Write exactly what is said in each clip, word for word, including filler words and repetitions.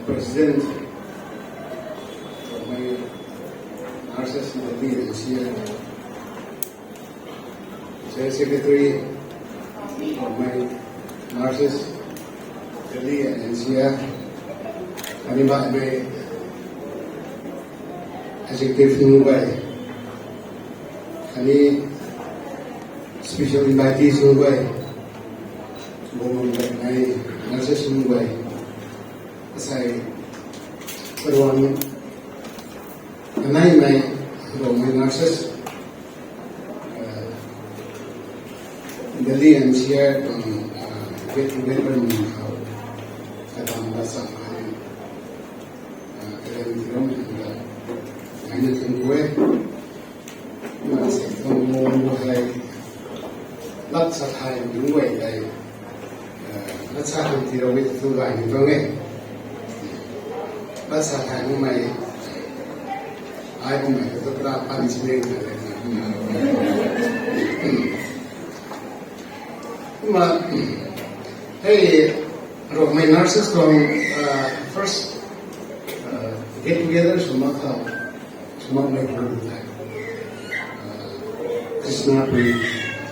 President, Rongmei Nurses Delhi N C R, General Secretary, Rongmei Nurses Delhi N C R, khatni baihmei executive nunc guay, khatni special invitees nunc guay, bumei nurses nunc guay, asei karuang kaneimei Rongmei nurses, uh, Delhi N C R tuang, uh, get together mung khou katam la cham hei, uh, kalam tiram hei la, aina thun kue. Kumna sei tuang mung hei lat sa thai nunc guay tei, eh, lat sa hang ti rau e tu gay ni tuang e. Lat sa thai nunc mei, ai kummei tu pra pan si neng na le. Kumna, hei, Rongmei nurses tuang, uh, first, uh, get together sw mak khou, sw makmei tuang tei, uh, Krishna pui,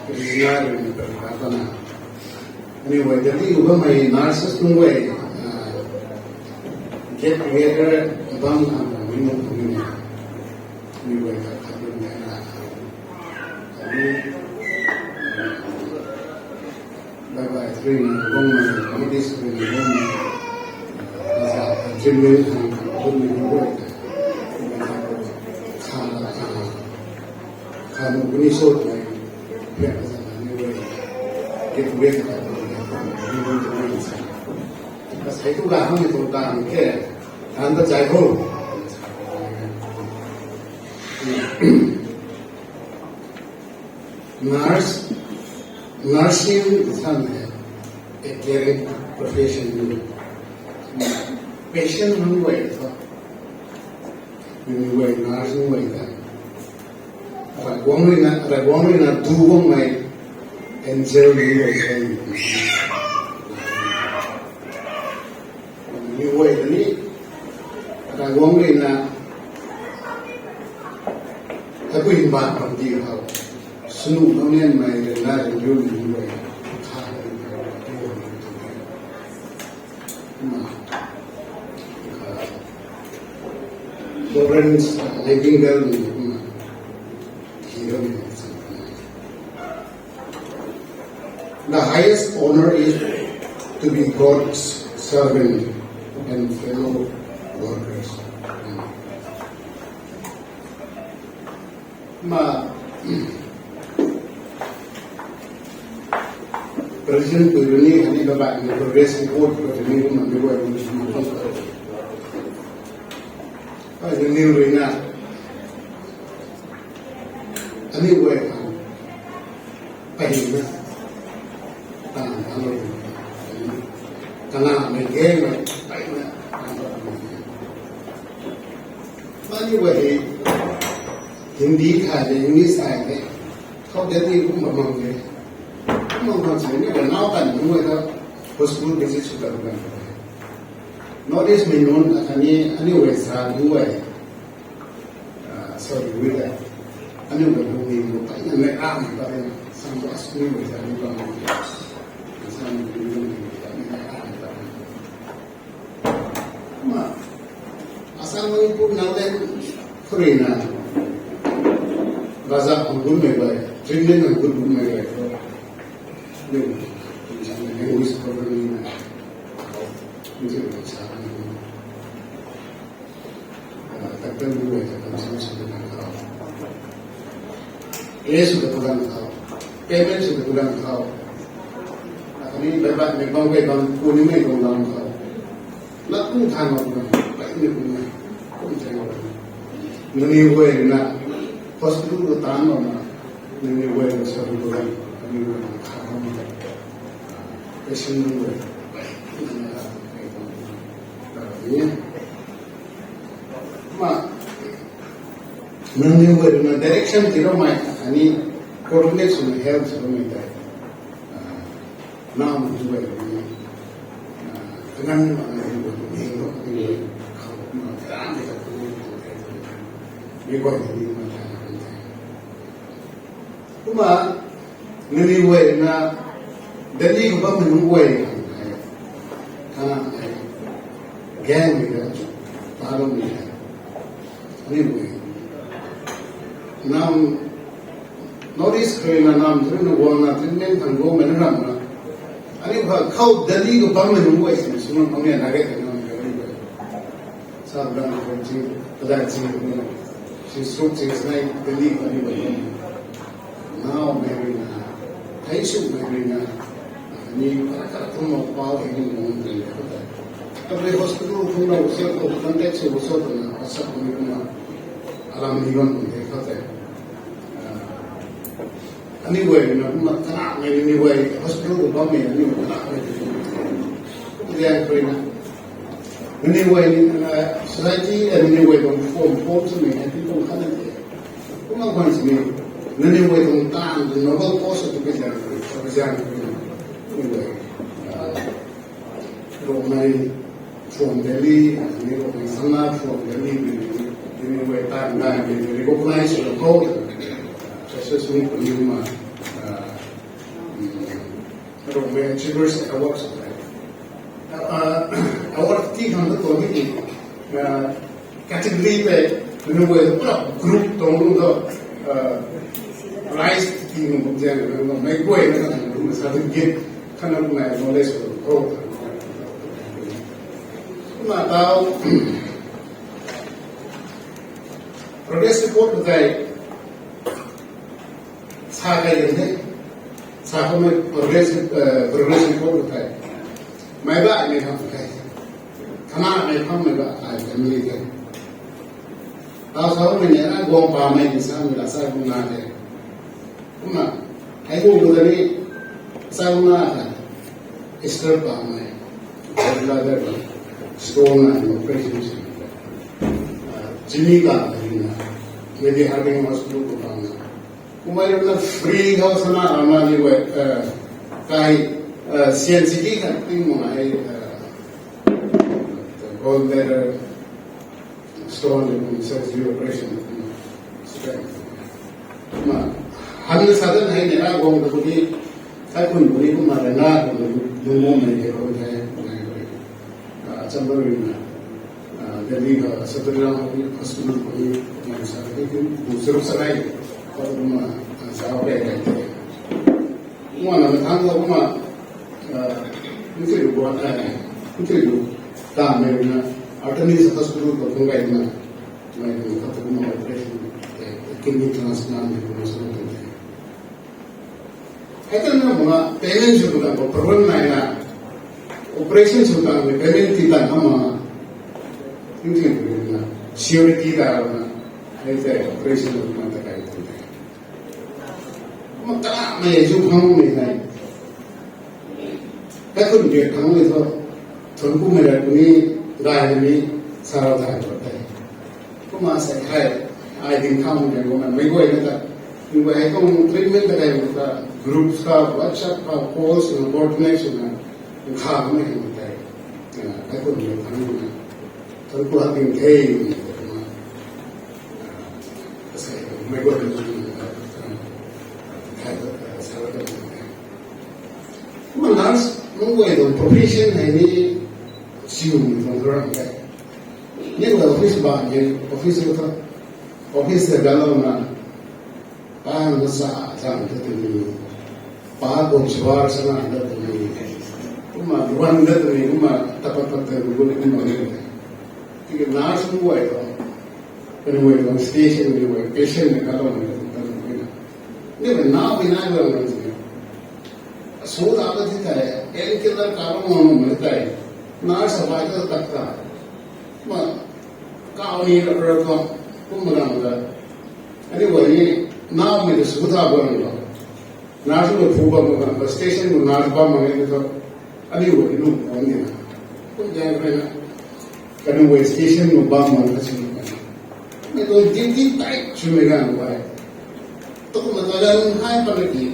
Krishna rui ni pui ra pana. Aniu guay Delhi khou bammei nurses nunc guay, uh, get together bam khang mi nunc khang ni. Aniu guay khat khat nunc guay na. Khatni, uh, Bye bye, three na, one na, committee three na, one na, uh, dream name and good name, good. Kha, kha, kha, no, kuni so, like, pek, kha, na, ni, we, get, get, kha, na, ni, we, get, get, kha. Bas, hai tu ga, hum, tu, ta, ke, tan, ta, chai, ho. Nurse, nursing san hei a caring profession ni. Patient nunc guay thu, nunc guay nurse nunc guay ta. Ravguangc rui na, Ravguangc rui na du guangmei angel nunc guay the. Mi guay ta ni, Ravguangc rui na, tabui mbaanv bam di khou, sunu nau nianmei rui na, rui rui mi guay, kha rui na, rui rui mi guay. Kumna, ah, Florence Nightingale ni kumna, hero ni kumna. The highest honor is to be God's servant and fellow workers. Ma, President Pui rui ni, ani babai ni progress report rui ni, kumna mi guay ni, kumna ni. Ai, ni rui na. Aniu guay khang pahina, tang tang lou, kana mei ge mei, pahina, tang tang lou. Mani guay hei Hindi thay de, English thay de, khou de ni kum bam mang de, kum bam mang sini ni guay nau tan ni guay ta hospital visit sw ta kan. North East mei nunc akhatni aniu guay sa guay. Ah, sorry, wui ta. Aniu guay lungning khou pai na mei ram ta e. Sam ba school guay ta ni bam. Sam ni lungning khou ta ni mei ram ta e. Ma, Assam, Manipur, Nagaland khou rui na. Baza khang gun mei guay, Chinland khang gun gun mei guay. Ni, ni sa ni, ni wui sa ni na. Ni sa ni. Ah, doctor nunc guay ta consult sw ta kan khou. Case sw ta kan khou. Payment sw ta kan khou. Akhatni baibaihmei bam kai bam pu nimei tuang lam khou. Lat kum than mak na, pai ni kum na, kum than mak na. Nangniw guay na, hospital khou taanv mak na, nangniw guay na sa ru kan, nangniw guay na kha mak na. Patient nunc guay, pai ni na, pai ni na. Kumna, nangniw guay rui na direction tiiloumei, ani coordinate swna help swloumei tei. Ah, nang nunc guay rui na, ah, kanganv mak nangniw guay rui na, Kumna, nangniw guay na, Delhi khou bammei nunc guay, kana hei, gang mei ta, ta lou mei hei, aniu guay, nam, North East khou na nam tu na guang na treatment thang guangmei na ram na, aniu kha khou Delhi khou bammei nunc guay sin suna pang ya na ge na, sa bang khou chi, kadai chi, si suk chi snai Delhi khou ni guay, naumei rui na, thei sumei rui na, ni kara kara kum mak pau hei ni nung nung tei khou tei. Tabui hospital kum na usa ko contact si usa ko na asa kum ni kumna alam ni bam kum tei khou tei. Aniu guay na kumna kanamei nangniw guay hospital khou bammei nangniw kanamei kum diang khou na. Nangniw guay ni, society nangniw guay tuang form form swmei hei ti tuang khat na tei. Kumna kwan sini, nangniw guay tuang taanv noble cause tu kazang, kazang, nangniw guay, Rongmei from Delhi, nangniw guay Sangna from Delhi, nangniw guay taanv nai, nangniw recognize sw khou, success sw puni ma, Rongmei Achievers Award sw tei. Award ti khang tu tuang ni, category tei, nangniw guay pura group tuang lung tu, prize ti nung bam zian nang mei guay na kan nung certificate, khatna nai knowledge sw khou. Kumna tau, progress report khou tei, sa kai kan the, sa khoumei progress, progress report khou tei, meic baihmei khang tei, kanamei khammei ba ai family tei, tau samei ni na guang pamei ni samei la sa kum na tei. Kumna, hei kum khou tei ni, sa kum na tei, Easter pamei, stone na operation si, chini ka tei na, Lady Hardinge Hospital khou pamna, kummei rui na free khou sana rama ni guay, kai, C N C T khat ting mona hei, gold medal, stone ni kum surgery operation ni kum, kumna, hanna sa dan hei ni na guang tu ni, kaikhun puni kumna rui na kum lungmei hei kum the, chamber rui na, Delhi ka Safdarjung Hospital khou ni kumna sa hei kum bu charuk sa hei, kumna, zauc kai kai the. Kumna na mathang khou kumna, nthei lu guan, nthei lu, tamei rui na, Artemis Hospital khou kum kai na, mei rui na khat kumna operation, kidney transplant ni kumna sa tu the. Hei tei na kumna payment sw tang khou problem nai na, operation sw tang khou payment ti tang khou ma, nthei lu na, security ta na, hei tei operation kumna ta kai tang the. Kumna kanamei zu phangmei hei, kaikhun biak phangmei thu, thuanc kumei lat ni, gay ni, sa rau thay tu the. Kumna sa hei, ai ding thaumei tei kumna meic guay na ta, meic guay hei tuang treatment ta kai ta, groups ka, WhatsApp ka, calls na, coordinate swna, nkhamei hei tei, kaikhun biak phangmei na, thuanc ku hak ding the, kumna, meic guay na, kumna nurse nunc guay tuang profession hei ni, siumei tuang ram tei, ni guay office ba ni, office ta, office ta galouna, pa na sa zang ta tei ni, pa kum swar sana ta tei ni, kumna ruan ta tei ni, kumna tapat pat tei ni, kumna ni tei. Tiki nurse nunc guay tuang, kaniw guay tuang station ni guay patient ni kaloumei ta tei ni, ni guay naumei nai guay na tei, sw ta ta ti tei, painkiller kalou ngam mei tei, nurse sa bai ta tak ta, kumna, kau ni rap rap tuang, kumna ram ta, aniu guay ni, naumei ta sw ta guang lo, nurse guay phu bam guang, station khou nurse bam mak e thu, aniu guay ni lung khwan ni na, kum zaeng rui na, kaniw guay station khou bam mak na si, mei tuang duty tight swmei ganv guay, tu kumna kaganv hei pat na ki,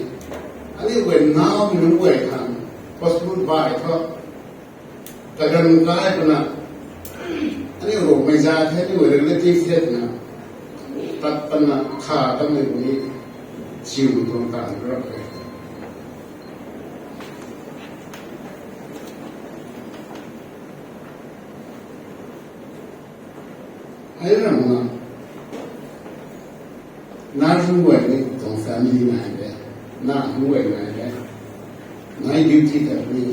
aniu guay naumei nunc guay khang, hospital bai thu, kaganv kai puna, aniu Rongmei za the, aniu guay relative the twna, Tat pana kha tamei ni chiu tuang tan rap e. Ai ram na, na ru guay ni tuang family nai de, na ru guay nai de, nai duty ta ni,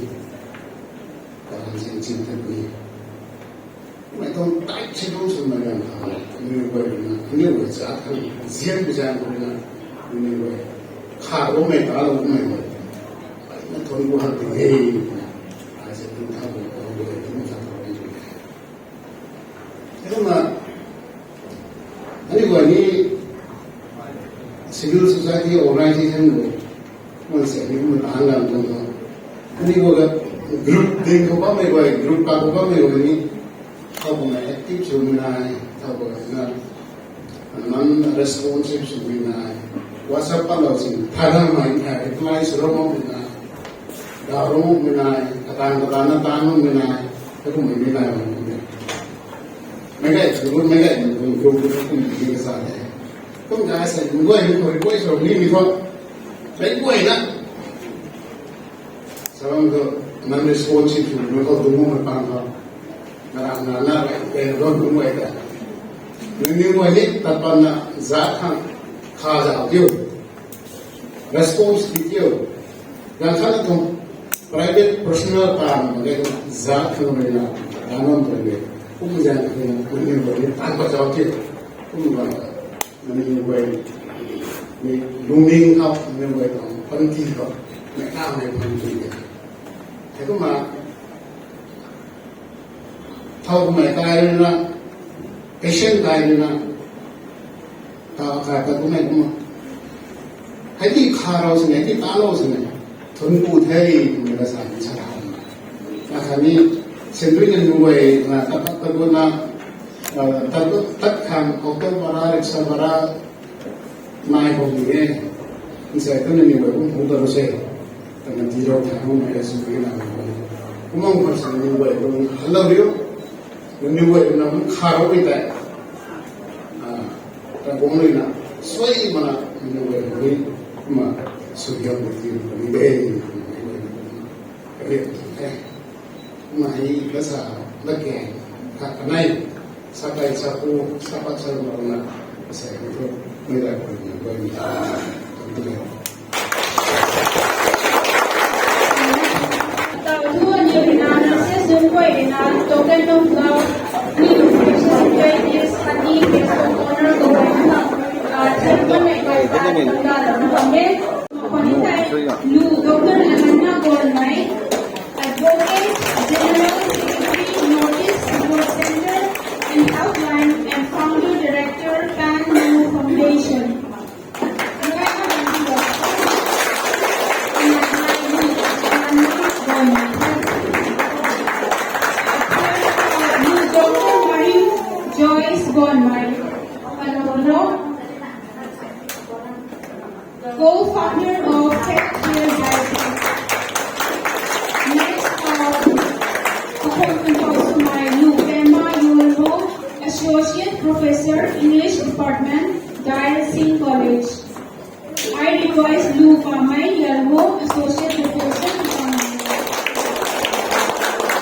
ta han sin chin ta ni. Mei tuang type se tuang sw mei ram khang, aniu guay na, aniu guay cha khang, zian bi zan khou na, aniu guay kha lou mei, ta lou mei guay, ai na thun gu han ting e, na, ai se tuang tha gu, aniu guay tuang tha gu, aniu guay. Kumna, aniu guay ni civil society organization guay, man se ni kumna taanc lam tuang tho. Aniu guay group ding khou bammei guay, group pa khou bammei guay ni, thau kumna active swmei nai, thau kumna non responsive swmei nai, WhatsApp patlou sin, thailangmei, reply sw ro makmei nai, daw ro makmei nai, kataanv kataanv na taanv makmei nai, hei kummei mi nai bam kum e. Meic gay sw gut, meic gay mei kum group kum kum ni kasa de. Kum ta sa, meic guay ni khou request sw nimei thu, meic guay na sa bam thu, non responsive swmei khou dungc makmei pang khou, na ram na na rei pe ro dungc guay ta. Nangniw guay ni tat patna zat khang kha zauc diu, response ti diu. Ganv khat na tuang private personal taanv mak ge, zat khang rui na, daanc bam tuang de. Kum zaeng khou na nangniw guay ni tat pat zauc diu. Kum guay, nangniw guay ni lungning khou, nangniw guay tuang panty khou, meic kamei panty de. Hei kumna, thau kummei kai rui na, patient kai rui na, ta kai pat kummei kumna, hei ti kha rou sini, hei ti ta lou sini, thun pu the, twmei la sa ni sa rau. Na khatni, sendui na nuai na, tat tat tat na, tat tat khang auto bara, rickshaw bara, nai khou ni e. Nsei tu nangniw guay kum phung ta ru se, twna tii rou tha nuhmei la sw pi na. Kumna khou sa nangniw guay kum helou riu, nangniw guay kum na kum kha rou e tei, ta guang rui na, suai mana nangniw guay kum ni, kumna sw riu tii rou ni de, nangniw guay kum na, kariak tu the. Kumna hei kasa, lak ge, khat kanei, sa kai sa pu, sa pat sa ru na, sa kai thu, mei dai pu ni guay ni ta, kum tu le. Tau thu aniu rui na, na se zun guay rui na, token of love, ni special invitees, khatni guest of honour khou rui na, ah, thirty-one mei guay ta, kum ta la na bam e. Khou ni tei, Lu Doctor Alana Gonmei, Advocate General Secretary, North East Support Centre and Helpline, and Founder Director, Pan Lu Foundation. Lu Doctor Marie Joyce Gonmei, Palolo, co-founder of Tech Care Diocese. Next, uh, Pakhomkhanthou Swmei Lupema Yolmo, Associate Professor, English Department, Dale Singh College. I request Lupamei Yolmo, Associate Professor, to come.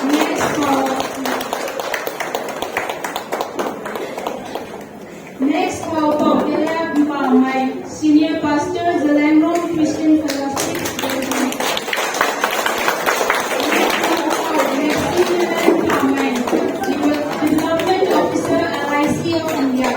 Next, uh, Next, Paupou Dela Mpamei, Senior Pastor, Zeliangrong Christian Fellowship, Delhi. Next, Paupou Maximilian Mpamei, Development Officer, L I C of India.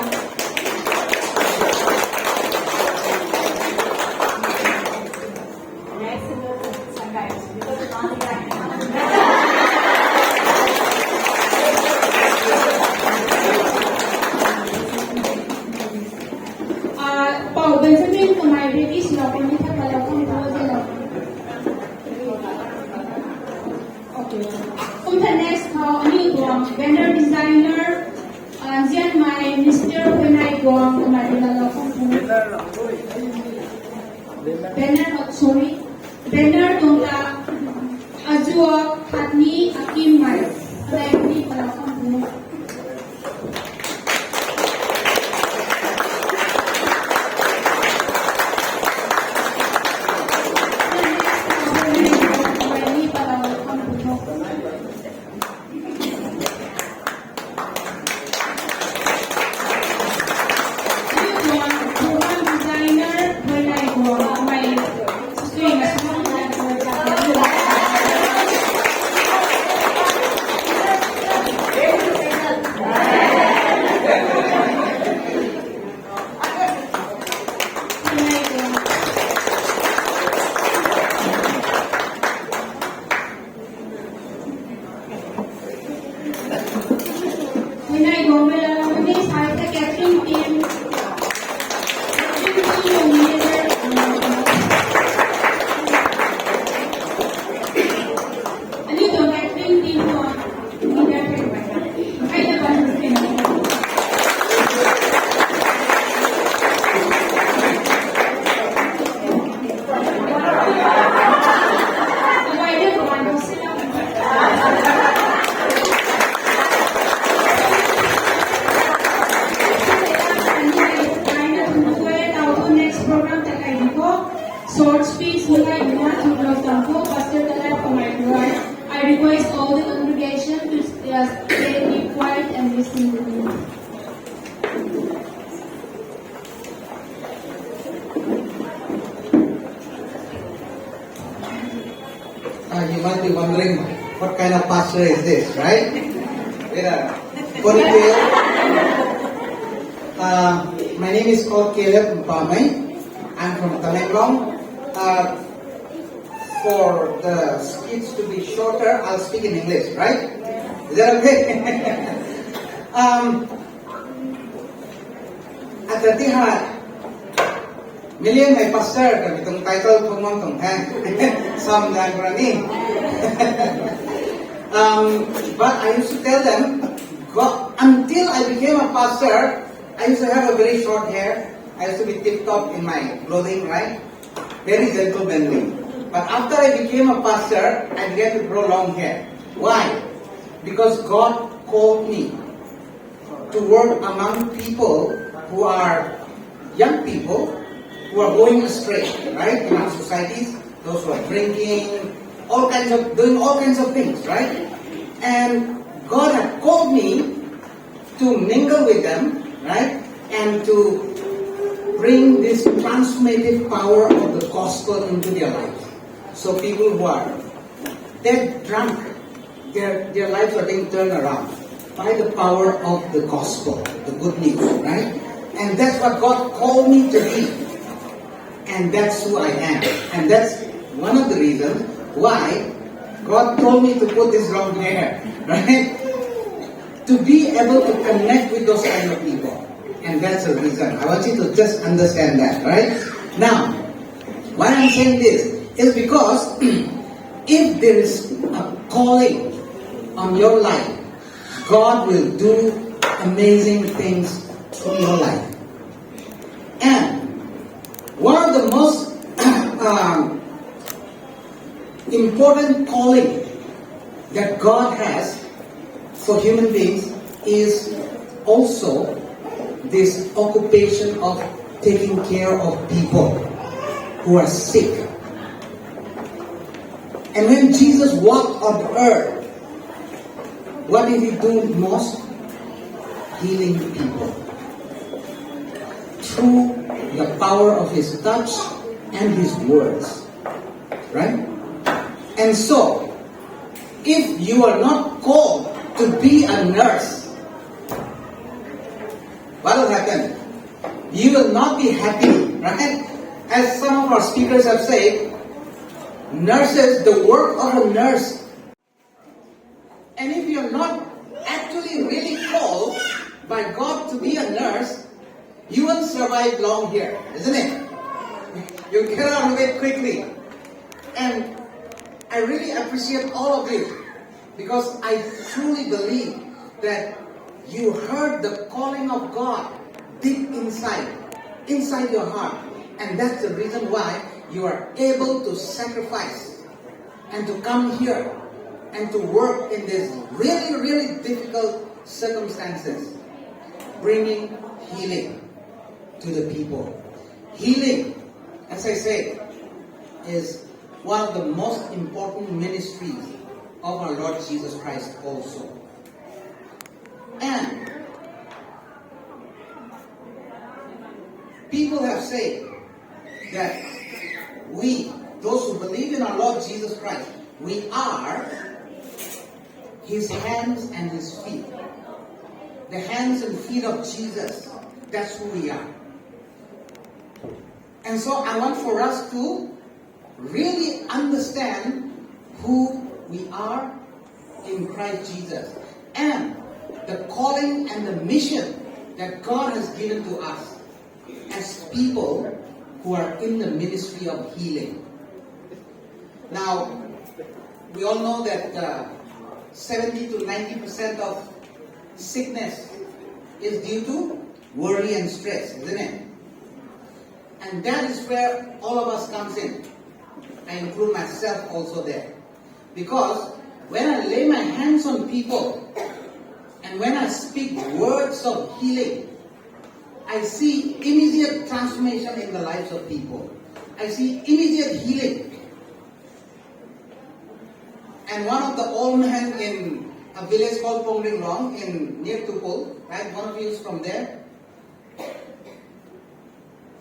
Ah, Pau Benjamin kamei ready swlou puni tha, palou khang pau zelo. Okay. Kum tha next khou aniu tuang banner designer, ah, Nzianmei Mister Huinai Guang kamei rui laalou khang puni. Banner, oh, sorry. Banner tuang ta Azua Khatni Akim mei. Kalai ni palou khang puni. Nai gomela mini side the catering team. Catering team manager. Ani to catering team to. Next program ta kai ko. Short speech ni kai na to close down ko. Pastor Talai for my right. I request all the congregation to just stay, be quiet and listen to me. Ah, you might be wondering what kind of pastor is this, right? Yeah. Ponytail. Uh, my name is called Caleb Mpamei. I'm from Tamenglong. Uh, for the speech to be shorter, I'll speak in English, right? Is that okay? Um, Atati ha, million my pastor, kami tuang title phungmang tuang the. Sam dan rani. Um, but I used to tell them, God, until I became a pastor, I used to have a very short hair. I used to be tip top in my clothing, right? Very gentlemanly. But after I became a pastor, I began to grow long hair. Why? Because God called me to work among people who are young people who are going astray, right? In our societies, those who are drinking, all kinds of, doing all kinds of things, right? And God had called me to mingle with them, right? And to bring this transformative power of the gospel into their lives. So people who are dead drunk, their, their lives are being turned around by the power of the gospel, the good news, right? And that's what God called me to be. And that's who I am. And that's one of the reasons why God told me to put this long hair, right? To be able to connect with those kind of people. And that's the reason. I want you to just understand that, right? Now, why I'm saying this is because if there is a calling on your life, God will do amazing things through your life. And one of the most um, important calling that God has for human beings is also this occupation of taking care of people who are sick. And when Jesus walked on the earth, what did he do most? Healing people through the power of his touch and his words. Right? And so, if you are not called to be a nurse, what will happen? You will not be happy, right? As some of our speakers have said, nurses, the work of a nurse. And if you're not actually really called by God to be a nurse, you won't survive long here, isn't it? You'll get out of it quickly. And I really appreciate all of you because I truly believe that you heard the calling of God deep inside, inside your heart. And that's the reason why you are able to sacrifice and to come here and to work in these really, really difficult circumstances, bringing healing to the people. Healing, as I said, is one of the most important ministries of our Lord Jesus Christ also. And people have said that we, those who believe in our Lord Jesus Christ, we are his hands and his feet. The hands and feet of Jesus, that's who we are. And so I want for us to really understand who we are in Christ Jesus. And the calling and the mission that God has given to us as people who are in the ministry of healing. Now, we all know that uh, seventy to ninety percent of sickness is due to worry and stress, isn't it? And that is where all of us comes in. I include myself also there. Because when I lay my hands on people and when I speak words of healing, I see immediate transformation in the lives of people. I see immediate healing. And one of the old men in a village called Pongringrong in near Tupul, right? One of you is from there.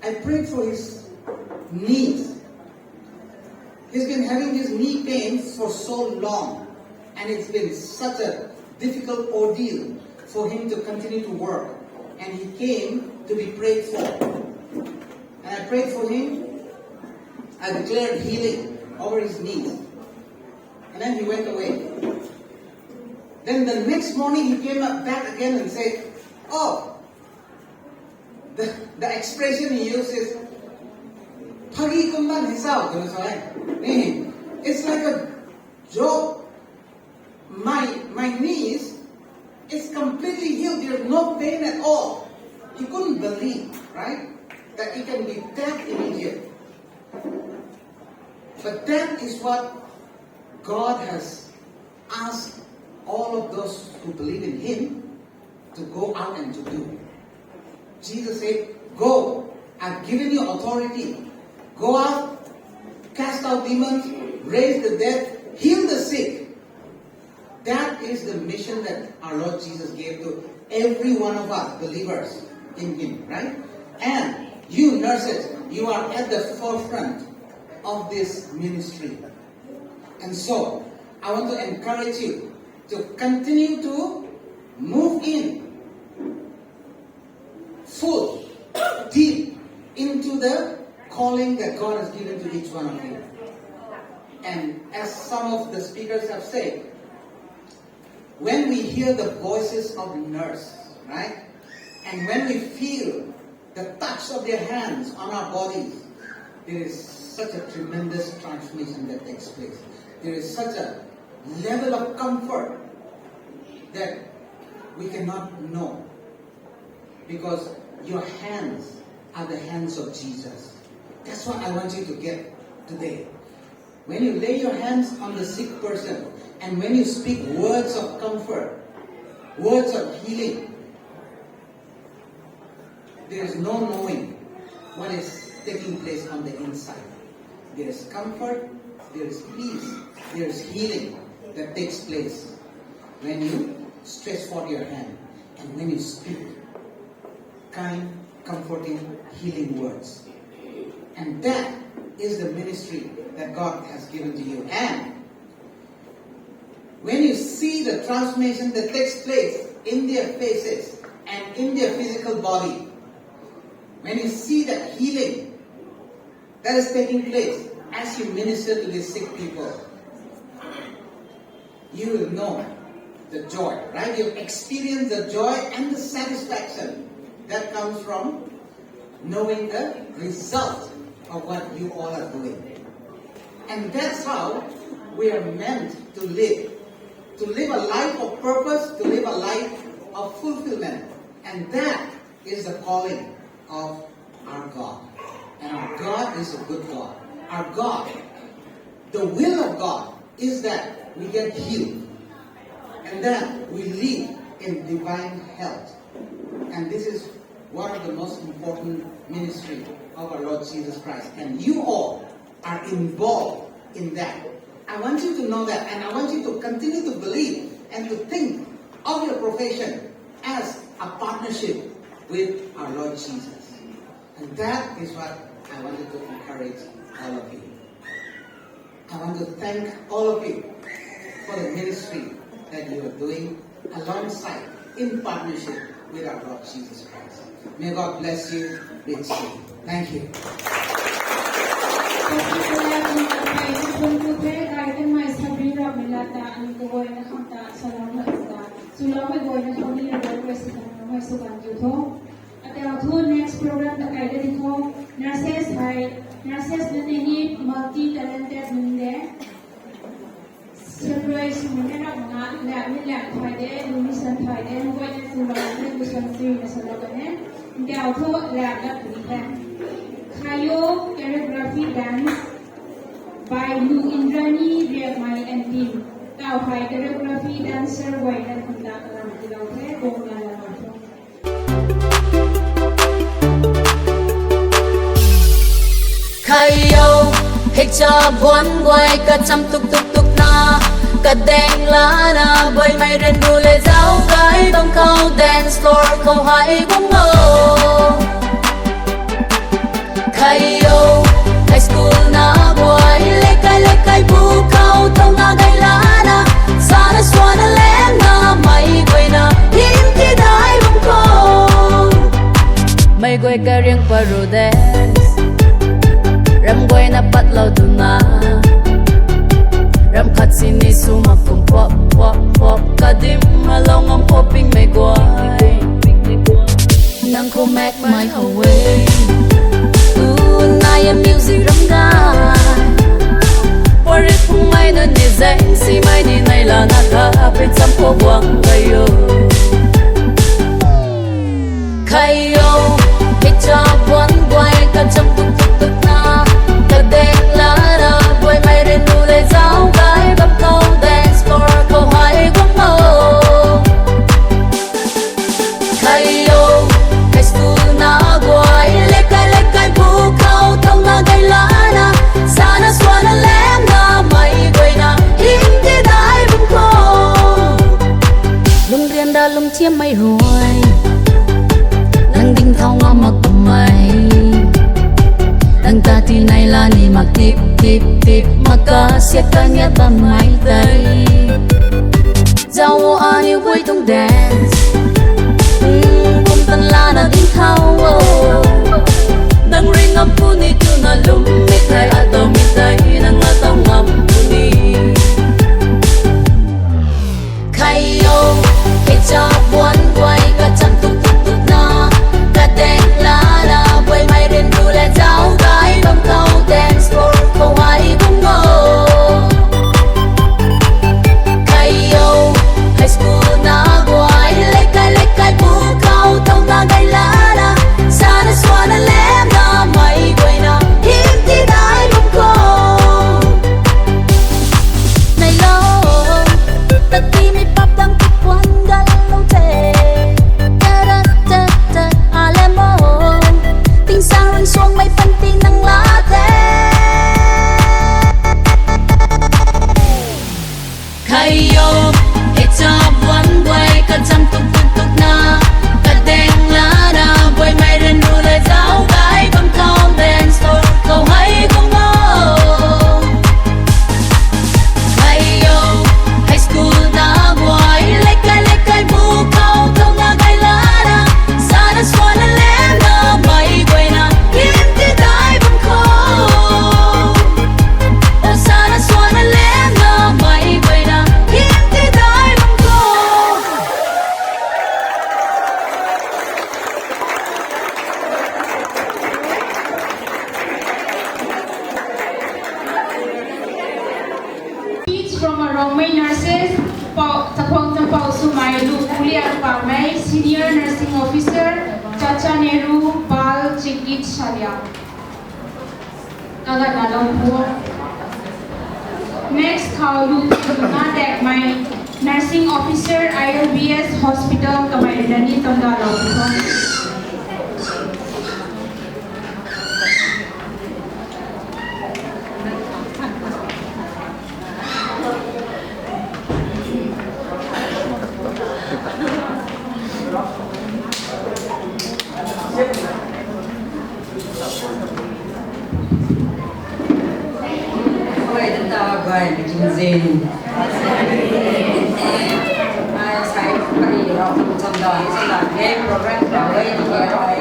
I prayed for his knees. He's been having this knee pain for so long, and it's been such a difficult ordeal for him to continue to work. And he came to be prayed for. And I prayed for him. I declared healing over his knees. And then he went away. Then the next morning he came up back again and said, "Oh," the, the expression he used is, "Phagi kumban hisao," it's like a joke. My, my knees is completely healed. There's no pain at all. He couldn't believe, right? That it can be that immediate. But that is what God has asked all of those who believe in Him to go out and to do. Jesus said, "Go, I've given you authority. Go out, cast out demons, raise the dead, heal the sick." That is the mission that our Lord Jesus gave to every one of us believers in Him, right? And you nurses, you are at the forefront of this ministry. And so, I want to encourage you to continue to move in full, deep into the calling that God has given to each one of you. And as some of the speakers have said, when we hear the voices of the nurse, right? And when we feel the touch of their hands on our bodies, there is such a tremendous transformation that takes place. There is such a level of comfort that we cannot know, because your hands are the hands of Jesus. That's what I want you to get today. When you lay your hands on the sick person and when you speak words of comfort, words of healing, there is no knowing what is taking place on the inside. There is comfort, there is peace, there is healing that takes place when you stretch forth your hand and when you speak kind, comforting, healing words. And that is the ministry that God has given to you. And when you see the transformation that takes place in their faces and in their physical body, when you see that healing that is taking place as you minister to these sick people, you will know the joy, right? You experience the joy and the satisfaction that comes from knowing the result of what you all are doing. And that's how we are meant to live. To live a life of purpose, to live a life of fulfillment. And that is the calling of our God. And our God is a good God. Our God, the will of God is that we get healed and that we live in divine health. And this is one of the most important ministry of our Lord Jesus Christ. And you all are involved in that. I want you to know that, and I want you to continue to believe and to think of your profession as a partnership with our Lord Jesus. And that is what I wanted to encourage all of you. I want to thank all of you for the ministry that you are doing alongside, in partnership with our Lord Jesus Christ. May God bless you richly. Thank you. Thank you, Pastor Lam. Thank you, Pastor Lam. Swloumei guayna khou ni request swloumei sw kan kiu tho. Atau thu next program ta kai da di tho. Nurses hei, nurses nunc ni multi talented nunc de. Surprise mei na ram na lam ni lam thay de, lu ni san thay de, guayna swlou ni lu san tui na swlou kan e. Atau thu lam na tui the. Khayo choreography dance by Lu Indrani Riakmei and team. Tau hei choreography dancer guayna thun ta kalam tilou the, bong na lam tho. Khayo, hei cha buan guay kacham tuk tuk tuk na, kadeng lana, buaimei ryan ru le zauc gay bam khou dance floor khou hei guang o. Khayo, high school na guay, lekai lekai bu khou tow na gay lana, sana suana lam na, mei guayna hym ti dai bam khou. Mei guay kariang paru dance, ram guayna patlou tuna, ram khat sini sw mak kum pop pop pop, kadim alou ngam pop ping mei guay. Nang khou mak mei how e. Tunai a music ram gay, pari phungmei na ni zaeng simei ni nai lana tha, pei cham khou guang khayo. Khayo, hei cha buan guay kacham tuk tuk tuk na, kadeng lana, buaimei ryan ru le zauc gay bam khou dance floor khou hei guang o. Khayo, high school na guay, lekai lekai bu khou tow na gay lana, sana suana lam na, mei guayna hym ti dai bam khou. Lungrian ra lungthiammei rui, nang ding thau ngam mak bammei, nang ta tinai la ni mak tip tip tip, mak kasiak kaniat bammei tei. Zauc o aniu guay tuang dance, mm, kum tan lana ding thau o. Nang ring ngam puni twna lwmmei thei, atow mei thei, nang la tow ngam puni. Khayo, hei cha buan guay kacham tuk tuk tuk na, kadeng lana, buaimei ryan ru le zauc gay bam khou dance floor khou hei guang o. Khayo, high school na guay, lekai lekai bu khou tow na gay lana, sana suana lam na, mei guayna hym ti dai bam khou. Nailou, tatimei pap dang kuan ganlou the. Ta ta ta ta, alamo. Tingsaeng ringcsuangmei panty nang la the. Khayo, hei cha buan guay kacham tuk tuk tuk na, kadeng lana, buaimei ryan ru le zauc gay bam khou dance floor khou hei guang o. Khayo, high school na guay, lekai lekai bu khou tow na gay lana, sana suana lam na, mei guayna hym ti dai bam khou. O sana suana lam na, mei guayna hym ti dai bam khou. Speech from a Rongmei nurses, Pau, Chakhwang Champau Swmei Lu Ulian Pamei, Senior Nursing Officer, Chacha Nehru, Bal Chikitsalya. Kaganalou phu. Next khou lu na dekmei, Nursing Officer, I L B S Hospital, kamei rui na ni tamdalou phu. Ai sai pari rau chamdan chamdan ke program rau ai ni ke ai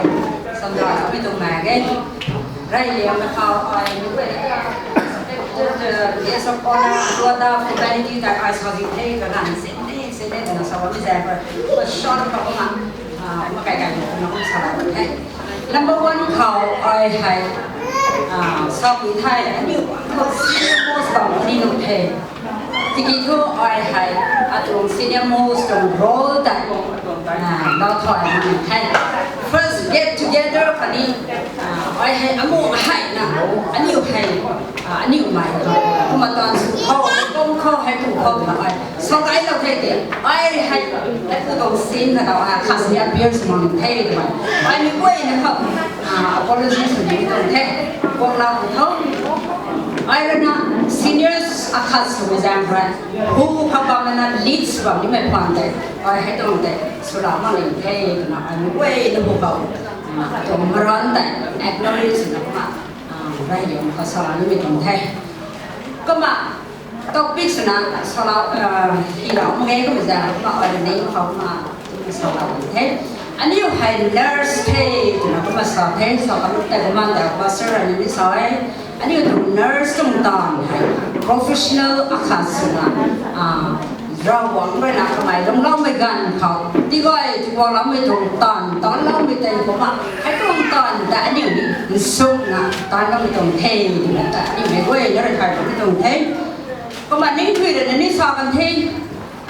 chamdan kami tuang na ke. Rai liam na khou ai ni ke. Yes of honor, what the formality that I saw the day ka gan sin ni se. Number one khou ai hei, ah, sapui thei, aniu khou senior most bam ni nuh the. Tiki thu ai hei, atuang senior most tuang role tei, ah, lou thay ni the. First get together khatni, ah, ai hei amu hei na, aniu hei, ah, aniu mei, kumna tan sw khou, kum khou hei tu khou na ai, sa kai lou the ti, ai hei, ai tu tuang scene na tau, ah, khasi appear sw mang the twmei. Ai mi guay na khou, ah, apology sw ni tuang the, guang lau khou. Ai rui na seniors akhat swmei zaeng rui, hu khou bam na leads bam nimei phaan tei, ai hei tuang tei, sw lau mak ni the twna ai mi guay na hu khou, ah, atuang maran tei, acknowledge na kumna, ah, rai diam khou sa lau nimei tuang the. Kumna, topic swna, sa lau, ah, hi lau mak ge kumna zaeng, kumna ai rui na khou kumna, sa lau the. Aniu hei nurse the twna kumna sa the, sa lau tei kumna tei pastor rui ni sa e. Aniu tuang nurse tuang taanv hei professional akhat swna, ah, Ravguangc rui na kamei lungcloumei ganv khou, tigay tiguangloumei tuang taanv, taanvloumei tei kumna, hei tuang taanv ta aniu ni nsukna taanvloumei tuang the twna ta aniu mei guay na rui thay loumei tuang the. Kumna ningthui rui na ni sa kan the,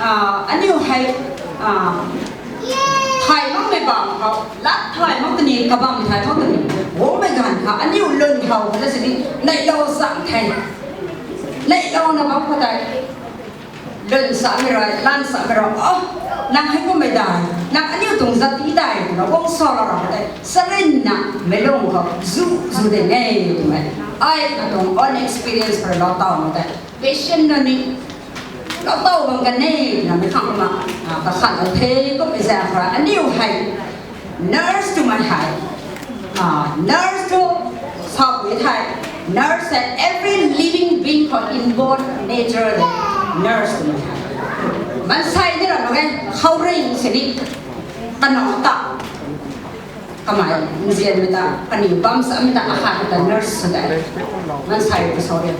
ah, aniu hei, ah, thay makmei bam khou, lat thay mak tani, kabam thay mak tani, guangmei ganv khou aniu lwn khou na sini, neihlou chang the. Neihlouna bam khou tei, lwn samei rui, lan samei rui, oh, nang hei kummei dai, nang aniu tuang zati dai twna guang salou ra tei, sarinna meic lung khou zu zu de ne twmei, ai atuang own experience khou rui lou taw na tei, patient na ni, lou taw bam kan e twna mei khang kumna, ah, kakhat lou the. Kummei zaeng khou rui aniu hei nurse twmei hei, ah, nurse thu sapui thei, nurse hei every living being khou inborn nature de, nurse twmei hei. Maansei ni ra mak ge, khouringh sini, kanac ta, kamei nzianmei ta, kaniw bam samei ta, akhat ta nurse sw de. Maansei ta sa de.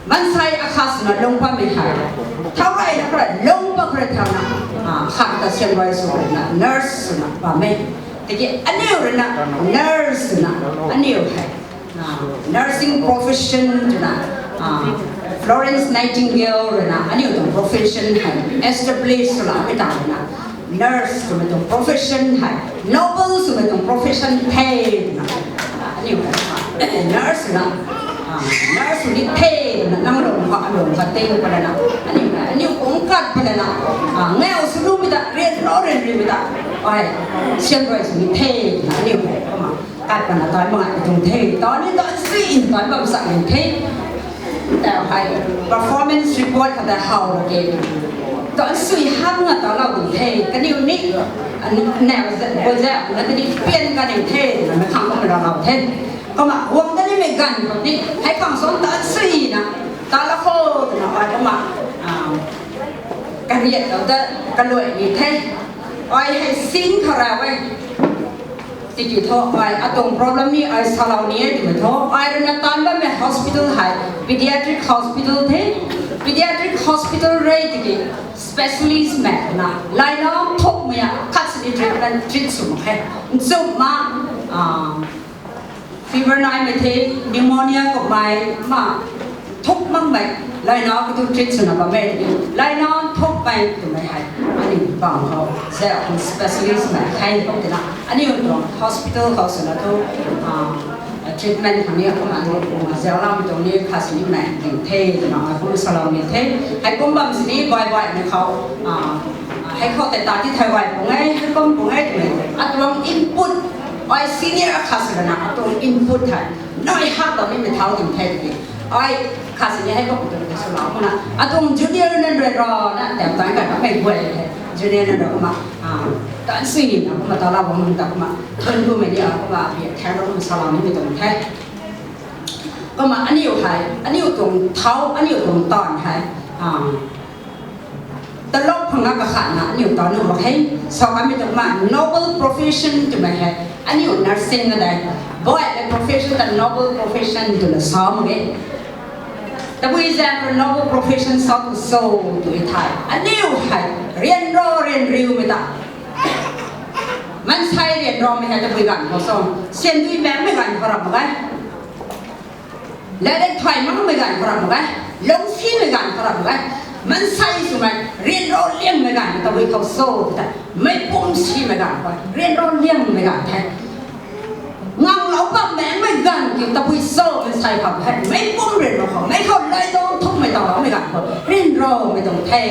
Maansei akhat swna lung patmei hei, thau reyna khou rui lung pat khou rui thauna, ah, akhat ta siamruai sw ruina nurse swna bam e. Tiki aniu ruina nurse swna, aniu hei, ah, nursing profession twna, ah, Florence Nightingale ruina aniu tuang profession hei establish swloumei ta ruina, nurse twmei tuang profession hei noble swmei tuang profession the twna, aniu hei, nurse swna, ah, nurse sw ni the twna nang lung khou, alung khou tei patlana, aniu hei aniu kung kat patlana, ah, ngau sw lumei ta, rian lou rian rimei ta, ai, siamruai sw ni the twna aniu hei kumna kat pana tan mak tuang the. Tan ni tan sui tan bam sak ni the. Tau hei performance report khou ta how la ke, tan sui hang na talou tuang the. Kaniw ni, ah, nau za, bo za na kaniw pian ka ni the na mei khang kumna ralou the. Kumna guang ta nimei ganv khou ni hei khang suan tan suina talou khou twna ai kumna, ah, kariat lou ta kaluai ni the. Ai hei sing khou ra e. Tiki thu ai atuang problem ni ai salou ni e twmei thu, ai ruina tan bammei hospital hei pediatric hospital the. Pediatric hospital rui tiki specialist mei na laina thukmei a khat sini treatment treat sw mak khe. Nchumhna, ah, fever naimei the, pneumonia kummei ma thuk makmei, laina katu treat swna bammei, laina thukmei twmei hei aniu bang khou zauc specialist mei hei kum tina aniu tuang hospital khou swna thu, ah, treatment khang ni kumna aniu kumna zaucloumei tuang ni khat sini mei ding the twna ai kum salou ni the. Hei kum bam sini baih baihmei khou, ah, hei khou tei ta ti thei gay pung e, hei kum pung e twmei atuang input, ai senior khat swna atuang input hei nai hak ta nimei thau ding the tiki, ai khat sini hei kum twna swlou kumna atuang junior na rui rana tam tan ka kamei guay the, junior na rui kumna, ah, tan sui ni na kumna talou bam ta kumna thun kumei ni, ah, kumna bi thang rui kumna salou nimei tuang the. Kumna aniu hei, aniu tuang thau, aniu tuang taanv hei, ah, talou phangna kakhatna aniu tan nuh mak khe. Sa kamei tuang ma noble profession twmei hei aniu nursing na dei, baihmei profession ta noble profession twna sa mak ge. Tabui zaeng rui noble profession sa tu so tu thei, aniu hei ryanra ryanriumei ta, maansei ryanramei hei tabui ganv khou so, siandui baengmei ganv khou ram mak ge, lairik thay makmei ganv khou ram mak ge, lungcsimei ganv khou ram mak ge, maansei swmei ryanra liangmei ganv tabui khou so ta, meicpumc simei ganv khou ryanra liangmei ganv the. Nganglou bam baengmei ganv kiu tabui so maansei khou hei meicpumc ryanra khou mei khou lay tuang thukmei tangloumei ganv khou ryanramei tuang the.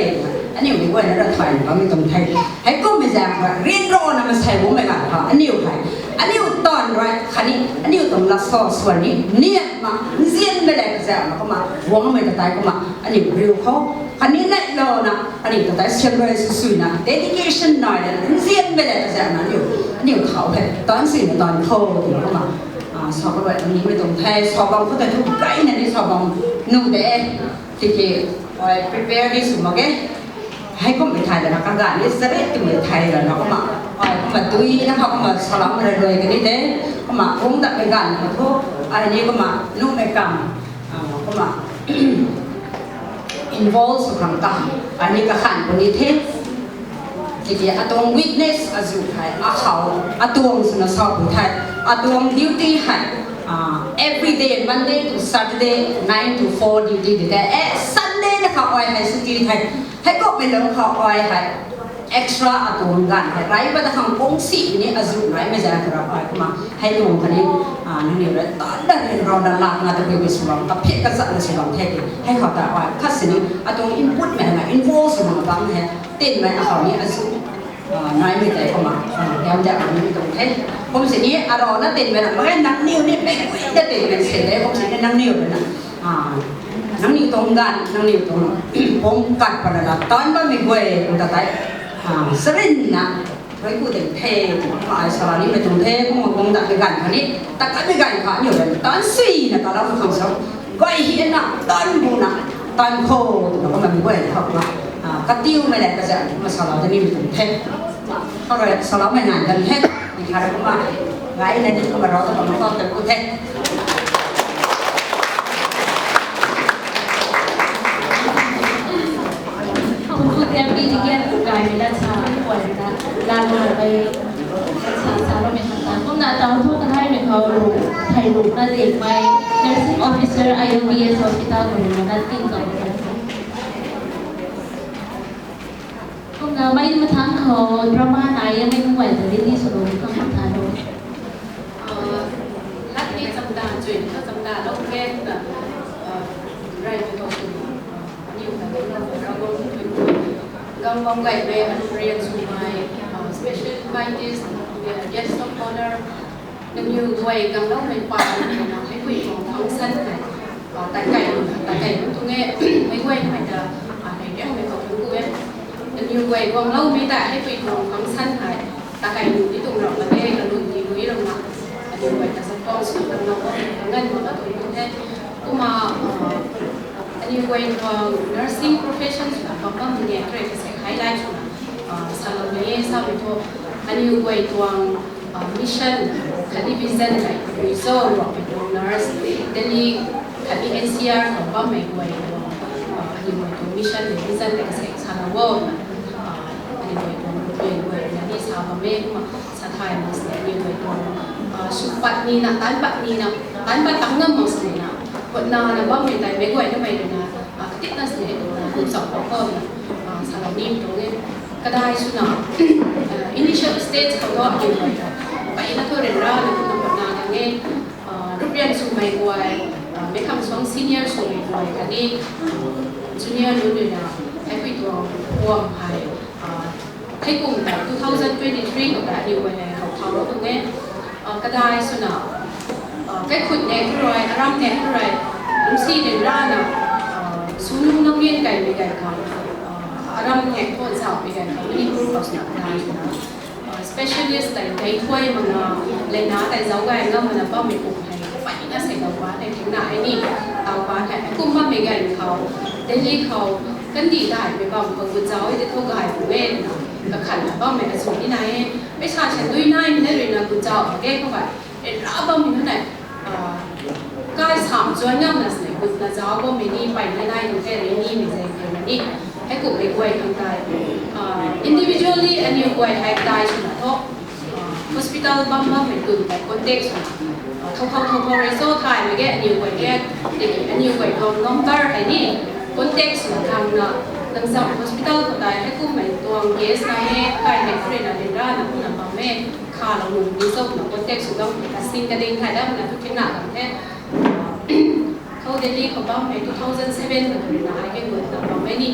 Aniu mei guayna ra thay bammei tuang the. Heikummei zaeng khou ryanrana maansei guangmei ganv khou aniu hei, aniu taanv rui khatni aniu tuang lat sa swan ni niat mak nzianmei le kazauna kumna guangmei ta tei kumna aniu riu khou khatni neihlouna aniu ta tei siam rui susuina dedication nai le nzianmei le kazauna aniu, aniu thau hei taanv sina taanv khou twna kumna sa ka rui nimei tuang the. Sa bam khou tei thu gayna ni sa bam nuh de. Tiki ai prepare ni sw mak ge. Heikummei thay lana kaganv ni sarit twmei thay lana kumna ai kumna duina khou kumna salam rui rui kani de. Kumna guang datmei ganv khou thu ai ni kumna nuhmei kam kumna involve sw khang ta ai ni kakhan puni the. Tiki atuang witness azuh hei akhou atuang swna sa puni the. Atuang duty hei every day Monday to Saturday nine to four duty di the. E Sunday na khou ai hei chuti the. Heikummei lung khou ai hei extra atuang ganv hei rey pat ta khang kungsi ni azuh naimei zaeng khou ra ai kumna hei tuang khatni nangniw rui taanv dat ryanrana lakna tabui mei sw bam kaphiak kazatna sw bam the. Hei khou ta ai khat sini atuang inputmei na involve swna bam hei tinmei akhou ni azuh naimei tei kumna kam dat nimei tuang the. Kum sini arana tinmei na mak ge, nangniw ni meic guay ta tinmei se de. Kum sini nangniw rui na nangniw tuang ganv, nangniw tuang pum kat pat lana taanv bammei guay ta tei sarinna rui ku ding the. Kumna ai sa nimei tuang the. Kumna guang datmei ganv khatni taanv katmei ganv kha aniu rui taanv suina talou khang sa guay hina taanv buna taanv khou twna kumna mei guay khou kumna katiumei le kazauna kumna salou da nimei tuang the. Khou rui saloumei nai kan the. Ni kha rui kumna gayna ni kumna rou ta kumna kau ta ku the. Kum thu tiam bi ti kian tu gaymei lat sa, puan ta, lat na bei sa, saloumei khang ta. Kumna tau thu kathaymei khou lu, thei lu na dikmei nursing officer I O B S hospital khou lu na ting kau. Kumna mei mathangc khou drama nai e, mei nunc guay ta ready sw lou khang ta tha lou. Latni chamdan chuy kha chamdan lou kena rai mei khou sw aniu ta ram ram gangmei gaymei anu rian swmei special invitees, guest of honour, nangniw guay guangloumei paan na hei pui tuang function hei tatkei tatkei tuang e, mei guay mei ta hei riangmei khou tuang e. Nangniw guay guangloumei ta hei pui tuang function hei tatkei nu ni tuang ram la e, kalun ni lui ram na aniu guay ta sa tuang sw kan na guang kan guang na tuang e. Kumna aniu guay tuang nursing profession swna bam bam ni e, tre kasei highlight swna salou ni e. Samei thu aniu guay tuang mission khatni vision tei Mizo Ruangmei tuang nurse, Delhi khatni N C R khou bammei guay tuang aniu guay tuang mission le vision tei kasei salou o na aniu guay tuang guay guay na ni sa bam e. Kumna sa thay mak sini aniu guay tuang sw pat nina, taanc pat nina, taanc pat tang ngam mak sini na, khutna na bammei tei meic guay na mei rui na katitna sini tuang na kum chau khou khou na salou ni tuang e. Kadai swna initial stage khou thu aniu guay ta mpeyna thu ryanrana kumna khutna tang e. Ruprian swmei guay, meic khang suang senior swmei guay khatni junior nunc rui na hei pui tuang puam hei thei kum ta two thousand twenty three khou ta aniu guay hei how thaulou tuang e. Kadai swna kaikhut nek thu rui, aram nek thu rui, lungcsi ryanrana sw nung nang rian kaimei ganv khou, aram nek thu zauhmei ganv khou Manipur khou swna kadai swna specialist tei gay thuay makna, leina tei zauc gay ngam makna bammei kum hei mpeyna sei tau pa tei thingna hei ni, tau pa hei kum bammei ganv khou, Delhi khou kandih gaymei bam khou gut zauc e tei thu gay pu e twna kakhanna bammei azuh ni nai e. Mei sa siandui naimei na rui na gut zauc mak ge khou hei, e ra bammei nunc hei kai sam zuan ngamna sini Gutna zauc bammei ni peyna nai nunc the rui nimei zaeng khou na ni. Heikumhmei guay khang tei, individually aniw guay hei kadai swna thu, hospital bam bammei tun tei contact swna, thow thow thow thow rui cho thay mak ge aniw guay ge, tiki aniw guay tuang number hei ni contact swna khang na, nang zam hospital khou tei heikumhmei tuang case nai e, kai hei khou rui na ryanra na kumna bam e, khalou nunc ni cho na contact sw dau, kasing kading thay dam na thu kina kan the. Khou Delhi khou bammei two thousand seven khou rui na hei kangutna bammei ni.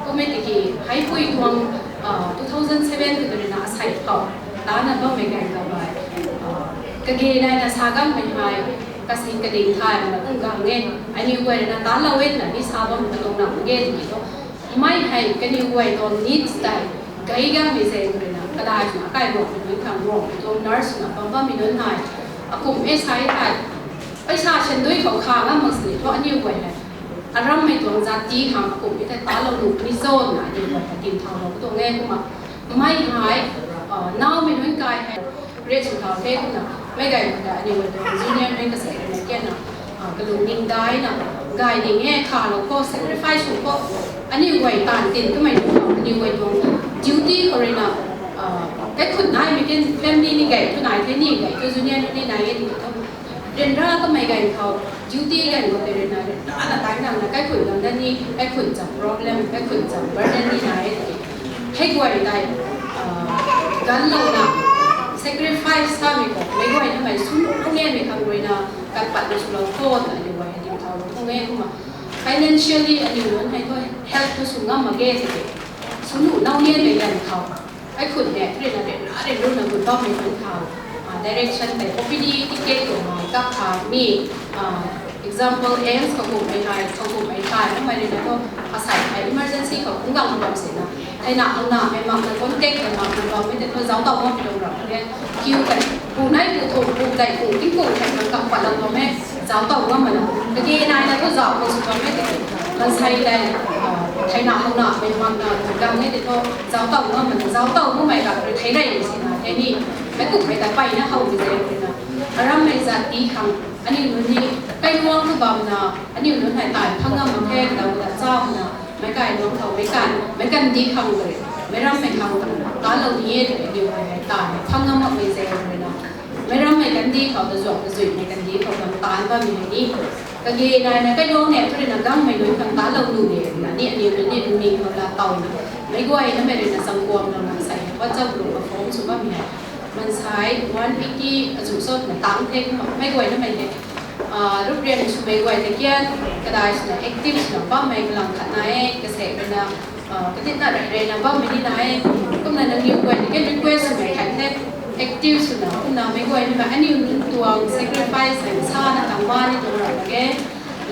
Kummei tiki, heipui tuang, two thousand seven khou rui na asei khou tana bammei ganv khou hei, kage naina sa ganmei hei, kasing kading thay na kum gang e, aniw guay rui na talou e na ni sa bam katuang na mak ge tiki thu, mei hei kaniw guay tuang needs tei gay ganmei zaeng rui na kadai swna akai Ruangmei nunc khang, Ruangmei tuang nurse swna bam bammei nunc hei, akum e sa e thei, paisa sandui khou kha ngam mak sini thu aniw guay hei arammei tuang zat ti khang akum e thei talou nuh ni cho na aniw guay hei tinthaulou tuang e kumna. Mei hei, nawmei nunc kai hei, rate sw thau the kumna, meic guay ta aniw guay tuang junior nunc kasei rui na kianna, kalung ning daina, gay ding e, khalou khou, sacrifice sw khou, aniw guay taanv tin kamei nunc khou aniw guay tuang duty khou rui na, kaikhunc naimei kan family ni gay thu nai the ni, gay thu junior nunc ni nai e tiki thu, ryanra kamei ganv khou, duty ganv khou tei rui na ryanrana tai nang na kaikhunc gang dat ni, kaikhunc cham problem, kaikhunc cham burden ni nai e tiki, hei guay tei, ganvlouna, sacrifice samei khou meic guay namei swnuh nunc nianmei khang rui na, kan patna swlou khou na aniw guay hei tinthaulou khang e kumna. Financially aniw nunc hei thu help thu sw ngam mak ge tiki, swnuh nunc nianmei ganv khou, kaikhunc ne thu rui na ryanra ryanruna gut bammei nunc khang, direction tei OPD ticket khou mai kak kha mi, example AIIMS khou kummei hei, khou kummei thay namei rui na thu, asei hei emergency khou kum gang bam sina, theina hangna mei makna contact tei makna bammei tei thu zauc tow makmei tuang ram the, queue tei, pu nei pu thum pu dei pu tingkum thei nang kam patlou bam e, zauc tow ngam mana, kage naina thu zauc khou sw bam e tiki, maansei tei, theina hangna mei makna gang e tei thu zauc tow ngam mana, zauc tow makmei kak rui thei rey sina the ni, meic kummei ta peyna howmei zaeng rui na, arammei zat ti khang, aniw nunc ni, kailuang thu bamna, aniw nunc hei taanv phang ngam mak khe, kadau ta chamna, meic kailuang khou meic kan, meic kandih khang rui, meic rammei khang, talou ni e tiki aniw hei hei taanv phang ngam makmei zaeng rui na, meic rammei kandih khou ta zuak kazuihmei kandih khou khang taanc bammei hei ni, kage naina kailuang ne thu rui na gangmei nunc khang talou nuh de na ni aniw nunc ni lungning khou laa towna, meic guay namei rui na zangkuamlouna sei hei WhatsApp group khou form sw bammei hei, maansei one eighty azuh cho twna tang the kumna meic guay namei hei, ruprian swmei guay tei kian, kadai swna active swna bammei kalam khat nai e, kasek rui na, kaditna rey reyna bammei ni nai e, kumna nangniw guay tei kian request swmei khat the, active swna kumna meic guay namei aniw nunc tuang sacrifice hei sana tang ma ni tuang ra mak ge,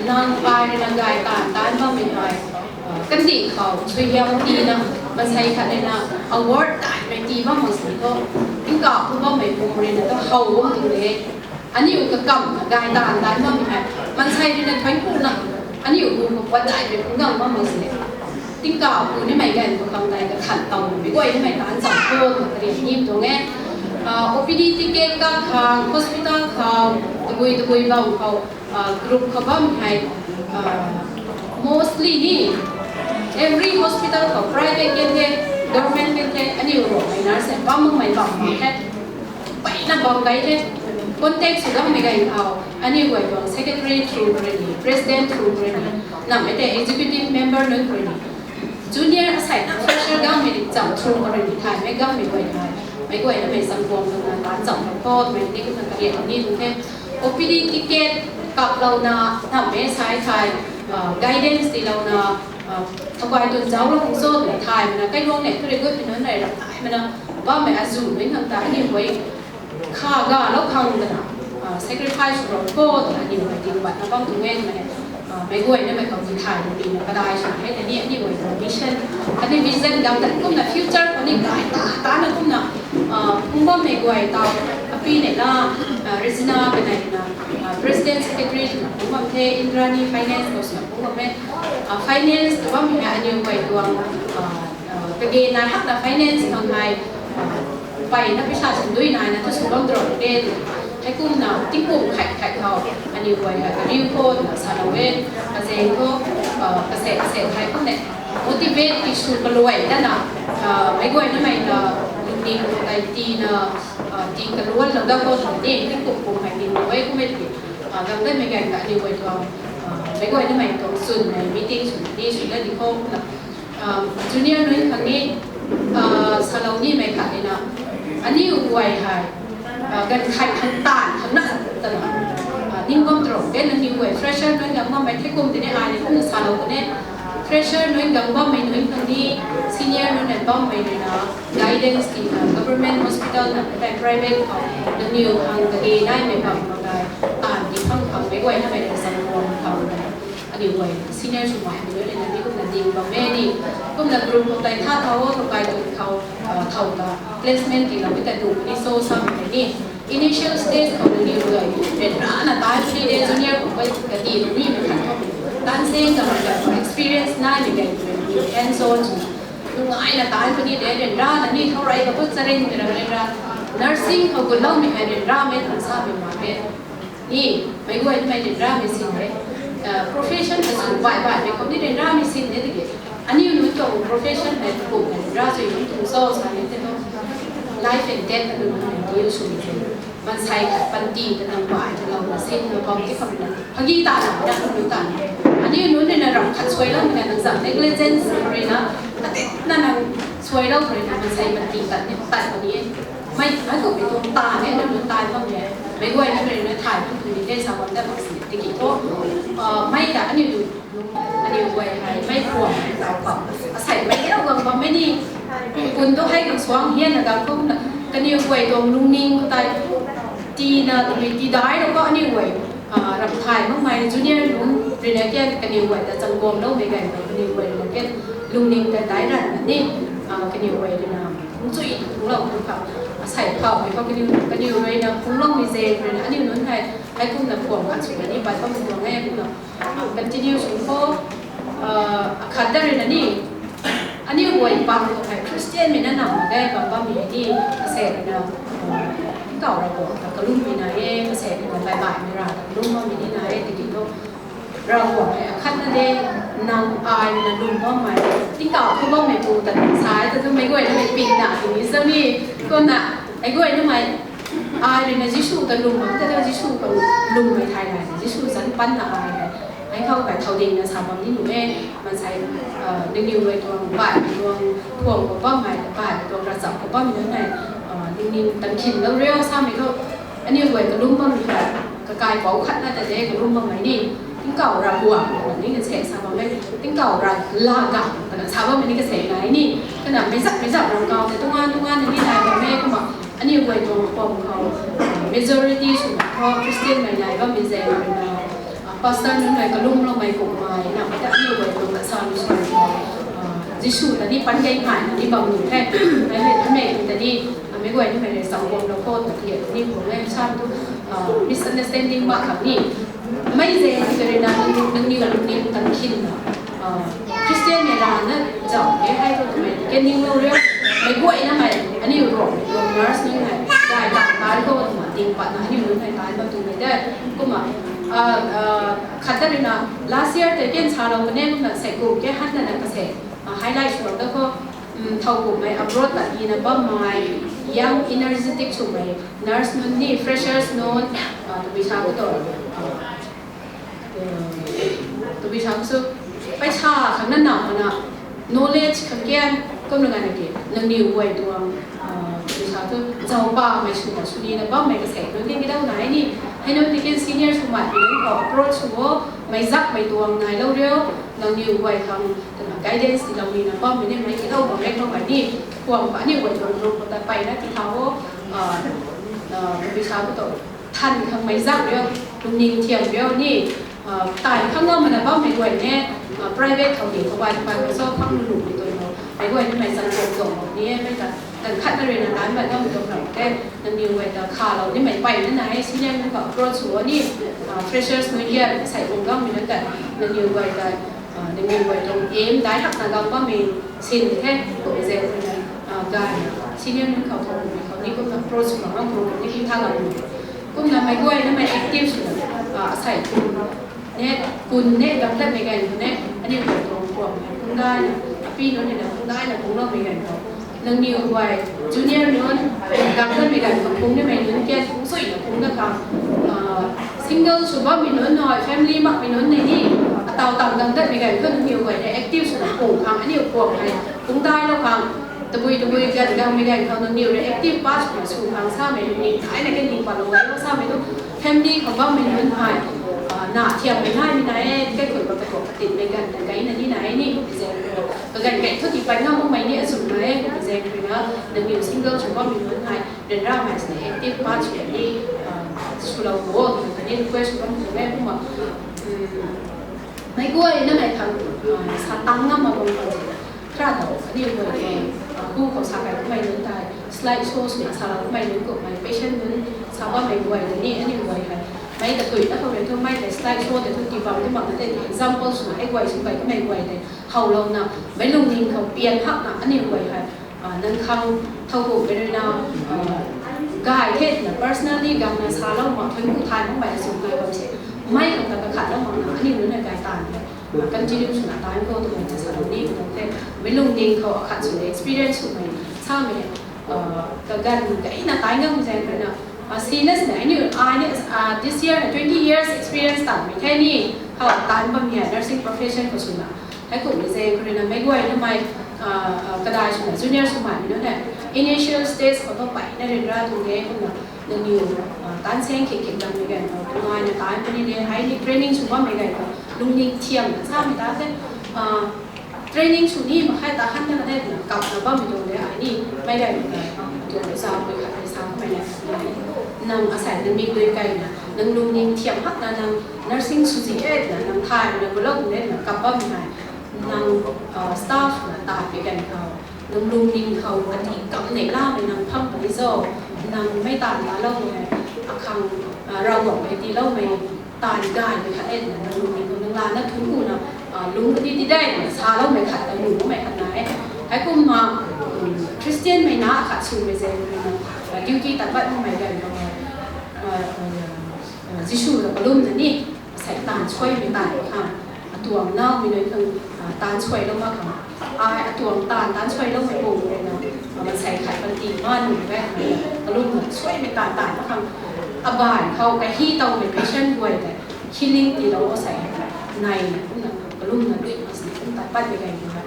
nang ai rui na gay taanv taanc bammei hei, kandih khou suaihiam tiina, maansei khat rui na award daihmei tii bam mak sini thu, tingkauh thu bammei pum rui na thu how bam tuang de. Aniw kakamna gay taanv taanc bammei hei, maansei rui na thuanc kuna, aniw hu khou pat daihmei phungc gang bam mak sini, tingkauh pu nimei ganv khou khang tei kakhan towmei guay nimei taanc cham khou na karian nim tuang e. OPD ticket kak khang, hospital khou, tabui tabui bam khou, group khou bammei hei, mostly ni, every hospital khou, private kan the, government kan the, aniw Ruangmei nurse hei bam makmei bam mak khe, peyna bam gay the, contact sw ganmei ganv khou, aniw guay tuang secretary through khou rui ni, president through khou rui ni, namei tei executive member nunc khou rui ni, junior asei na fresher ganmei ri cham through khou rui ni thaymei ganmei guay hei, meic guay namei zangkuamlouna taanc cham khou khou mei ni kumna karian ni tuang the. OPD ticket kaplouna, namei sai thei, guidance tiilouna, thaguay tun zauclou khang cho twna thaymei na kailuang ne thu rui gutmei nunc rey ram thaymei na, bammei azuh mei khang ta aniw guay kha galou khang twna, sacrifice rou khou twna aniw guay tingbatna bam tuang e twmei, meic guay namei khou tithay na pina kadai swna hei tei ni aniw guay tuang mission, aniw vision dam ta kumna future khou ni gay ta tana kumna, phungc bammei guay ta, api neihla, Regina kanei na, president secretary swna phungc bam the, Indrani finance khou swna phungc bam e, finance tw bammei hei aniw guay tuang, kage nai hakna finance khang hei, peyna paisa sandui naina thu sw bam drone de, Heikumna tingkum khat khat khou aniu guay hei kariu khou twna salou e, kazeng khou, kase kase hei kumna motivate ti sw kaluai dana, meic guay namei na lungning khou tei tina, ti kaluan lou dat khou twna ni tingkum kum hei ning e kumna ti, gang datmei ganv ta aniu guay tuang, meic guay namei tuang chwnmei meeting sw ni sw dat di khou kumna junior nunc khang ni salou nimei khat ina, aniu guay hei ganv khat khang taanv khang na twna ning bam tro ke, nangniw guay fresher nunc gang bammei thei kum tini ai ni kumna salou tw ne. Fresher nunc gang bammei nunc khang ni senior nunc nai bammei rui na guidance tina government hospital na tei private khou nangniw khang kage naimei bam khou tei taanv ti phang khang meic guay namei rui zang guang khang aniu guay senior swmei aniu rui na ni kumna ding bam e ni, kumna group khou tei tha thau o, thau kai tun khou, thau ta placement tiloumei ta du ni so samei ni initial stage khou nangniw guay ryanrana taanv puni de, junior khou guay kati lou nimei khat khou taanv seng kamei ta experience naimei ganv rui hands on sw nungaina taanv puni de, ryanrana ni thau rey khou tu charynmei ra ryanra nursing khou gutloumei hei ryanramei tang samei mak e. Ni meic guay mei ryanramei sin e, profession ta sw baih baihmei khou ni ryanramei sin e tiki, aniu nunc tuang profession hei kum hei ryanra sw nunc tuang cho sa ni te no, life and death aniu nunc hei deal swmei the. Maansei khat panty ta nang baih talouna sinna bam ti khou rui na phagi ta na na nunc ta, aniu nunc rui na ram khat suailoumei na nang zam negligence rui na, atit na nang suailou rui na maansei panty tat ni tat puni e. Mei mei khou mei tuang taanv e, nunc taanv bam e. Meic guay na rui na thay bam puni de sa bam dat mak si tiki thu, mei ta aniu aniu guay hei mei khuang tau khou asei mei tau gang bammei ni, pun tu hei khang suang hianna gang kumna kaniw guay tuang lungning khou tei tina twmei ti dai lou khou aniu guay ram thay makmei junior nunc rui na kian kaniw guay ta chang guangloumei ganv khou kaniw guay rui na kian lungning ta dai ranna ni, kaniw guay rui na phungchui phunglou tu khou asei phoumei khou kaniw kaniw rui na phungloumei zaeng rui na aniu nunc hei heikumna khuang khat swna ni pat bammei tuang e kumna continue sw khou, akhat da rui na ni aniu guay pang khou hei Christian mei na nam mak ge bam bammei ni, kase rui na kau Ravguangc ta kalummei nai e, kase rui na baih baihmei ra ta kalum bammei ni nai e tiki thu, Ravguangc hei akhatna de, nang ai rui na lwm bammei, tingkauh thu bammei pu ta sa e ta thu meic guay namei ping na tini zami, kumna meic guay namei ai rui na Jisu ta lwm bam ta thu Jisu ta lwmmei thay nai, Jisu zanc panna ai hei mei khou kai thau dingna sa bam ni nuh e. Maansei nangniw guay tuang baihmei tuang khuang khou bammei, baihmei tuang ravchap khou bammei nunc hei lungning tan khinlou riu samei thu, aniu guay kalum bammei hei kakai pou khatna ta de kalum bammei ni, tingkauh Ravguangc twna ni kase sa bam e, tingkauh Rav laa gang twna sa bammei ni kase nai ni, kana mei zak mei zak ram kau tei tungan tungan ni nai bam e kumna aniu guay tuang pam khou majority swna khou Christian mei nai bammei zaeng rui na pastor nunc hei kalumloumei kummei na mei ta aniu guay tuang ta sa ni sw khou Jisu ta ni pan gay ngai na ni bam nuh the. Mei hei mei ta ni meic guay ni mei rui sa guanglou khou ta ti ni khou e sa tu misunderstanding mak khang ni mei zaeng tei rui na nangniw lungning tan khinna Christian mei rana zauc e hei khou twmei kaninglou riu. Meic guay namei aniu Rome nurse nunc hei gay ta tai khou twna ting patna aniu nunc hei tai bam twmei de. Kumna khat ta rui na last year tei ken salou kane kumna sei kum ke han na na kase highlight swlou da khou, thowkumhmei abroad ta ina bammei young energetic swmei nurse nunc ni, freshers nunc, tabui sa khou tu tabui sa khou su paisa khang na nam mana knowledge khang kian kumna ganv na ki nangniw guay tuang tabui sa tu zauc pamei swna swnina bammei kasei nunc ken kidau nai ni, hei nunc ti ken senior swmei nunc khou approach sw o, mei zakmei tuang nailou riu, nangniw guay khang twna guidance tiilou nina bammei ni mei kidau bam rei khou mei ni, khuang pa aniu guay tuang group khou ta peyna ti thau o, tabui sa khou tu than khang mei zak riu, lungning thiam riu ni, tai khang ngam mana bammei guay ne, private khou ni khou bai khou bai khou cho khang lu lu ni tuang o, meic guay ni mei zang tuang tuang ni e mei ta, tan khat na rui na tan bai bammei tuang khang te, nangniw guay ta khalou ni mei peyna na e, senior nunc khou approach sw o ni, freshers nunc hei sei kum gammei nunc ta, nangniw guay ta nangniw guay tuang aim dai hakna gang bammei sin the, kum zaeng rui na gay senior nunc khou khou ni khou ni kumna approach sw bam bam kum ni tha gang ni Kumna meic guay namei active swna, asei kum ne, kum ne, gam tatmei ganv khou ne, aniu guay tuang kuam hei pungdai na, api nunc hei na pungdai na pungloumei ganv khou, nangniw guay junior nunc, gam tatmei ganv khou pung nimei nunc kian pung suina pung na khang, single sw bammei nunc hei, family makmei nunc nei ni, ataw tang gam tatmei ganv khou nangniw guay ne active swna pung khang aniu kuam hei pungdailou khang, tabui tabui gan gangmei ganv khou nangniw rui active part swna sw khang samei nangniw aina kan ding patlou gaylou samei tu, family khou bammei nunc hei, na thiammei naimei na e, kaikhun bam kakuak katinmei ganv ta gayna ni na e ni, zaeng kaganv gay thu tiipat ngam makmei ni achumna e, zaeng ruina nangniw single sw bammei nunc hei ryanramei sini active part sw ni, swlou o, khatni request sw bam tu e kumna, meic guay namei khang, sa tang ngam mak bam khang, tara tau aniu guay e, hu khou sa kai kummei nunc tei, slide show swna salou kummei nunc kummei, patient nunc sa bammei guay tei ni aniu guay hei, meic katui ta khou rui thu mei tei slide show tei thu tii bam tu mak na tei example swna hei guay sw kai kummei guay tei howlouna, meic lungning khou pian hakna aniu guay hei, nang khang thow kummei ruina, gay the twna personally gangna salou mak, thuanc ku thay makmei sw kai bam se, mei khang ta kakhatlou makna aniu nunc na gay taanv e, continue swna time khou twmei ta salou ni khou the, meic lungning khou akhat swna experience swmei samei, kaganv gayna time ngam zaeng ruina, sina sini aniu ai ni, this year na twenty years experience tanmei the ni, how time bammei nursing profession khou swna, heikumhmei zaeng khou ruina meic guay namei, kadai swna junior swmei nunc hei, initial stage khou thu peyna ryanra tuang de kumna, nangniw, taanv saeng khik khik dammei ganv khou, ngai na time puni de, hei ni training sw bammei ganv khou lungning thiam samei ta the, training sw ni mak khe ta han na de twna kapna bammei tuang de, ai ni, mei ganv khou, tuang zauc pui khat hei sa kamei na, nang asei nang mikdui kayna nang lungning thiam hakna nang nursing swzi e twna nang thaymei na gulou de twna kap bammei hei, nang, staff na ta pui ganv khou, nang lungning khou kati kam neihlamei nang phang puni zo, nang mei taanv talou e, akhang, Ravguangc hei tiiloumei taanv gaymei khat e twna nang lungning khou nang lana thuanc kuna, lungc kati ti de twna saloumei khat ta nuh makmei khat na e. Heikumna, Christian mei na khat swmei zaeng ruina, duty tat pat makmei ganv khou, Jisu ta kalumna ni, asei taanv suaimei taanv khang, atuang naumei nunc khang, taanv suailou mak khang, ai atuang taanv taanv suailoumei pung ruina, asei khat panty ma nuh e, kalumna suaimei taanv taanv mak khang, abaanv khou kahi towmei patient guay tei healing tiilou asei hei, nei kumna kalumna dui mak sini kum tat patmei ganv khou,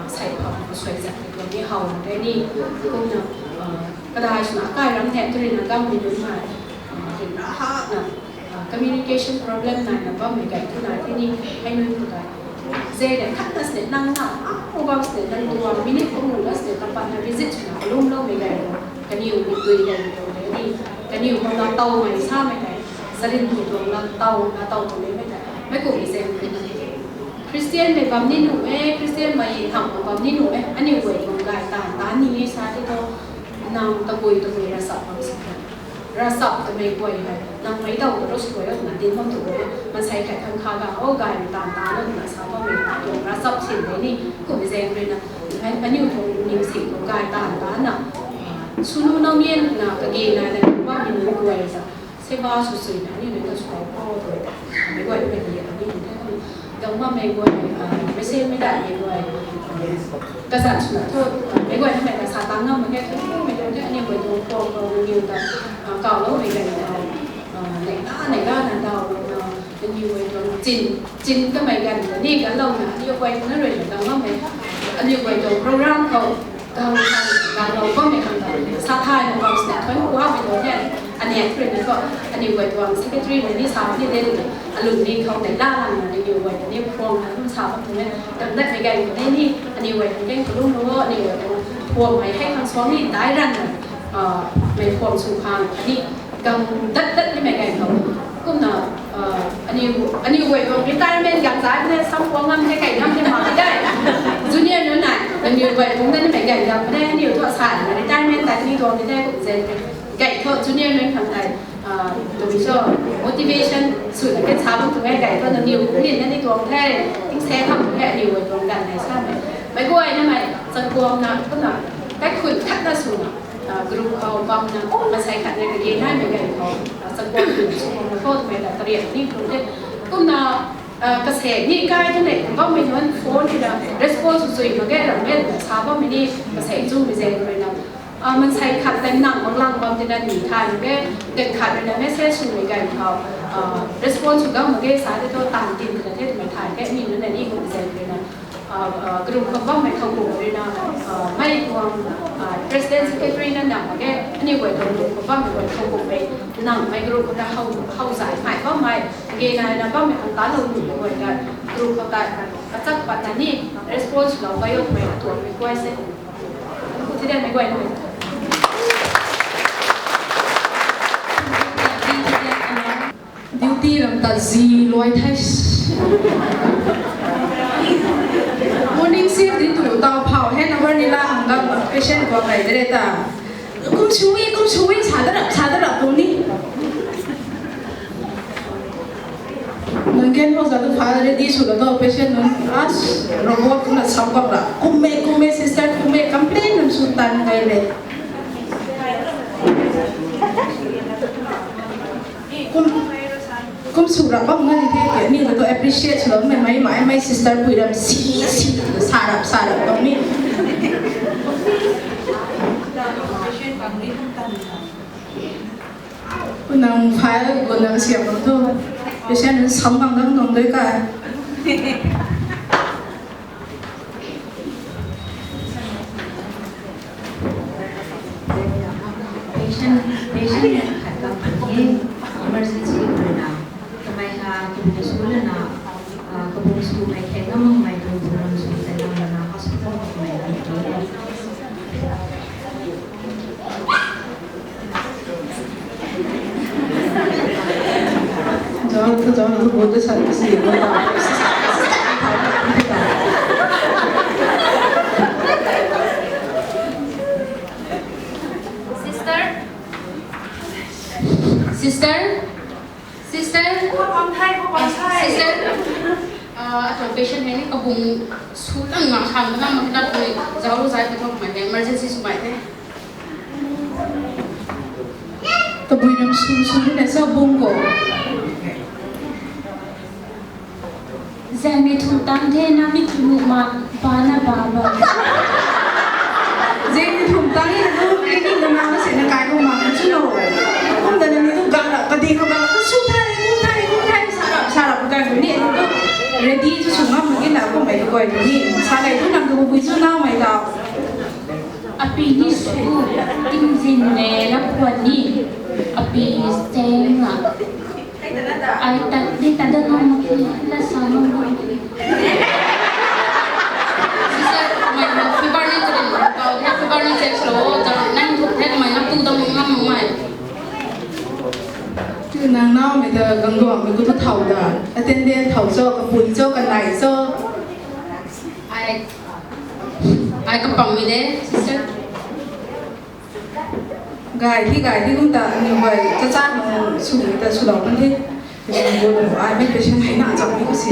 asei phou khou suai zat tei tuang ni how te ni, kumna, kadai swna akai ram the tu ruina gangmei nunc hei, ryanra hakna, communication problem naina bammei ganv thu nai the ni, hei nunc khou tei, zei de khatna sini nang na, a, khou bam sini nang tuang minute khou mu na sini kapatna visit swna kalumloumei ganv khou, kaniw mikdui ganv khou tei ni, kaniw khou na towmei samei tei, zarin khou tuang na tow, na tow tuang nimei tei, meic kumhmei zaeng Christian mei bam ni nuh e, Christian mei hamh bam ni nuh e, aniu guay tuang gay taanv ta ni e sa ti thu, nang tabui tabui ravchap bam sini, ravchap twmei guay hei nang meic daw ta rou sw guay na dinc bam tu e, maansei khat khang kha ga o gaymei taanv ta na twna sa bammei tuang ravchap sin de ni, kumhmei zaeng ruina, aniu tuang ningsin khou gay taanv ta na, swnu nau nian na kage nai na bammei nunc guay ta, seba sw suina aniu nunc ta sw tau khou tu, meic guay mei di aniu nunc the, gang bammei guay, meic sianmei daihmei guay, kazanc swna thu, meic guay namei ta sa tang ngam mak khe, thumei tuang the, aniu guay tuang khou khou nangniw ta, kawloumei ganv khou, neihla neihla na dawlouna, nangniw guay tuang chin, chin kamei ganv ta ni ganlouna aniu guay na ruina gang bammei, aniu guay tuang program khou, gang, ganglou bammei khang ta, sa thayna bam sini thuanc ku hamei tuang the, aniu ruina thu, aniu guay tuang secretary na ni sa ni de, alungning khou neihla langna aniu guay ta ni phuang na kum sa bam tu e, gang datmei ganv khou ni, aniu guay tuang keng kalumlou o, aniu guay tuang phuangmei hei khang suang ni dai ranna, mei phuang sw khang ni, gang dat dat nimei ganv khou, kumna, aniu, aniu guay tuang retirement gang zai ne, sam puang ngam the, kai ngam the mak de, junior nunc na, aniu guay tuang dat nimei ganv gang ne, aniu thu sa na retirement tat ni tuang de, kum zaeng, gay thu junior nunc khang tei, tabui cho, motivation swna kan sa bam tu e, gay thu nangniw kum nin na ni tuang the, tingsaeng kham tu e, aniu guay tuang ganv hei samei, meic guay namei chakuangna kumna, kaikhun khatna swna, Group khou bamna, masei khat na kage naimei ganv khou, chakwan sw bam na khou twmei ta kariak ni kum the. Kumna, kasek ni kai tu nei bammei nunc phone tina response sw mak ge, ram e sa bammei ni kasek chumei zaeng ruina, masei khat tei nang mak lang bam tina ni thay mak ge, ten khat ruina message swmei ganv khou, response sw gam mak ge sa de tu tan tin tina the twmei thay ke, ni nunc na ni kum zaeng ruina, group khou bammei khou kum ruina, mei tuang, president secretary na nang mak ge, aniu guay tuang group khou bammei guay khou kummei, nang mei group khou ta how, how zay mei bammei, kage naina bammei khang tanlou nuhmei guay ta, group khou ta, kachak patna ni, response lou bailou mei atuang mei guay se. Thidamei guay na mei. Duty ram ta zi luai the. Morning shift di tu tau phau handover ni la hang gam patient khou kai de re ta. Kum sui, kum sui, sa da rap, sa da rap tu ni. Nang gen ho za tu pha ready sw la tu patient nunc as robot kumna sam bam ra. Kummei, kummei sister, kummei complain nunc sw tan gai le. Kum, kum sw rap bam na ni the, ni la tu appreciate sw la mei, mei, mei, mei sister pui ram si, si, sa rap, sa rap bam ni. Nang file gu nang siam bam tu, patient sam bam nang nung dui ka. Patient, patient khat kam puni e, emergency ruina, kamei ha, kabung sw lana, kabung swmei khe ngam makmei tuang program sw tei lam lana hospital kamei lam puni e. Zauc, zauc, zauc, zauc, zauc, zauc, zauc. Sister. Sister. Sister. Sister. Atuang patient hei ni kabung sw lang nga khang na mak na tui zauc zai ka thok mai the, emergency swmei the. Tabui ram sw sw na sa bung ko. Zangni thum tang the na mi tu nu ma ba na ba ba. Zangni thum tang ni tu ni ni na ma se na kai ko ma chu lo. Kum da na ni tu gang la ka di ko ma su thai, ku thai, ku thai, sa rap, sa rap ka ni tu ready tu su ngam ni na ko mai ko ni. Sa kai tu nang tu bui chu na mai ta. Api ni su, tingzin le la kwan ni, api seng la. Ai tat di tat da ngam mak ki, la sa ngam mak ki. Sister, mei na fever ni tadin, kau na fever ni check lo, jang nang thuk the mei na pu dam ngam mak mei. Tu nang naumei ta gang duang mei ku tu thau da, attendant thau cho, kapui cho, kanai cho. Ai, ai kapang mei de, sister. Gay thi, gay thi kum ta, aniu guay, chacha nunc sw ta swlou kan the. Patient bu nunc, ai mei patient hei na cham ni ku si.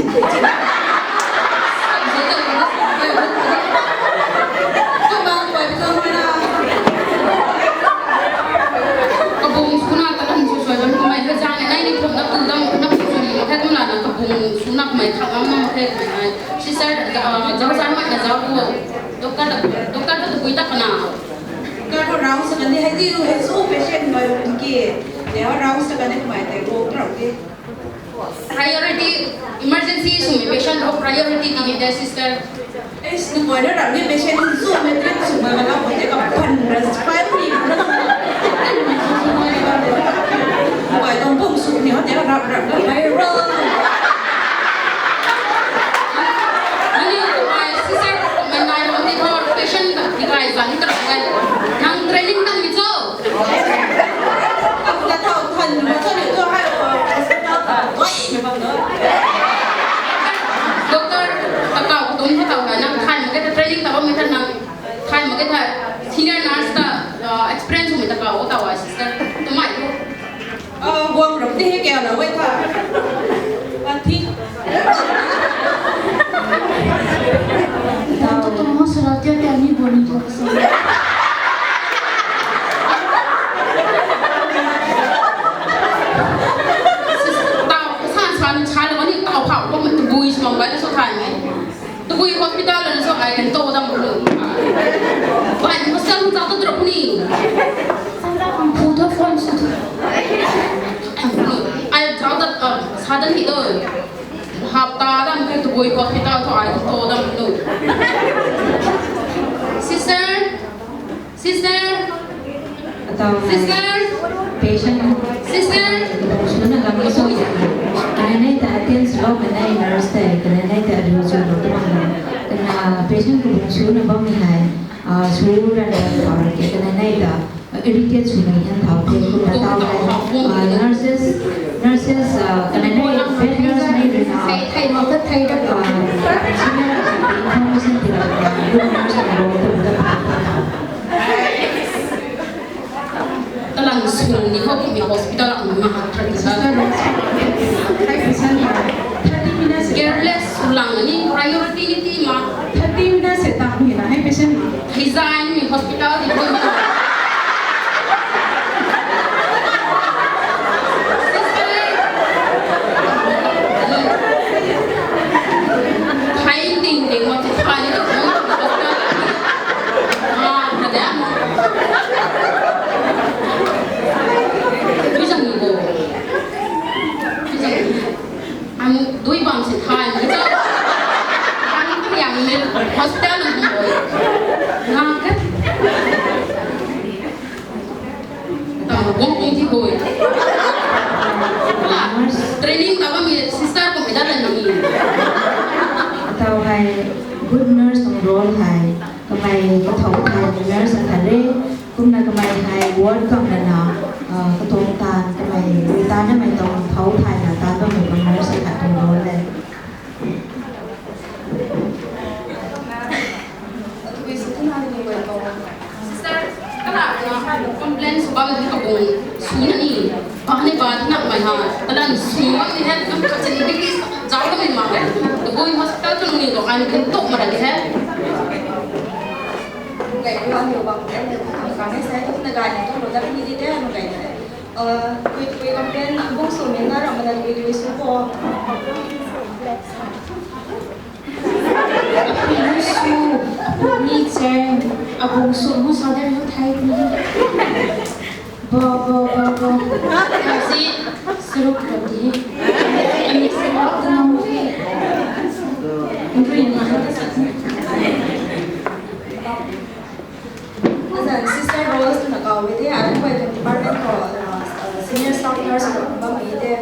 Kabung sw na ta kan sw sw kan kamei ka jang nai ni thum na pu dam na pu sw ni, thai kum la na kabung sw na kamei thak ngam na the kamei nai. Sister, zauc zauc mai na zauc ku. Doctor ta, doctor ta tabui ta kana. Kar ko round sa kan di, hei di, hei su patient mai ru ki. Tei ho round sa kan di, mai tei wo rau di. Priority, emergency swmei patient ho priority di ni de, sister. Ei, nang guay na rap ni patient swmei trip swmei ka la ko tei ka pan ra, file ni ra. Guay tuang bung sw ni ho tei rap rap rap hai ro. Ani ko ai sister ko man nai ram di thor patient ka di kai zan ka kai. Nang training tan mi cho. Ka thau than ma cho ni tu hai ko hospital ta. Oi, ni bang do. Doctor ta kau tung ta kau nang khai ma ke training ta mi ta nang khai ma ke ta senior nurse ta experience mi ta kau ta wa sister. Tu mai tu. Guang ram ti hei kau na wei tha. Pan thi. Tau tu mo sura tia tia ni bo ni tu sa. Hei tu, hapta dam khe tabui hospital thu ai thu to dam tu. Sister, sister, Atau sister, patient sister, suna lam so ya. Kanei ta attend swlou, kanei nurse tei, kanei ta adu swlou tu bang. Kana patient khou suna bam ni hei, ah, suna na power ke kanei ta irritate swna hian thau the, kumna tau hei, ah, nurses, nurses, ah, kanei bed nurse nei rui na, ah, senior information ti la, ah, good nurse na role tu da. Talang sung ni ho, mi hospital ang mahak thirty percent. Thirty percent. Thirty minutes. Careless sw lang ni priority ni ti ma. Thirty minutes se tak ni na hai patient. Resign mi hospital ni ho. Hai ting ting ma tu phai ni tu. Ah, na da. Tui zang ni bo. Tui zang ni. Ang dui bam si thai ni. Ang yang ni hospital ni bo. Nga ka. Tang bong bong ti bo. Ah, training ta bam mi sister ko mi da la ni. Tau hai good nurse tang role hai. Kamei kathau thai nurse akhat re, kumna kamei hei ward khang lana, ah, katuang taanv kamei, taanv namei tuang thau thai na taanv bammei nurse akhat tuang role le. Sister, kana complain sw bam ni kabung sw na ni. Ba ni ba na mai ha. Kalan sw bam ni hai, kam kachin biki zau na mai ma hai. Tabui hospital tu ni to kan kan tok ma da di hai. Gai ko ni bam ni, kam ni sai tu na gai ni tu lo da ni di de, na gai ni. Uh, kui kui complain bung sw ni na ram na kui kui sw ko. Abung sw, abung ni cheng, abung sw mu sa de mu thai ni. Bo, bo, bo, bo. Kasi, saruk roti. Ani saruk na mu. Ngui na. Azan sister Rose na kau de, ai kum department ko, uh, senior staff nurse ko bam de.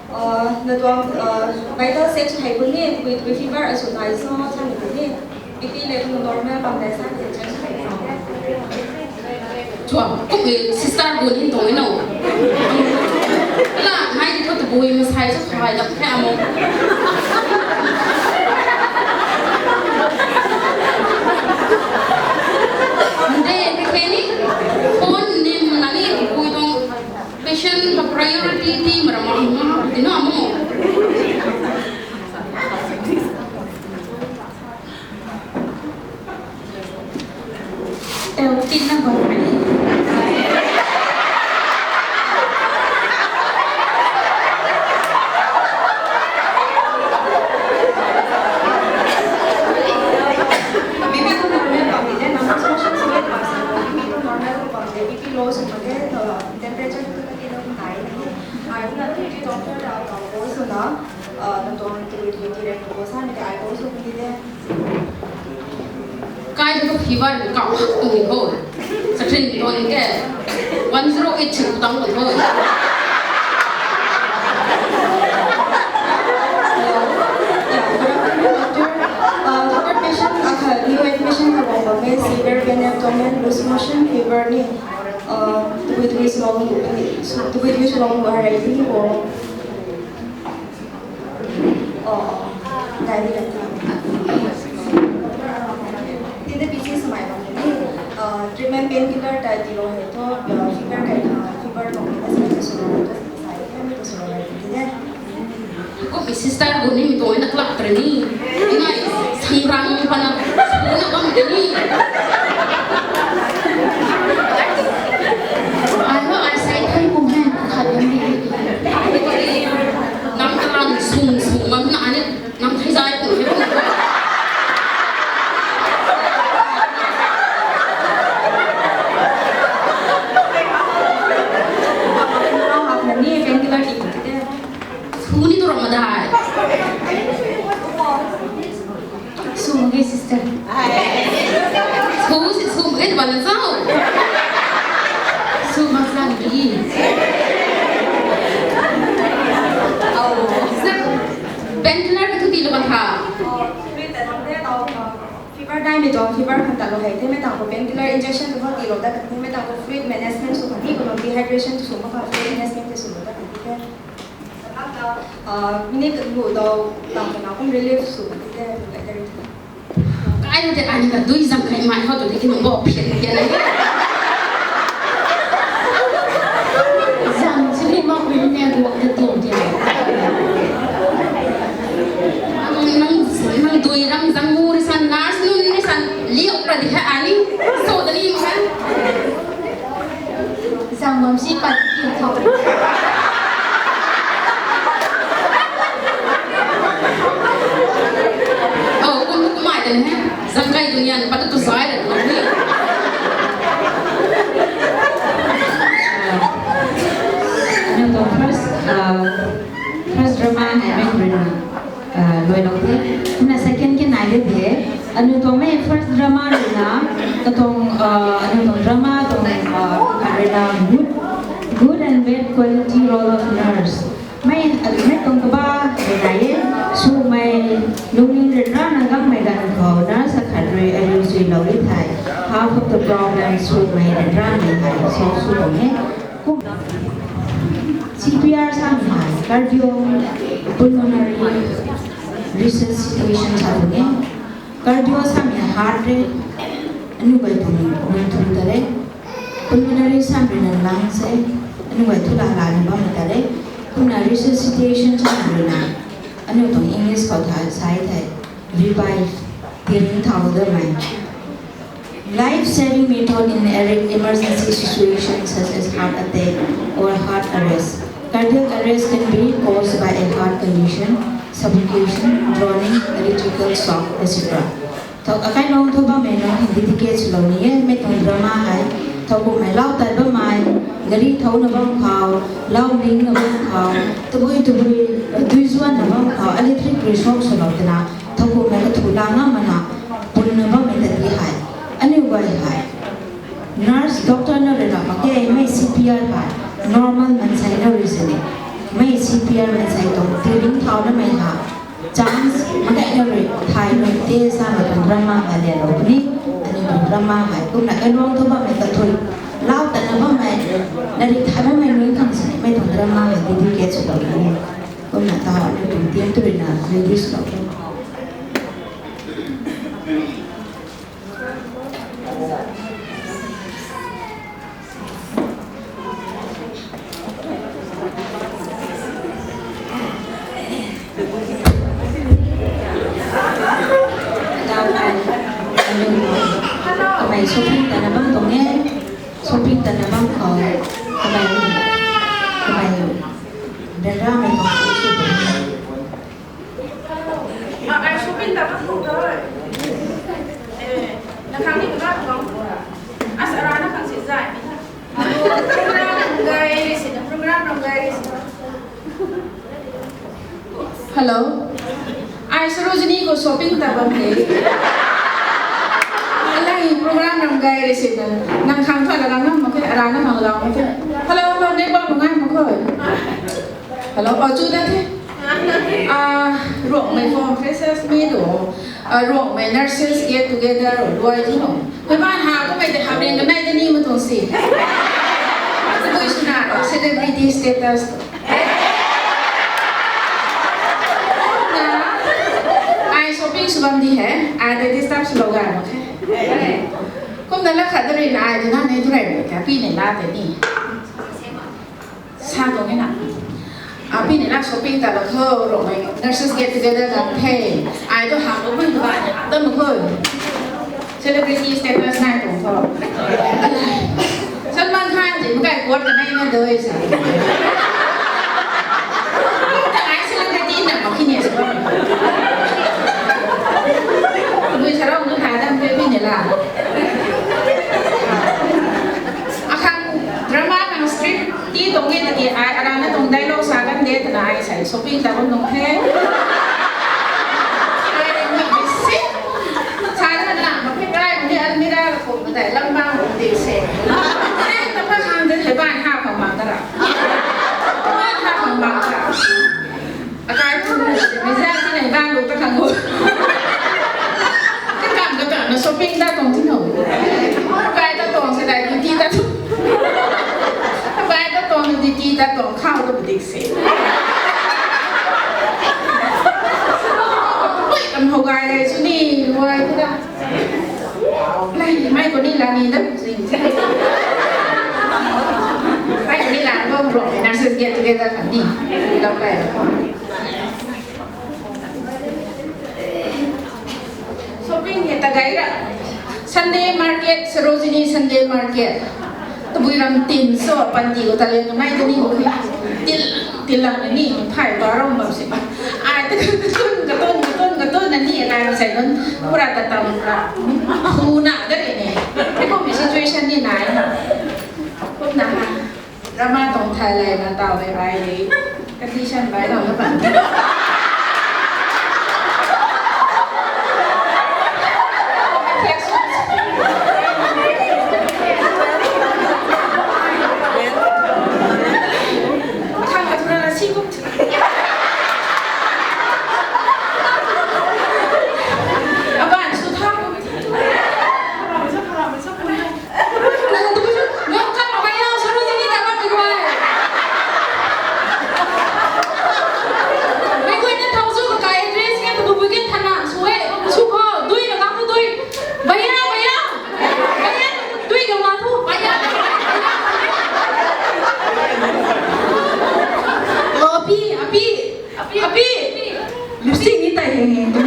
Uh, na tuang, uh, vital sex hai bun ni, with, with fever asu nai so, chan ni bun ni. B P level normal bam de san de chan. Chua, kum ni sister bun ni tong no. La, nai di thu tabui masai so khai dam khe amo. Nde, khe ni, phone ni na ni, tabui tong. Patient ka priority ti mara ma ma ti na mo. Tel tin na bam ni. Maybe tu normal bam ni de, na mo so so bam sa, maybe tu normal bam de, maybe low so bam de, temperature tu ka ti na nai ni. Ai na tu doctor da ka ko so na. Ah, na tuang tui tui direct ko sa ni ai ko so ni de. Kai tu fever kau hak tu ni ho. Sa trin tu ni ke. One zero eight chu tang tu ho. Hello. Yeah, good afternoon, doctor. Uh, doctor, patient akhat new admission ka bam bam e, severe pain, abdomen, loose motion, fever ni. Uh, tui tui sw lou, tui tui sw lou, harai ni bo. Oh, dai ni lam ta. Tinte busy swmei bam ni, uh, treatment painkiller ta tilou hei thu, uh, fever kai, uh, fever tuang ni, as in, swlou hei thu, sai, kami tu swlou hei thu, tinte. Kum mi sister bun ni mi tuang na club training. Ngai, sangrang pana, na bam training. Ai ho, ai sai thai kum hei, khat bam ni. Nang kalan sung sung bam na ni, nang thai zai kum hei bam. Nang hak na ni painkiller ti kum ti de. Suni tu ram ma da. Tuang fever khang ta lou hei the, mei tang khou painkiller injection tu khou ti lou dat kan the, mei tang khou fluid management sw kan the, kumna dehydration tu sw mak khang fluid management tu sw lou dat kan the. Ah, minute tu ngu dou, tang khou na kum relief sw kan the, tu kai ta ri the. Kai ta te ani ka dui zang kai mai ho tu de kin bo phian phian na. Zang sini mak ri ne bu ta tu dia. Nang, nang dui ram zang mu ri san, nurse nunc ri san, liok ra di ha ani. So da ni ma. Zang bam si pat ki tho. Oh, kum, kum mai ta ni he. Zang kai tu nian pat tu zai ra ni. Ano to first, uh, first drama hei mei rui na, uh, luai lou the. Kumna second ke nai de the. Ano to mei first drama rui na, katuang, uh, ano to drama tuang, uh, khat rui na good, good and bad quality role of nurse. Mei, uh, mei tuang kaba rui na e, swmei lungning ryanra na gangmei ganv khou nurse akhat rui ariu sui lou e thei, half of the problem swmei ryanra ni hei solve sw tuang e. Kum C P R samei hei cardiopulmonary resuscitation sa tuang e. Cardio samei heart rate, aniu guay tuang nunc thu ta re. Pulmonary samei rui na lungs e, aniu guay thu la la ni bammei ta re. Kumna resuscitation samei rui na, aniu tuang English khou tha sai thei, revive, tiring thau damei. Life-saving method in emergency situations such as heart attack or heart arrest. Cardiac arrest can be caused by a heart condition, suffocation, drowning, electrical shock, et cetera. Thow akai nung thu bammei nung dedicate swlou ni e, mei tuang drama hei. Thow kummei lau tat bammei, gari thouna bam khou, lau ningna bam khou, tabui tabui, dui zuanna bam khou, electric rui shock swlou twna, thow kummei kathu la ngam mana, punna bammei ta di hei. Aniu guay hei. Nurse, doctor na rui na mak ge, mei C P R hei. Normal mansei na rui sini. Mei C P R mansei tuang tiring thau namei ha. Chance, mak ge na rui, thai nui te sa na tuang drama hei le lou ni, aniu tuang drama hei. Kumna kai luang thu bammei kathui. Lau tat na bammei, na ri thai bammei nui khang sini, mei tuang drama hei dedicate swlou ni. Kumna ta aniu tuang team tu rui na, release lou. Kamei shopping tana bam tuang e, shopping tana bam khou, kamei, kamei, dada mei tuang e. Ah, ai shopping ta bam tuang e. Eh, na khang ni kna tuang. As arana khang si zai. Program ram gay ri si na, program ram gay ri si na. Hello. Ai Sarojini khou shopping ta bam the. Alai program ram gay ri si na. Nang khang thu la nang mak khe, arana khang lau mak khe. Hello, hello, ne bam ngai mak khe. Hello, oh, chu da the. Ah, Rongmei form freshers meet o. Ah, Rongmei nurses get together o, luai thu no. Hei ban ha, kummei te ha, ren kanei te ni ma tuang si. Tabui swna, celebrity status. Na, ai shopping sw bam di he, ai te disturb swlou gay mak khe. Kumna la khat da rui na, ai tu na ne tu rui na, kha pi ne la te ni. Sa tuang e na. Api ni na shopping ta la tho, Rongmei nurses get together ta the. Ai tu ha ko man ba ni, ta ma ko. Celebrity status nai tuang tho. Salman Khan ji kai quote ta nai na doi sa. Ta ai celebrity na ma kini sa. Mui sa rong na ha dam pe pi ni la. Akhang drama khang script ti tuang e tiki ai arana tuang dialogue sa kan de twna ai sei shopping ta bam nung the. Ai ring mak di si. Sa na na, ma phi kai ni almirah la kum dai lam bang di se. Ai ta pa khang de he ban ha khang bang ta ra. Ban ha khang bang ta ra. Akai tu, mei zat si nai bang lu ta khang hu. Kakam kakam na shopping Khau tu dik se. Pui kam hou gay le sw ni, wai tu da. Lai, mai ko ni la ni da, zing zing. Mai ko ni la ko, bro, nurses get together kan ni. Lau kai la ko. Shopping hei ta gay ra. Sunday market, Sarojini Sunday market. Tabui ram tin so, panty ko ta le nai ta ni ko. Til, til lang ni, phai ba ram bam se. Ai, ta tun, ka tun, ka tun, ka tun, na ni, nai ma sai nun. Pura ta tam ra. Hu na, da re ne. Ko mi situation ni nai na. Kum na ha. Drama tuang thay lay na taw de ai de. Condition bai lo na ban. Khang ka thura na si kum. Aban su tha. Nang tu nang kan ma kaya, Sarojini ta kan di guay. Mei guay na thau zu ka kai address nge tu bu ke thana su e, su ko, dui na ka dui. Bhaiya, bhaiya. Bhaiya, dui ka ma thu, bhaiya. Api, api. Api! Lipstick ni tai heng heng tu.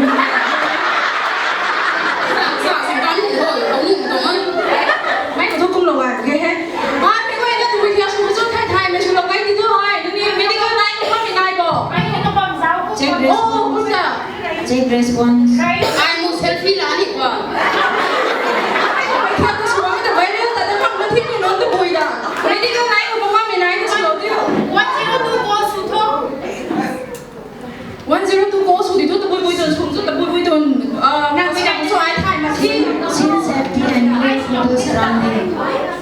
Sa, sa, sa, kan ni ho, ho ni tu man. Mai ko thu kum lo wa, ge he. Ba, mi ko ina tu video su su thai thai, mi su lo kai ti tu hai. Ni medical line ko mi nai bo. Ai, ka bam zau. Check this. Oh, kum sa. Check response. Ai mu selfie la ni kwa. Kha ta su wa ta viral ta ta kam na thi ni non ta bui da. Medical line ko ma mi nai ni su lo ti. One zero two call su tho. One zero two call su di tu tabui bui tun, su tu tabui bui tun. Ah, nang si nang su ai thai ma si. Since F D and U S people surrounding.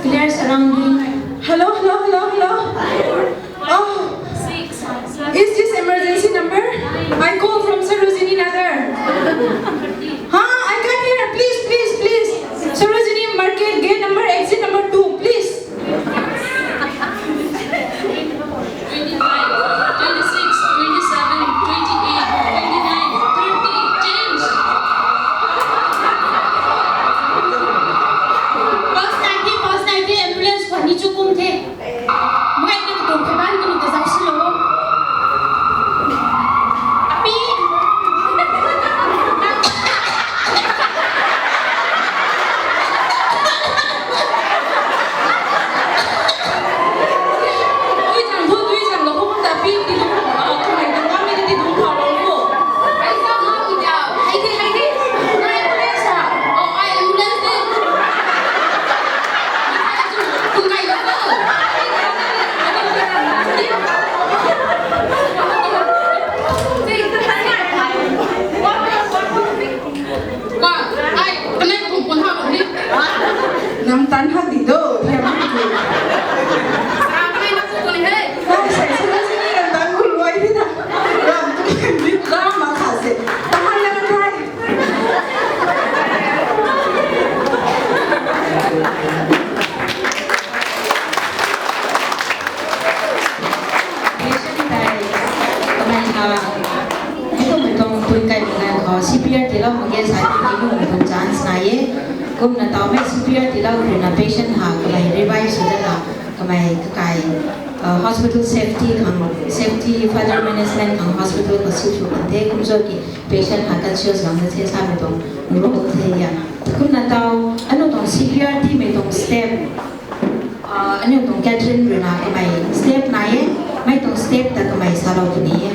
Clear surrounding. Hello, hello, hello, hello. Oh, is this emergency number? I call from Sarojini Nagar. Huh? I can't hear. Please, please, please. Sarojini Market, gate number, exit number two, please. Twenty-five, twenty-six, twenty-seven, twenty-eight, twenty-nine, thirty, change. Pulse ninety, pulse ninety, ambulance khwan ni chu kum the. Mai ka tu ka ban ka nu ka zau si lo. Api. Dui zang thu, dui zang lo, kum ta pi, ti tu, ah, tumei ta ngam mi ta ti tu, pa lo lu. Ai zang ha, ui ta, hai di, hai di. Nai ambulance ha. Oh, ai ambulance de. Kum kai lo ko. Ba, ai, kanei ko kum kun ha lo ni. Nam tan hak di do, thiam hak di. Sa, kanei na ku kun he. Ai, sa, sa, sa, sa, nam tan kun luai di na. Ram tu kan di, ram ma kha se. Tahan na kan thai. Patient tei, kamei ha, mi tuang, mi tuang pui kai mi nai khou C P R tiilou mak ge sa ti ni nu mi tuang chance nai e. Kumna taw mei C P R tiilou khou na patient ha, kamei revive sw dana, kamei kakai, uh, hospital safety khang, safety further management khang hospital khou shift sw kan the, kum zo ki patient ha conscious lang na the sa mi tuang role the ya. Kumna taw, anu tuang C P R ti mi tuang step, Ah, aniu tuang Catherine rui na kamei step nai e, mei tuang step ta kamei salou puni e.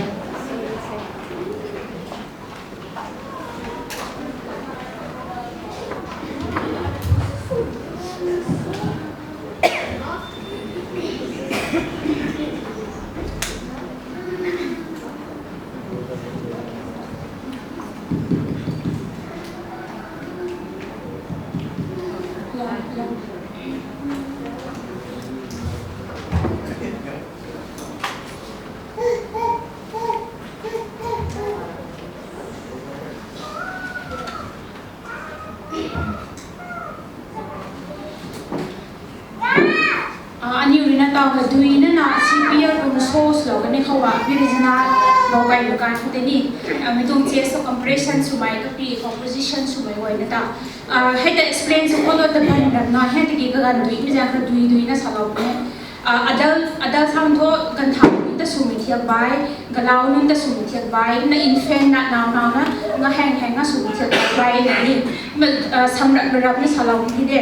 Thowa, mi rijina, bau kai lu kan tei ni, mi tuang chest compression swmei kapi, composition swmei guay na ta. Hei ta explain sw khou lo ta pan ram na, hei ta ki kagan dui, mi zang ka dui dui na salou ne. Adult, adult sam thu kan thau nunc ta swmei thiak bai, galau nunc ta swmei thiak bai, na infant na nau nau na, na heng heng na swmei thiak bai na ni. Samrat rap ni salou ni de.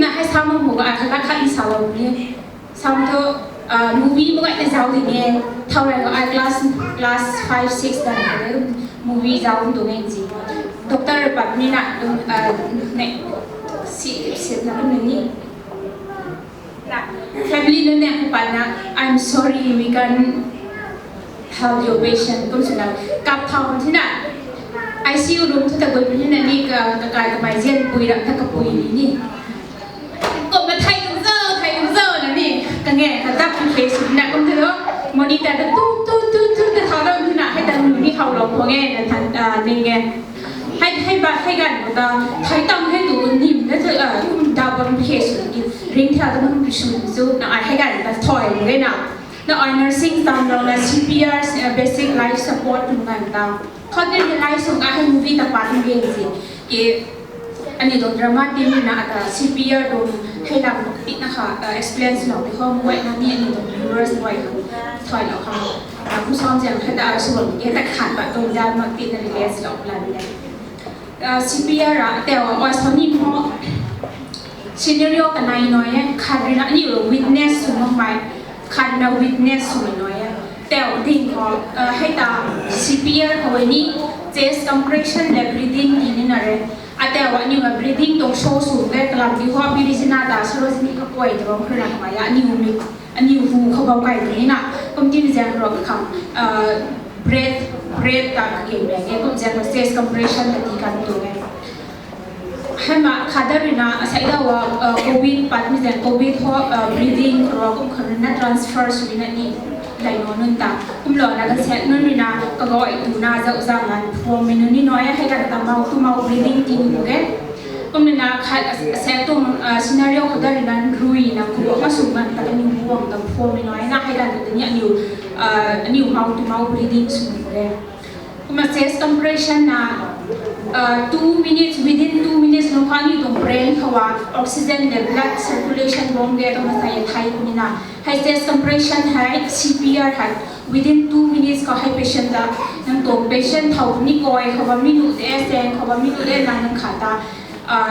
Na hei sam mu ga ai khat khat ni salou ni. Sam thu movie mak gay na zau ding e. Thau rui ai class, class five, six dan movie zau tuang e ji. Doctor pat ni na, ne, si, si na ni. Family nunc ne hu patna, I'm sorry, we can't help your patient. Kum swna kap thau tina, I C U room thu ta gui puni na ni ka, kakai kamei zian pui ram ta kapui ni ni. Kum na thei kum zau, thei kum zau na ni, kange, kadap tu khe swna kum tu lo, monitor ta tu, tu, tu, tu, ta thau ram tina, hei ta nu ni hau lou khang e na than, ning e. Hei, hei ba, hei ganv ta, thei tam hei tu nim na tu, kum da bam khe sw ki, ring thau ta nung pi sw chu, na ai hei ganv ta thoi mak ge na. Na ai nursing tam lou na C P R, basic life support kum ganv ta. Khou tei ni life sw ka hei movie ta pat ni si. Ki, ani tuang drama team na ata C P R tuang hei lam ti na kha, explain swlou pi khou guay na ni ani tuang viewers guay khang thoi lou khang. Kum sam ziang hei ta sw bam ke ta khat pat tuang drama team na relate swlou plan le. C P R a tei wa, oi, sw ni mo. Scenario kanei nai e, khat rui na aniu witness sw makmei, khat na witness swmei nai e. Tei ding khou, hei ta C P R khou ni chest compression le breathing ti ni na re. Atei wa aniu na breathing tuang show sw de kalam di ho, mi rijina ta Sarojini kakuay ta bam khou na kamei aniu mi, aniu hu khou bau kai tu ni na, kum ti mi ziang rui khang, breath, breath ta kagin bang e, kum ziang chest compression ta ti kan tu e. Hei ma khat da rui na, asei da wa, covid pat mi zang covid ho, breathing khou kum khou na transfer sw na ni, lei no nunc ta. Kum lou na kan sek nunc rui na, kagay tu na zau zang na, phuammei nunc ni nai e, hei kan ta mouth to mouth breathing ti ni pu e. Kum rui na khat, asek tuang scenario khou da rui na, rui na, kua ma sw man ta ni buang ta phuammei nai e na, hei kan ta ni aniu, aniu mouth to mouth breathing sw ni pu e. Kumna chest compression na, two minutes, within two minutes nung khou aniu tuang brain khou a oxygen le blood circulation bam ge twna sa e thei puni na. Hei chest compression hei, C P R hei, within two minutes khou hei patient ta, nang tuang patient thow ni koi khou bam ni nuh de, seng khou bam ni nuh de, nang nang khat ta,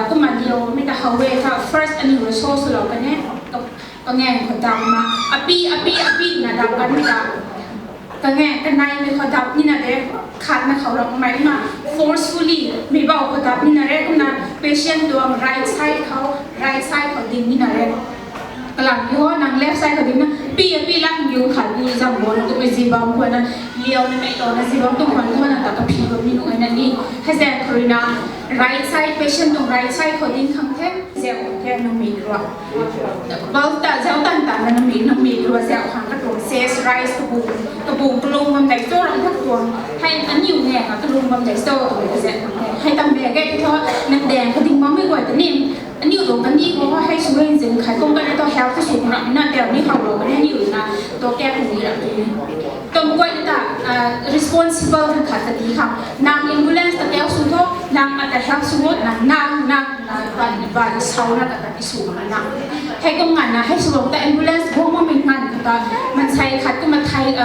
kumna ni o mi ta how e ta first aniu rui show swlou kan e. Kangaeng khou dap na, api, api, api na dap kan ta. Kangaeng kaneimei khou dap nina de, khat na khou ramei na, forcefully, mei bau khou dap nina re, kumna patient tuang right side khou, right side khou ding nina re. Kalam yo, nang left side khou ding na, pi, api lak yu khat pu zam bo na, tu mei zibam khou na, liau na mei to na zibam tu khwan khou na ta kaphi bam ni nung na ni. Hei zaeng khou rui na, right side, patient tuang right side khou ding khang the. Zau the nang mi rua. Bau ta zau tan tan na nang mi, nang mi rua zau khang katuang chest rise kabung, kabung kalung bam dei cho ram thak tuang. Hei aniu ne ka kalung bam dei cho tuang ka zau khang the. Hei tam bia ge tho nang deng kading bam mei guay ta ni. Aniu tuang kani khou hei sw hei zing khai kum kani tho help tu sw ram na tei ni khou lo kani aniu na to kek ni ram ni. Tum guay ta responsible kan khat ta di khang. Nang ambulance ta keu sw tho, nang ata help sw tho, nang, nang, nang, ban, ban, sau na kata ti sw na. Hei kum ngan na, hei sw ta ambulance bung ma mei ngan kata, mansei khat kumna thei,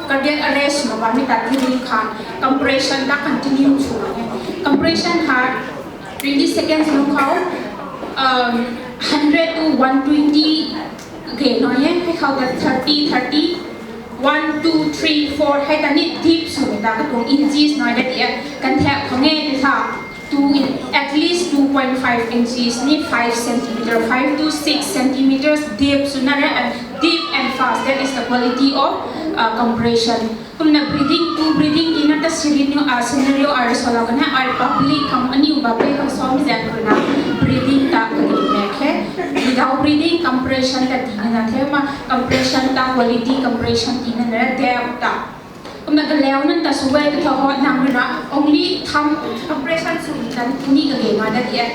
cardiac arrest ma bam mi ta ti ri kha, compression ta continue sw na. Compression ha, twenty seconds nung khou, hundred to one twenty, okay, nai e, hei khou ta thirty, thirty, one, two, three, four, hei ta ni deep sw ta katuang inches nai da ti e, kan thak khang e ti tha. Two in, at least two point five inches ni five centimeter, five to six centimeters deep sw na re, and deep and fast, that is the quality of compression. Kumna breathing, tu breathing tina ta scenario, scenario ar sw lou kan e, ai public khang, aniu public khang sw mi zan khou na breathing ta kani mek khe. Without breathing, compression ta tina na the ma, compression ta quality compression tina na re, depth ta. Kumna kaleu nang ta sw e ta tho ho nang na only thumb compression sw ni kan ni kage ma da ti e.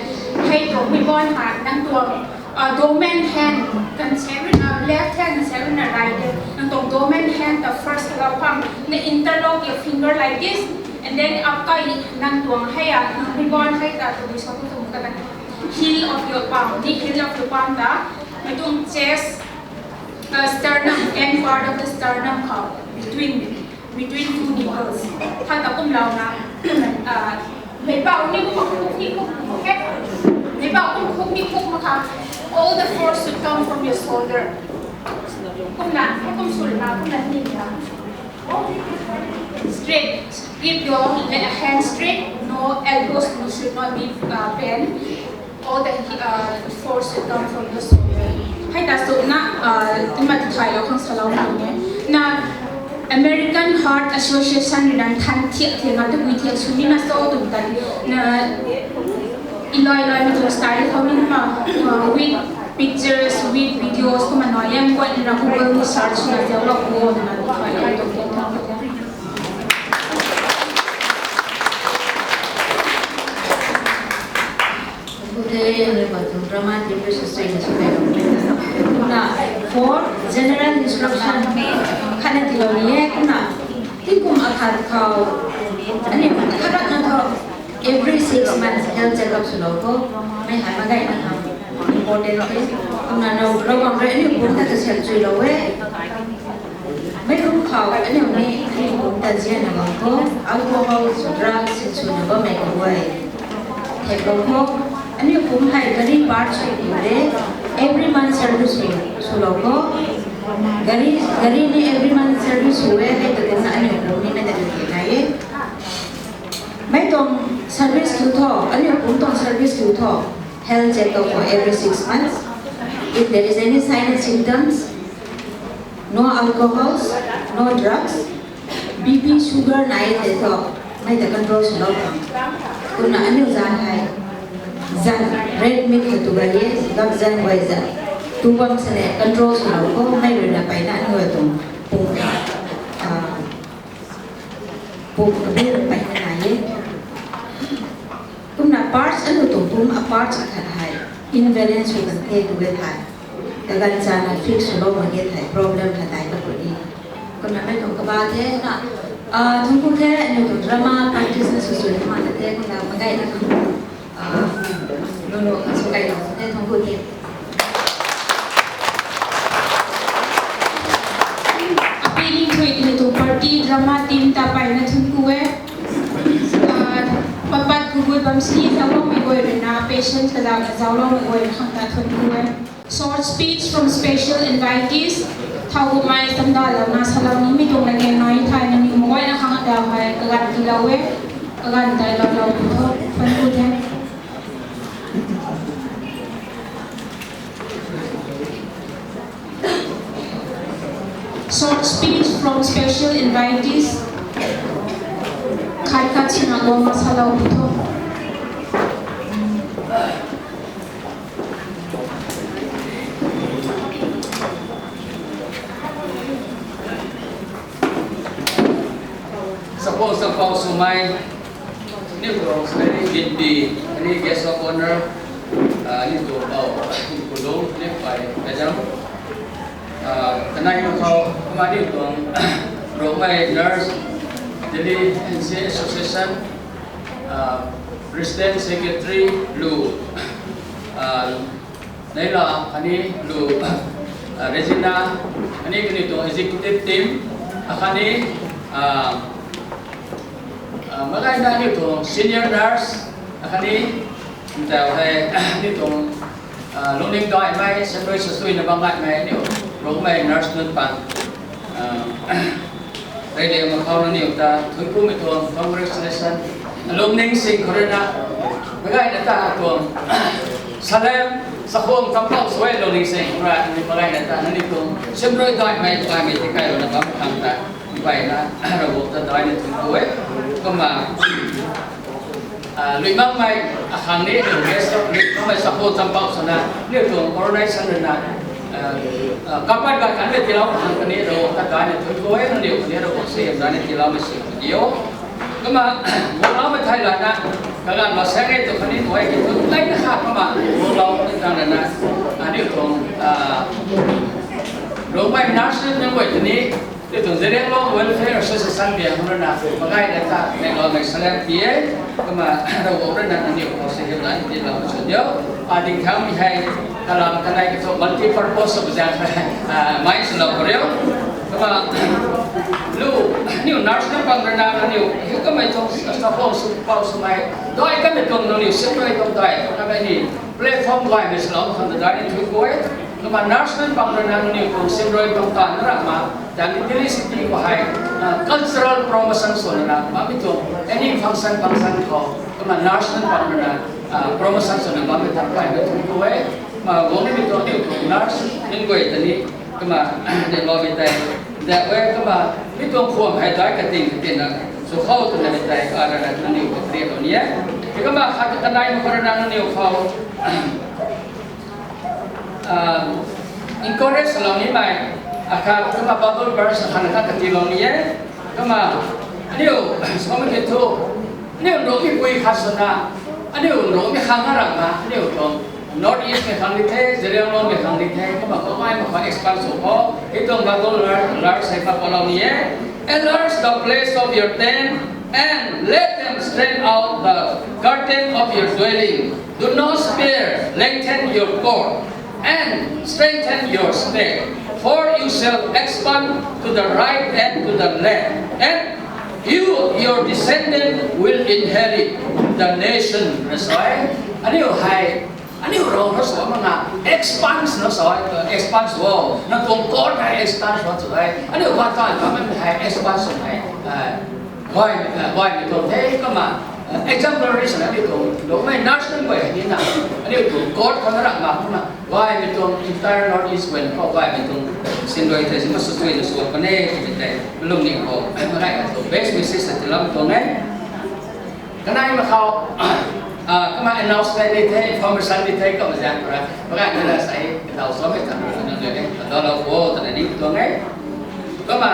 Hei tuang mi bon ha nang tuang Uh, dormant hand kan se rui na left hand, kan se rui na right hand. Nang tuang dormant hand ta first lou khang, na interlock your finger like this, and then akai nang tuang hei a, nang ribbon hei ta tu sa tu tuang ta kan heel of your palm, ni heel of your palm ta, na tuang chest, uh, sternum, end part of the sternum khou, between between two nipples. Tha ta kum lou na, uh, mei bau ni kum khuk ni khuk, okay? Mei bau kum khuk ni khuk mak kha. All the force should come from your shoulder. Kum na, kum sw na, kum na ni na. Straight. Keep your le- hand straight. No elbows should not be uh, bent. All the uh, force should come from the shoulder. Hei ta sw na, uh, tima ti thay lou khang salou na ne. Na American Heart Association rui na than thiak thiak na tu bui thiak sw ni na so tu ta na iloi loi na tu style khou ni na, uh, with pictures, with videos, kumna nai yang kuat na Google ni search na zau lou ko na tu thay lou tu thiak thiak. Today, we got to drama team versus students. Na, for general instruction, khatna tilou ni e, kumna, tingkum akhat khou, ani, khatna tho, every six months health checkup swlou kho, mei hei magai na tho, important the, kumna, no, Ravguangc rui aniu pumc ta kasiam chuilou e. Mei kum khou aniu ni aniu pumc ta zianna bam kho, alcohol, drugs, swna bammei kaguay. Theklou kho, aniu pumc hei gari part sw ni de, every month service sw, swlou kho. Gari, gari ni every month service sw e, hei ta kumna aniu pumc ni mei ta kati nai e. Mei tuang service tu tho, aniu pumc tuang service tu tho. Health checkup for every six months. If there is any sign and symptoms, no alcohols, no drugs, B P, sugar nai the tho, mei ta control swlou khang. Kumna aniu zan hei, zan, red meat hei tu gay e, gap zan guay zan. Tu bam sini control swlou kho, mei rui na peyna aniu tuang pumc, ah, pumc kabi rui peyna nai e. Kumna parts aniu tuang pumc a parts akhat hei imbalance sw kan the tu e thei. Kaganv chana fix swlou mak ge thei problem khat dai ka puni. Kumna mei tuang kaba the na, ah, thungku the, aniu tuang drama practice na sw sw ni ma the, kumna magai na thungku, ah, no no, sw kai lou the, thungku the. Api ni thui ni tu party drama team ta peyna thungku e. Ah, papat kugui bam sini zauloumei guay rui na, patient kazauhna zauloumei guay rui khang ta thungku e. Short speech from special invitees. Thau kumei samda lou na salou nimei tuang na gen nai thei na ni maguayna khang ta hei kaganv tilou e. Kaganv tai lou lou tho, thungku the. Short speech from special invitees. Khat khat sina guang masalou tho. Sakhou sakhou swmei, aniu tuang sky ginti, ani guest of honor, ah, aniu tuang bau, aniu kudung, aniu pai, kajam. Ah, kanei khou, kumna aniu tuang, Rongmei Nurse, Delhi N C A Association, ah, President Secretary, lu, ah, Neila, khatni lu, ah, Regina, khatni kaniw tuang executive team, ah, khatni, ah, ah, magaina aniu tuang senior nurse, ah, khatni, ntau hei, aniu tuang, ah, lungning daihmei, sandui sasuina bam ngaimei, aniu, Rongmei nurse nunc pang, ah, Rei liang mak khou nangniw ta thunc kumei tuang congratulation. Alungning sing khou rui na, magaina ta tuang salem, sakhwang tam khou suai lungning sing khou rui na, magaina ta nangniw tuang simrui daihmei, daihmei ti kai rui na bam khang ta, mpeyna, Ravguangc ta daihna thunc ku e. Kumna, ah, lui makmei, akhang ni, lui makmei sakhwang tam khou swna, aniu tuang coronation rui na, ah, ah, kapat ba kan le tilou khang kani Ravguangc ta daihna thunc ku e, nangniw kani Ravguangc suaihiam daihna tiloumei sw diu. Kumna, guloumei thei lana, kaganv ba sang e tu khatni nuai ki tu, lai na kha kumna, gulou ni tang lana, ah, Aniu tuang, ah, Rongmei nurse nunc guay ta ni, aniu tuang Zeliangrong Welfare Association biang hang rui na, makai na ta, Bangalore mei salem pi e, kumna, Ravguangc rui na, aniu khou si hiu na, ni la sw diu. Ah, ding thang mi hei, kalam kanei ki thu multi purpose of zang, ah, mai sw lou kariu. Kumna, lu, aniu nurse nunc bang rui na, aniu, hiu kamei tuang, sa khou sw, pau sw mai, dai kamei tuang, aniu, sim rui tuang dai, kamei ni, platform gaymei salou khang ta dai ni thui kau e. Kumna nurse nunc bang rui na nangniw tuang simrui tuang taanv na ramh ma, tang ni Delhi city khou hei, ah, cultural promotion swna ramh ma, mi tuang any function, function khou, kumna nurse nunc bang rui na, ah, promotion swna bammei tang gaymei thui kau e. Kumna guang nimei tuang aniu tuang nurse nunc guay ta ni, kumna, ni loumei tei, that way, kumna, mi tuang khwam hei dai kating kating na, sw khou twna mei tei, ah, rui na nangniw khou kariaklou ni e. Kumna khat kanei mak rui na nangniw khou, ah, encourage lou nimei, akhat kumna Bible verse akhat na khat katiilou ni e. Kumna, aniu, sw mei ki thu, aniu Rongmei pui khat swna, aniu Rongmei khang na ramh ma, aniu tuang North East mei khang di the, Zeliangrong mei khang di the, kumna kamei mak khou expand sw khou, hei tuang Bible ver-, verse hei papaulou ni e. Enlarge the place of your tent, and let them strengthen out the curtain of your dwelling. Do not spare, lengthen your cord, and strengthen your stake, for you shall expand to the right and to the left, and you, your descendant, will inherit the nation. Aniu hei, aniu rou na sw mak na, expand na sw, expand sw, nang tuang cord hei expand sw sw hei, aniu bataan bammei hei expand sw hei, eh, guay, eh, guaymei tuang the kumna, eh, exemplary swna aniu tuang, Rongmei nurse nunc guay hei ni na, aniu tuang cord khou na ramh ma kumna, guaymei tuang entire North East guay khou guaymei tuang simrui tei si ma sw tuina sw puni, tei, lungning khou, eh, makai ka tuang best wishes sa tiiloumei tuang e. Kanei mak khou, ah, kumna announcement ni the, information ni the, kumna zaeng khou rui, makai ni la sei, kadaw swmei tang rui, nang le, kadaw lou kho, twna ni tuang e. Kumna,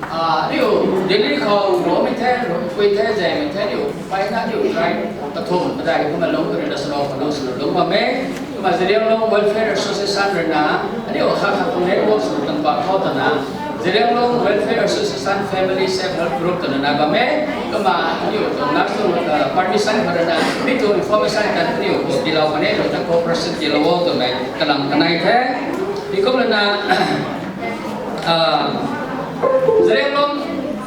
ah, aniu, Delhi khou, Rongmei the, Rongpui the, Zaymei the, aniu, pai na, aniu, try, kathumh, kadai, kumna lung, kari na swlou, kalung, swlou, lung bam e. Kumna Zeliangrong Welfare Association rui na, aniu khat khat tuang network sw tuang pa khou twna, Zeliangrong Welfare Association Family Self Help Group twna nai bam e. Kumna aniu tuang nurse tuang, uh, permission khou rui na, mi tuang information kan aniu khou tiilou kan e, rui na cooperation tiilou o twmei kalam kanei the. Heikumna, Ah, Zeliangrong,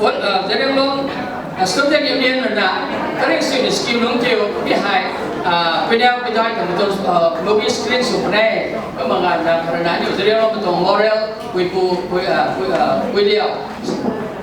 ah, Zeliangrong, ah, Student Union rui na, karing sui ni scheme nunc kiu, mi hei, ah, puiniu puidai khang tuang, ah, movie screen sw puni, kumna ganv na khou rui na aniu Zeliangrong tuang Moral, Puipu, Pui, ah, Pui, ah, Puiliu,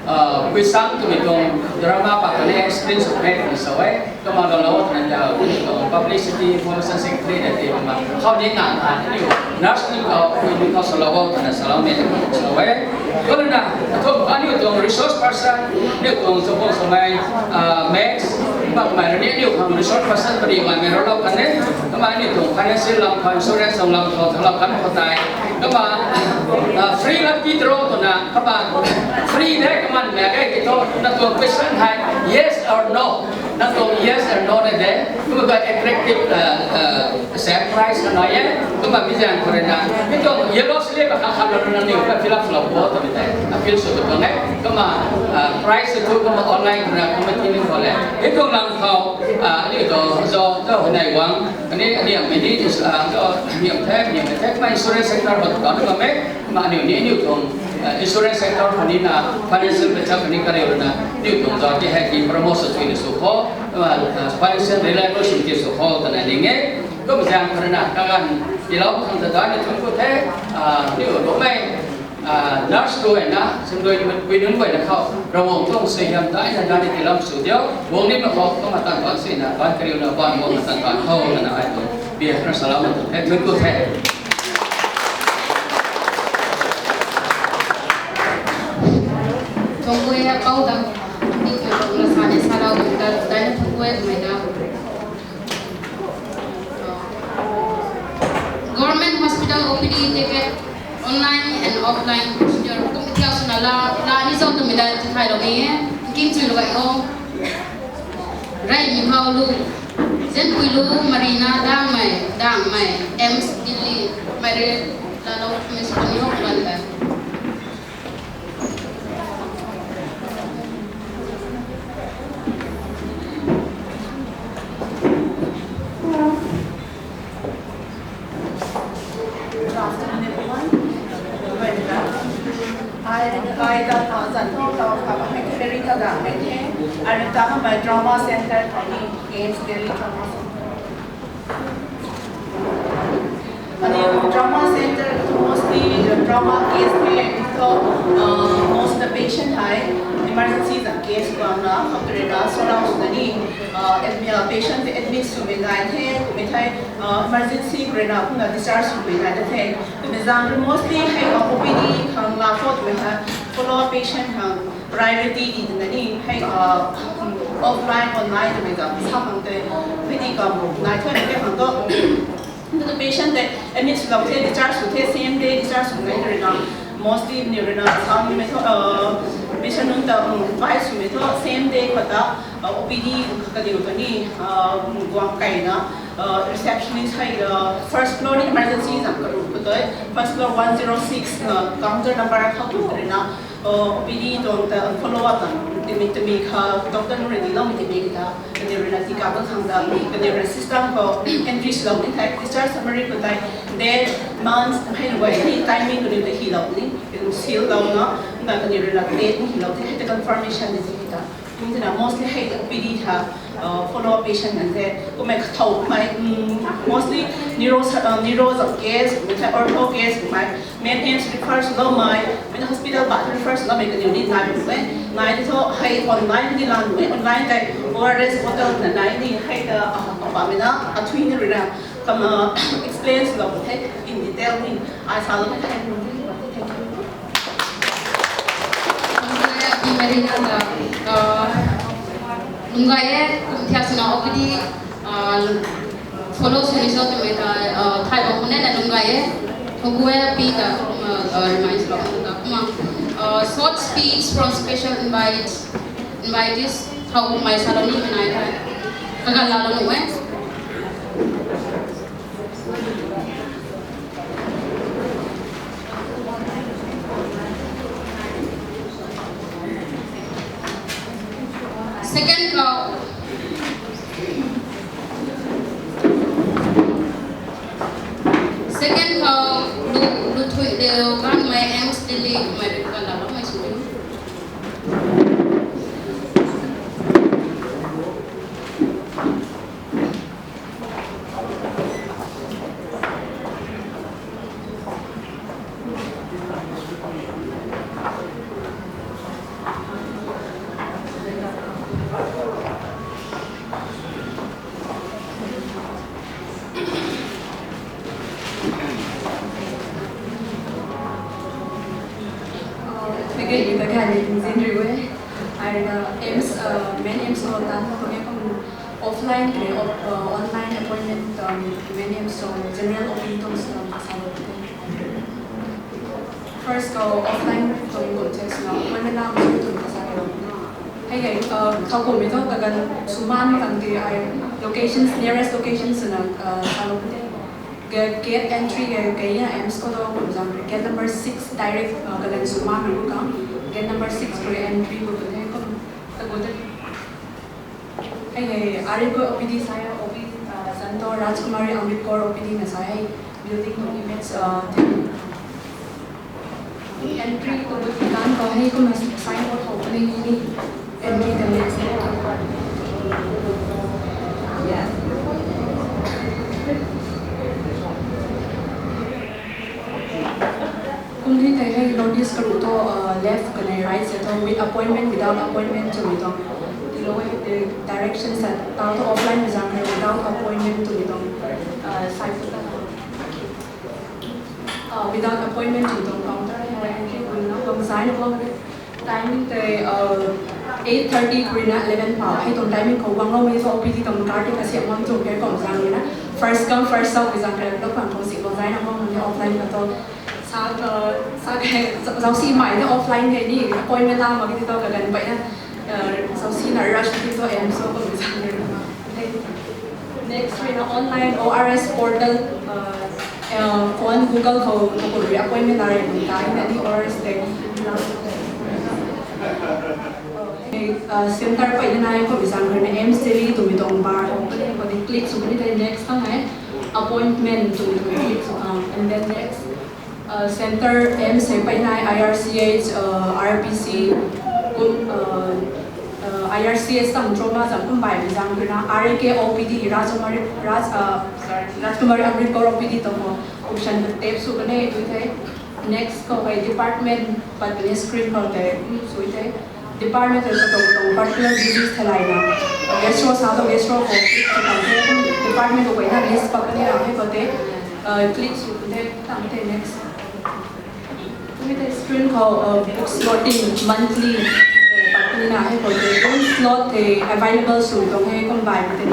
ah, Puisang twmei tuang drama pa kan e screen sw puni twna sa e. Kumna lou lou twna ta, aniu tuang publicity information secretary na ti kumna. Khou ni nang ta, aniu nurse nunc khou, pui nunc khou salou o twna salou mei, salou e. Kumna, athum aniu tuang resource person, aniu tuang support swmei, ah, Max, kumna kamei rui ni aniu khang resource person pari mai mei rou lou kan e. Kumna aniu tuang financial lam khou, insurance tuang lam khou, thalou kan khou tei. Kumna, ah, free lam pi tro twna, kumna free de kumna mei ke ki thu, nang tuang question hei, yes or no. Nang tuang yes and no na de, kumna ka attractive, uh, uh, same price na nai e, kumna mi zaeng khou rui na, mi tuang yellow slip akhat khat rui na nangniw ka fill up lou bo twmei tei, appeal sw tuang e, kumna, uh, price tu kumna online khou na kumna ti ni khou le. Hei tuang lam khou, uh, aniu tuang zo, zo hei nai guang, ani, aniu mei ni, uh, zo, aniu the, aniu mei the, kumna insurance sector khou tu kan na bam e, Kumna aniu ni, aniu tuang, eh, insurance sector khou ni na, financial pechat khou ni kariu na, aniu tuang zauc ti hei ki promotion sw ni sw khou, eh, financial reliable sw ti sw khou twna ning e. Kumna zaeng khou rui na, kaganv tiilou khang ta dai ni thun ku the, ah, aniu Rongmei, ah, nurse tu hei na, simrui pui nunc guay na khou, Ravguangc tuang suaihiam dai na dai ni tiilou sw diu, guang ni ma khou, kumna tan tan sw na, ban kariu na, ban guang na tan tan khou twna ai tu, bia na salou na tu the, thun ku the. Tuang guay hei pou dang, ni tuang la sa ni sa lau dang, dai na tuang guay mei na. Government hospital O P D ticket, online and offline procedure, kum tiau swna la, la ni zauc twmei dai tu thai lou ni e, king chui lou gai o. Rai mi khou lu. President Puilu Marina Dangmei, Dangmei, AIIMS Delhi, mei rui laalou mei sw ni hok bam de. Good afternoon, everyone. Welcome. I, I got, uh, Zanthong Tau, uh, Secretary ka Dangmei the. I run the Trauma Center, AIIMS Delhi Trauma Center. Aniu trauma center tu mostly the trauma case the, so, uh, most of the patient hei emergency the case guang na, khou rui na, sort out sw na ni, uh, admi-, uh, patient admit swmei nai the, kummei thei, uh, emergency khou rui na, kumna discharge swmei nai the. Kummei zaeng rui mostly hei, uh, O P D khang la khou twmei hei, follow up patient khang priority di twna ni, hei, uh, offline, online twmei ta sa khang tei, hei di kam nai the, hei khang tu. Ntu patient tei admit swlou the, discharge sw the, same day discharge sw nai rui na. Mostly ni rui na, samei thu, uh, patient nunc ta, um, advice swmei thu, same day khou ta, uh, O P D kaniw ta ni, uh, um, guang kai na, uh, receptionist hei, uh, first floor ni emergency zam karu khou tei, first floor one zero six, uh, counter number khou tu rui na, uh, O P D tuang ta follow up ta, timi, timi kha doctor nunc rui ni lou mi timi ta. Kaniw rui na tika bang khang ta, kaniw rui system khou entry swlou ni thei, discharge summary khou tei, date, month, hei rui ni timing kaniw ta hilou ni, kaniw seal lou na, na kaniw rui na date ni hilou the, hei ta confirmation ni the ta. Kum tina mostly hei ta O P D ta, uh, follow up patient nunc the, kummei kathau kummei, um, mostly neuro, uh, neuro zam case, kummei thei ortho case, kummei, Main AIIMS refer swloumei, main hospital bathroom refer swloumei kaniw ni nai bam e. Nai ti thu hei online ni lan e, online tei O R S bottle na nai ni hei ta, ah, papa mei na, athui ni rui na, kam, ah, explain swlou the in detail ni, ai salou the, thank you. Lunggai e, kum thiak swna O P D, ah, follow sw ni cho twmei ta, ah, thay bam khou na lunggai e. Thow gu e pi ta, ah, ah, remind swlou ta kumna, ah, short speech from special invite, invitees, thow kummei salou nimei nai the. Kaganv laalou nuh e. Second khou. Second khou, lu, lu thui leu, kan mei M S Delhi, mei rui kan laalou mei sw. Again, ita kani zin riu e. Ai na M S, uh, main M S ko tan ko ne kum offline kre, op-, uh, online appointment, um, main M S so general O P D tuang sa, sa lo te. First ko offline tuang context na appointment na so tuang sa lo. Hei hei, uh, thow kummei thu kaganv swmaan khang ti ai locations, nearest locations na, uh, sa lo te. Gate, gate entry ge, ge ya M S ko to kum zang gate number six direct, uh, kaganv swmaan ru ka. Gate number six ko entry ko te kum ta ko te. Hei hei, ari ko O P D sa ya, O P D, uh, Santo Rajkumari Amrit Kaur O P D na sa hei, building tuang image, uh, the. Entry ko bu kan ko hei kumna sign board ho puni ni. Entry the next. Kum ni tei hei notice karu to, uh, left kanei right se to with appointment, without appointment twmei tuang. Tilo hei, uh, direction sa tau to offline mei zang hei without appointment twmei tuang, uh, side to ta. Uh, without appointment twmei tuang counter hei entry kum na kum sign board. Timing tei, uh, eight thirty khou rui na eleven pau. Hei tuang timing khou guang lou mei thu O P D tuang card tei kasiam bam tuang khe kum zang rui na. First come, first serve mei zang khe, lou pang khou si guang zai na guang mei offline ka to. Sa, uh, sa khe, zau si mai na offline khe ni, appointment na ma ki to kaganv pai na. Uh, zau si na rush ki to M S so kum zang rui na. Thank you. Next ruina online O R S portal, uh, uh, phone Google khou, khou rui appointment la rei bun ta, in any O R S te. Uh, center peyna nai khou bizang ruina AIIMS Delhi twmei tuang bar khou puni, khou di click sw puni tei next tang e. Appointment twmei tuang click sw, uh, and then next. Uh, center AIIMS hei peyna I R C H, uh, R B C, kum, uh, uh, I R C H tang trauma zam kum bai bizang ruina R A K O P D, Rajkumari, Raj, uh, sorry, Rajkumari Amrit Kaur O P D tuang khou option tap sw kan e tu the. Next khou hei department pat puni screen khou tei, mm, sw the. Department tei katang katang particular disease theilayna, gastro sa tu gastro khou click sw kan the, department khou guayna list pat puni ra hei khou tei, uh, click sw kan the, tang the next. Tumei tei screen khou, uh, book slotting monthly, uh, pat puni na hei khou tei, book slot tei available sw tuang hei kum bai tei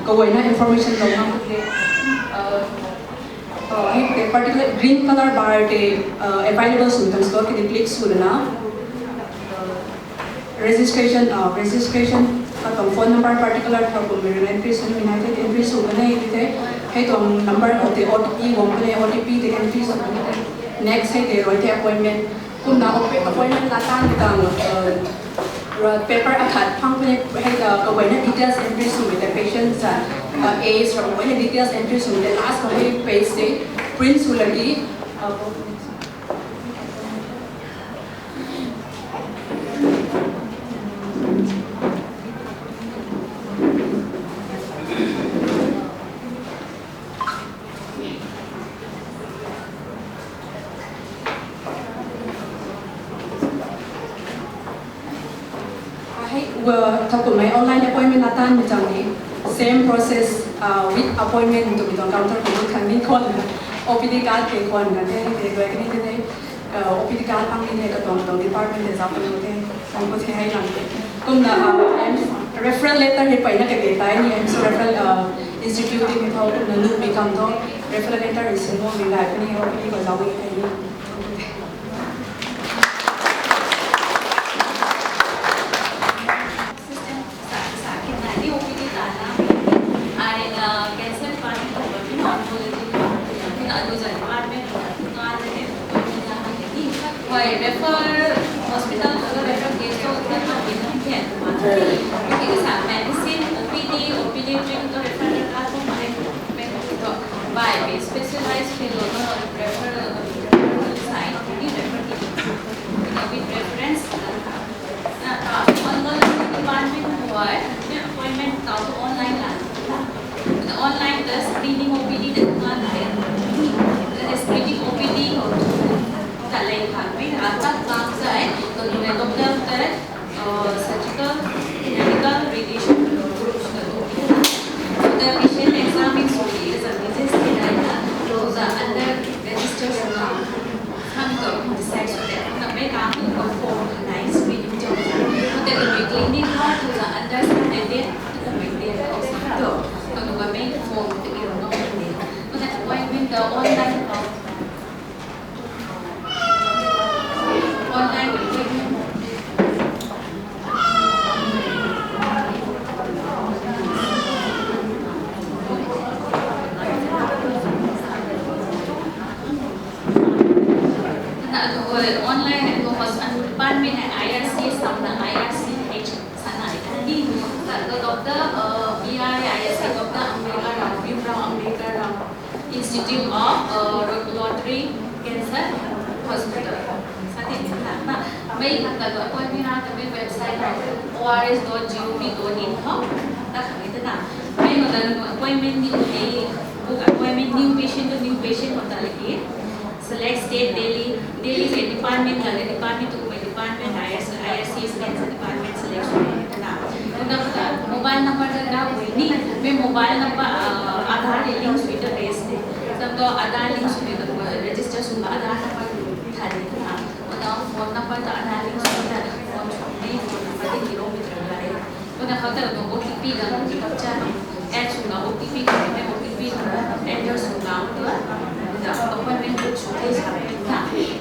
kaguayna information lou na the. Uh, uh, hei tei particular green color bar tei, uh, available sw tuang slot tei click sw lana. Registration, uh, registration, katuang phone number particular khou kum rui entry sw ni nai the, entry sw kan e tei the. Hei tuang number khou tei O T P guang kan e, O T P tei entry sw kan e. Next hei tei rui the appointment. Kumna appoint-, appointment la tan tang, uh, paper akhat phang puni hei ta kaguayna details entry swmei tei patient za, uh, age rui kaguayna details entry swmei tei last khou hei page tei print sw lagi, uh, Hei, uh, thakumhmei online appointment atan mi chang ni, same process, uh, with appointment twmei tuang counter khou khan ni khwan, O P D card kei khwan kan the, hei tei guay kani the, uh, O P D card phang ni the, katuang katuang department tei zauc kan the, kan khou the hei lang the. Kumna, uh, AIIMS referral letter hei peyna kage tai ni, AIIMS referral, uh, institute tei mi tho, kumna nuhmei khang tho, referral letter hei sin mo mi gay kani, O P D khou zauc ni the ni. Assistant sa, sa kinai ni O P D ta na. Ai na cancer department khou ni, oncology khou ni, adu za department khou ni, na ni, ni. Hoi, refer hospital khou refer case khou ni, ni, ni, ni. Ki sa medicine, O P D, O P D three khou refer khou ni, ni, ni. Bai, specialized field khou ni refer, sai, ni refer ki. With reference, na, ta, online department khou, na appointment ta tu online la. Na online ta screening O P D ta tu online. Na screening O P D khou, ta lei kha, mei na ta kang zai, tu ni doctor ta, uh, surgical, medical, radiation, groups ta tu ni. The patient examine sw ni, the services ni na, tu za under register sw na. Hami tu decide sw te, na mei kang tu form nai screening chang. Te tu mei clinic khou tu za under sa ne te, tu mei te khou sa tu. Tu tu mei form te i rong nai te. Tu na appointment ta online khou. Online appointment. Na, uh, online and go hospital department and I R C, samna I R C H, sana ni, uh, doctor, uh, B I, I R C, doctor Ambedkar Rao, Bhimrao Ambedkar Rao Institute of, uh, Rotary Cancer Hospital. Sa ti na, na, mei khat ta tu appointment na ta mei website na O R S dot G O V dot in khou, ta khat ni ta na. Mei khou ta appointment ni, book appointment new patient to new patient khou ta lagi. Select state Delhi, Delhi se department la, department tu mei department, I R C, I R C S cancer department select sw na. Kumna mobile number ta na ni, mei mobile number, uh, Aadhaar link sw ta base te. Sam tu Aadhaar link sw ta register sw Aadhaar number tha ni na. Kumna phone number ta Aadhaar link sw ta phone sw ni, phone number ni kilometer la e. Kumna khou ta O T P ga, ki captcha, add sw na O T P ga, mei O T P ga, enter sw na, tu, na appointment book sw the sa, na,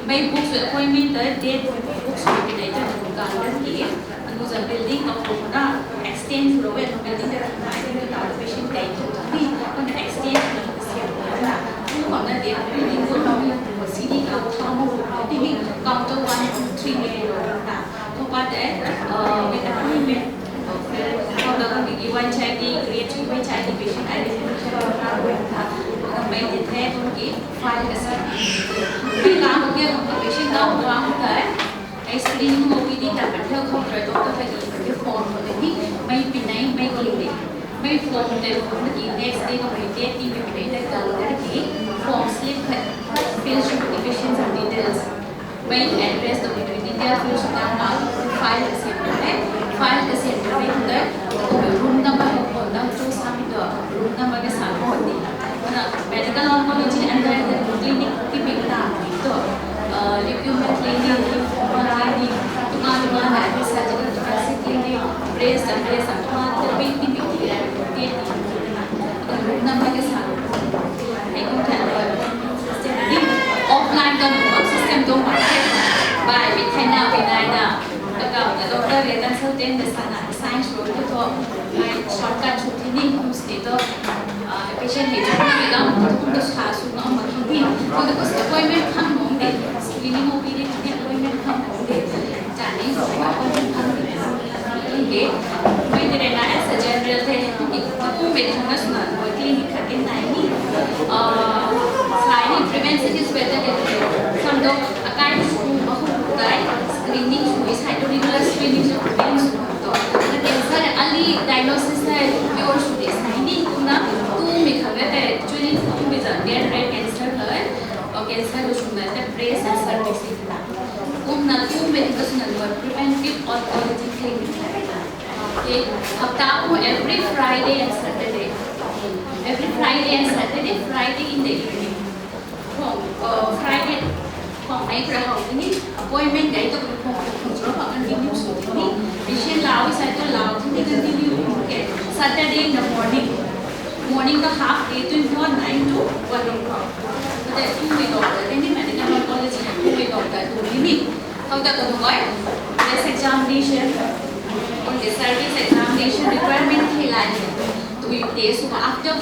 mei book sw appointment ta, date book sw ki date ta, tu ga, na ki, anu za building khou na, extend sw lou e, building ta, na, extend ta, patient ta, tu, That, uh, with appointment, uh, for the U H I D, create U H I D patient identification program, uh, mei tei the, ki file ka sa. Mei ka, ki patient ka, ka, ka, ai screening O P D ta, patient ka, ka, doctor ka, ki form ko ni, mei pinai, mei ki ni, mei form tei, ki next day ko mei date ni, mei date ka, ki form slip ka, fill sw ki patient ka details. Mei address tei mei detail fill sw kan na, file ka send the, file ka send the, the room number ko phone number tu sa mi tu, room number ka sa ko ni. Na medical oncology under the clinic ti mi ta ni tu, uh, leukaemia clinic, lymphoma clinic, tunga tunga na surgical thoracic clinic, breast and breast and tunga tu mi ti mi ti, ti ti na. Number ka sa. Hei kum than. Offline ka nuh, system tuang mak the. Bai, mi thaina, mi naina. Kaka, doctor le consultant le sana, science road ko to. Bai, shortcut chu thi ni, kum state to. Ah, patient hei chu na mi lam, kum to sa su na mak thi ni. Ko to appointment khang nung de. Screening O P D appointment khang nung de. Jani ko appointment khang nung de. Okay. Mei tei na as a general the, tu mei thangna swna, clinic khat ke nai ni. Ah, sai ni, prevention is better than cure. Sam do, akai sw ma hu tai, screening sw, sai do regular screening sw, prevent sw to. Na cancer early diagnosis le cure sw de sai ni, na tu mei khat te, actually tu mei za, dead rare cancer le, or cancer le sw na, te breast and cervix. Kumna tu mei ka swna preventive oncology clinic. Okay, hapta ko every Friday and Saturday. Every Friday and Saturday, Friday in the evening. From, uh, Friday, from nai kra hau ni appointment dai to from, from zero pa continue sw ni. Patient lau, sai to lau, tu ni continue. Okay, Saturday in the morning. Morning ka half day, twenty one nine to one o'clock. But I think we got that. Any medical oncology, we got that. How the, the boy, this examination, okay, cervix examination requirement thei lai. To be test after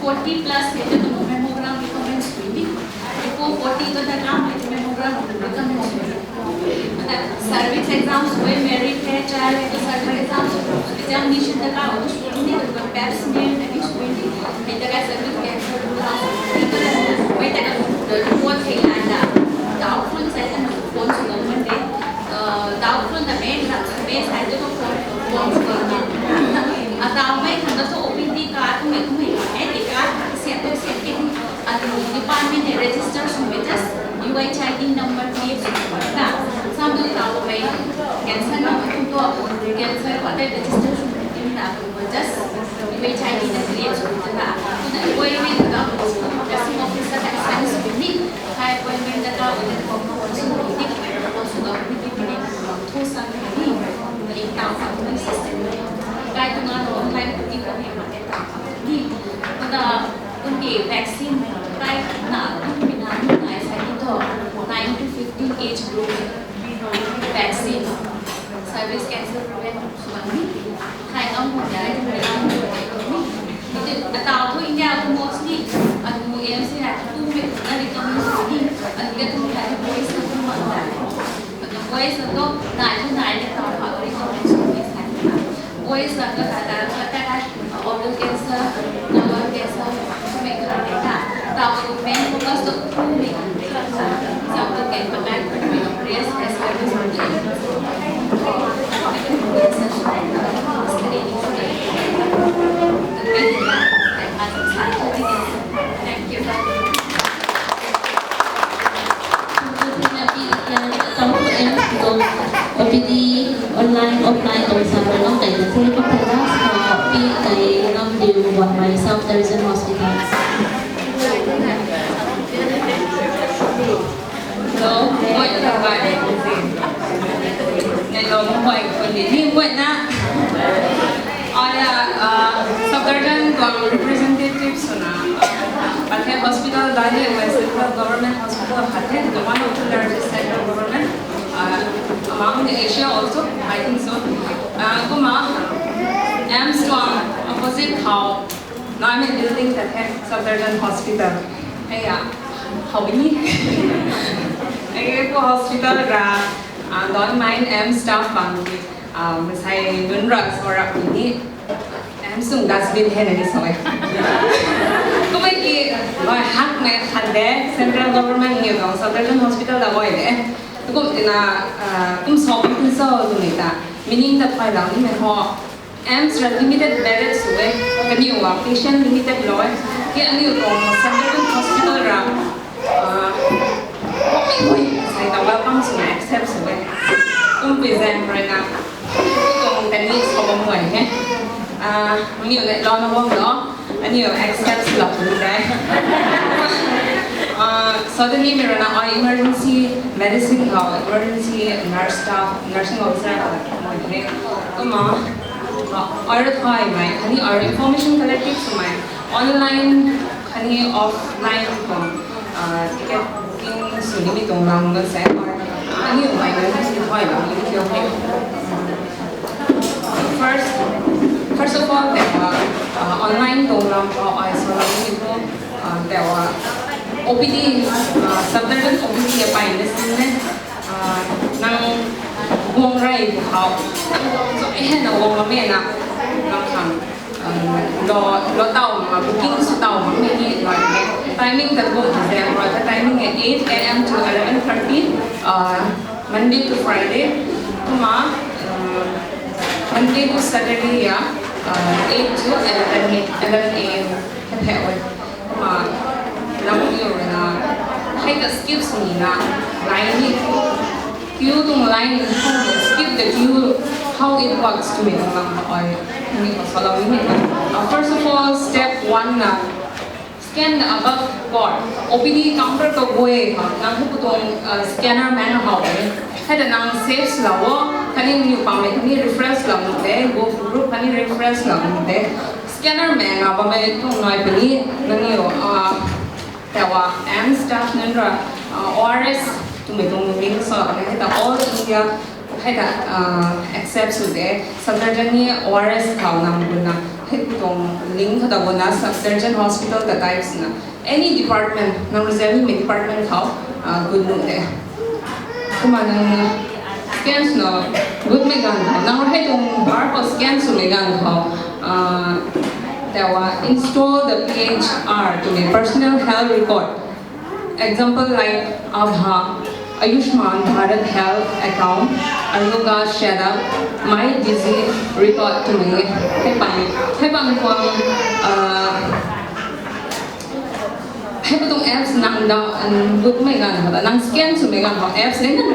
forty plus, the mammogram recommend sw ni. Before forty to the kam mammogram recommend sw ni. Cervix exams were very fair, child cervix exams, examination the kam sw ni, the pap smear the ni sw ni. Hei ta ka cervix cancer, hei ta ka report thei lai na. Doubtful sai ta phone sw lou man de. Uh, doubtful na mei, na mei sai ta phone, phone sw lou na. Atau mei khang ta so O P D card, kum mei kum mei, eh, card, sian tu sian ke, anu department hei register sw mei just U H I D number create sw na. Sam tu tau mei cancer na kum tu cancer ko te register sw mei na. Just U H I D na create sw ta na. Tuna appointment na nursing officer ka assign sw ni. Kai appointment na ka udah ko phone sw ni. Phone sw ni. Thu sa ni. Link tau sa ni system ni. Kai tu na online booking na ni ma ni tau ni. Tuna unki vaccine kai na tu mi na ni nai sa ni to nine to fifteen age group. Vaccine, cervix cancer prevent sw ni. Khai ngam hu ya, khai ngam hu ya. Atau thu India ko mostly anu A M C na tu mei na recommend sw ni. Anu ka tu khai boys na tu ma na. Boys na tu nai thu nai ni tau pha recommend sw ni. Boys na tu ta ta ta ta oral cancer, colon cancer, tu mei khai ta. Tau main focus tu tu mei. O P D, online, offline, tuang sa rui nang tei na thei pa tha na, pi tei nang diu wan mei South Division Hospital. Hello, moi ta bai. Hello, moi ko ni ni moi na. Aya, uh, Safdarjung tuang representative swna, uh, Pathet Hospital, Delhi, Central Government Hospital, Pathet, the one of the largest central government, uh, among the Asia also, I think so. Uh, kumna, AIIMS tuang opposite khou, Nami building ta the, Safdarjung Hospital. Aya, how many? Aya ko hospital ra, Don't mind M staff bang ki, masei nunc rui sa rap ni, M sung dustbin hei na ni sa e. Kumna ki, hak mei khat de, central government ni tuang Safdarjung Hospital ta guay de. Tukum tina, kum sa kum tin sa tu ni ta, meaning ta phay lam ni mei ho. M sra limited budget sw e, kaniw a patient limited lou e, ki aniw tuang Safdarjung Hospital ra, ui, sai ta welcome sw e, accept sw e. Kum present rui na, tuang kani sa bam guay he. Aniw le lou na bam lo, aniw accept sw lou tu de. Suddenly mei rui na, ai emergency medicine khou, emergency nurse staff, nursing officer khou, kumna, ai rui thay mei, khatni ai rui information collective swmei, online khatni offline tuang ticket booking sw nimei tuang lam gan se, ai khatni mei gan si thay lam ni kiu the. First, first of all, tei online tuang lam khou ai sa lam ni tu, tei OPD, Safdarjung OPD apay na sin ne, nang guang rey bu khou, nang guang zo e na guang lam e na, nang khang, lo, lo taw ma, booking sw taw ma, mei ni, timing ta bu, December ta timing e eight A M to eleven thirty, Monday to Friday, kumna, Monday to Saturday ya, eight to eleven, eleven A M, hei the e. Kumna, lam ni rui na, hei ta skip sw ni na, line ni, queue tuang line ni, skip the queue, how it works twmei tuang lam ai ni khou salou ni. First of all, step one na, scan the above code. OPD counter khou guay khou nang hu pu tuang scanner mei na how e. Hei ta nang save swlou o, khatni niw pang mei khatni refer swlou nu de, go group khatni refer swlou nu de. Scanner mei na bammei tuang nai puni, nangniw, tei M staff nunc rui, ORS twmei tuang link sa, hei ta all India, hei ta accept sw de, Safdarjung ni ORS khou nang guna, hei pu tuang link khou ta guna, Safdarjung Hospital ta type swna, any department, nang rui zauc nimei department khou, gut nu de. Kumna nang scan swna gutmei ganv khou, nang rui hei tuang bar khou scan swmei ganv khou, tei install the P H R twmei personal health record. Example like ABHA, Ayushman Bharat Health Account, Aroga Setu, My Digi Record twmei hei pang, hei pang tuang, hei pu tuang apps nang da, gutmei ganv khou ta, nang scan swmei ganv khou apps le na,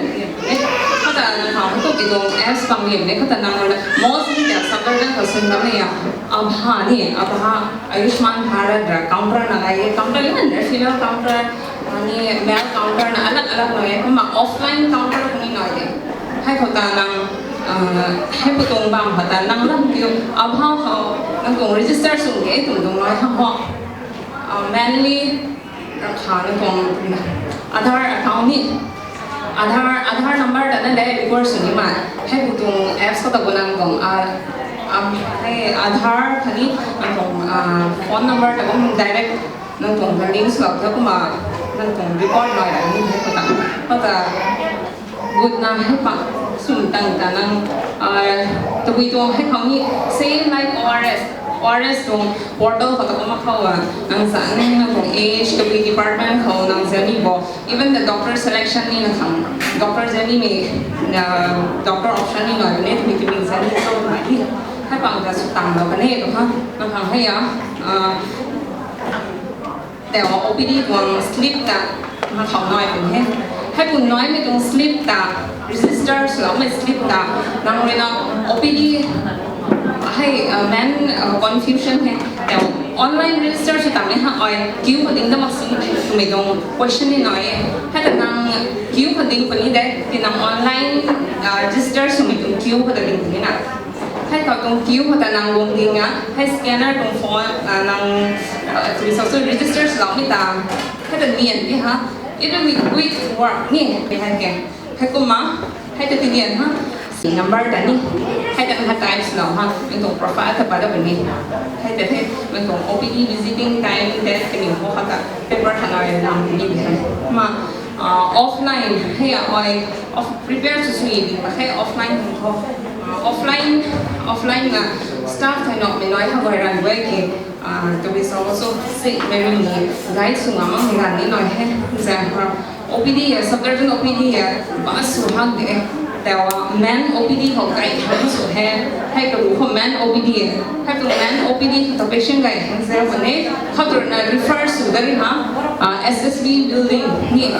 khou ta nang khou tu ki tuang apps pang lim ne, khou ta nang na mostly ta Safdarjung khou sin lam ni ya, ABHA ni, ABHA, Ayushman Bharat ra counter na lai e, counter ni na female counter, ni male counter na alag alag nai e, kumna offline counter ni nai de. Hei khou ta nang, hei pu tuang bam khou ta nang lam kiu, ABHA khou nang tuang register sw de, tuang tuang nai ha ho. Mainly, rakha nang tuang Aadhaar account ni, Aadhaar, Aadhaar number ta na de record sw ni ma, hei pu tuang apps khou ta gu nang tuang, hei Aadhaar khatni nang tuang phone number ta kum direct nang tuang link swlou the kumna nang tuang record nai ra ni hei khou ta, khou ta gutna hei pang swn tang ta nang, tabui tuang hei khou ni same like ORS, ORS tuang portal khou ta kumna khou a, nang sa ni nang tuang age, tabui department khou nang zauc ni bo, even the doctor selection ni nang khang, doctor zauc nimei, doctor option ni nai ne, tabui tabui zauc ni so nai ni, hei pang ta sw tang lou kane tu ha, nang khang hei a, tei OPD tuang slip ta, nang khou nai pun he. Hei pu naimei tuang slip ta, register swloumei slip ta, nang rui na OPD, hei main confusion he. Tei online register sw tang e ha, ai queue khou ding da mak si twmei tuang question ni nai e. Hei ta nang queue khou ding puni de, ti nang online register swmei tuang queue khou ta ding puni na. Hei khou tuang queue khou ta nang guang ding a, hei scanner tuang phone, nang, tabui sa sw register swloumei ta, hei ta nian di ha, it will be quick work ni, hei hei ke. Hei kumna, hei ta ti nian ha, si number ta ni, hei ta nang ha type swlou ha, nang tuang profile ta pat da puni. Hei ta the, nang tuang OPD visiting time, date kaniw khou khat ta, paper khat na rui lam ni di ha. Kumna, Offline hei ai prepare sw sw ni ding mak khe, offline hei khou offline offline na staff thei nokmei nai ha gay ran gay ke. Tabui sa so sikmei rui ni guide sw ngam makmei ganv ni nai hei zan ha. OPD hei, suburban OPD hei ba sw hak de. Tau men OPD khou kai hang sw hei, hei karu khou men OPD hei, hei tu men OPD khou ta patient kai hang zau bam e. Khou tu na refer sw da ri ha, SSB building ni,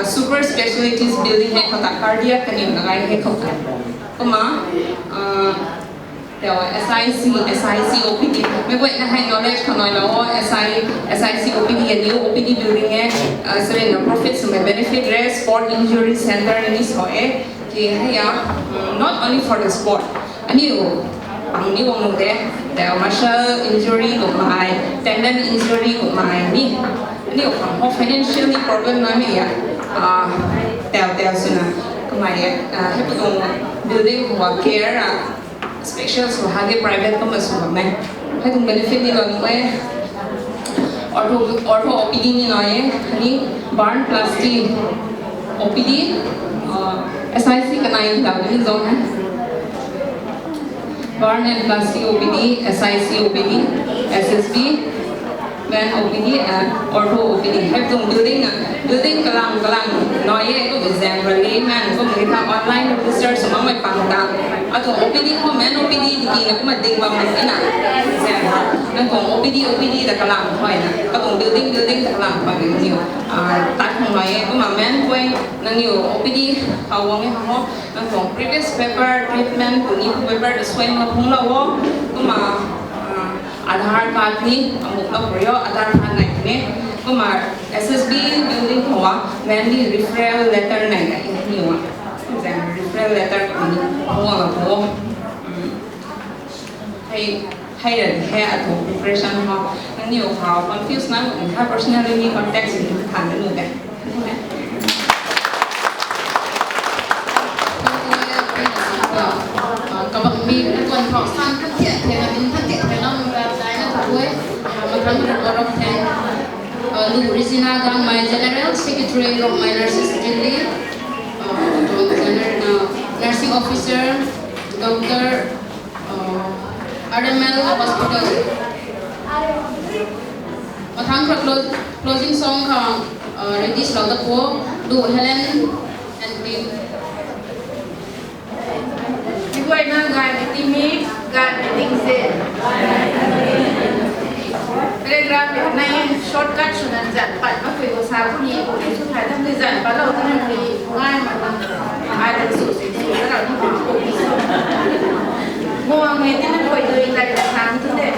super specialities building hei khou ta cardiac kaniw na gay hei khou ta. Kumna tau SIC, SIC OPD. Meic guayna hei knowledge khou nai lou o, SI, SIC OPD a new OPD building e, sari na profit swmei benefit re, sport injury center ni sa e. Ki hei a, not only for the sport. Aniu, ang ni guang nu de, tau muscle injury kummei, tendon injury kummei ni. Aniu khang ho financially problem na ni a, tau tau swna, kummei, hei pu tuang building khou care a, special sw hak e, private kumna sw bammei. Hei tuang benefit ni lou nuh e. Ortho, ortho OPD ni nai e, khatni burn plasty OPD, SIC kanei tau ni zauc e. Burn and plasty OPD, SIC OPD, SSB, men OPD and ortho OPD. Hei tuang building na, building kalang kalang nai e, kum zang rally man, kum ki tha online research makmei pang ta. Atuang OPD khou men OPD tiki na kumna ding bam na sina. Zang, nang tuang OPD, OPD ta kalang khou na, katuang building, building ta kalang khou na niw tat khang nai e, kumna men khou nangniw OPD khou guang e ha ho, nang tuang previous paper, treatment, kuni paper ta suai ma phungc lou o, kumna Aadhaar card ni amuk lou pui o, Aadhaar card nai ni. Kumna SSB building khou a, mainly referral letter nai na ni wa. Zang referral letter kuni phungc lou o. Hei, hei ra di hei atuang preparation khou. Nangniw khou confuse na, nang ha personally ni contact sw ni than nu de. Kabangmi kuan khou san khat thiak thiak na, ding khat thiak thiak na, mung rat dai na tha e. Mathang rui kau rap the. Lu Regina Gangmei, General Secretary, Rongmei Nurses Guild, Nursing Officer, Doctor, RML Hospital. Mathang khat clo-, closing song khang ready swlou da kho, Lu Helen and team. Meic guayna gaymei tingmik, gaymei tingzin. Paragraph nai shortcut swna zan pat makpui khou sa ku ni, ku ni sw thay dam ni zan patlou tina ni, ngai mak na. Ai ta sw sw sw ta rau ni ma ku ni sw. Guangmei tina koi dui lai ta sang tu de.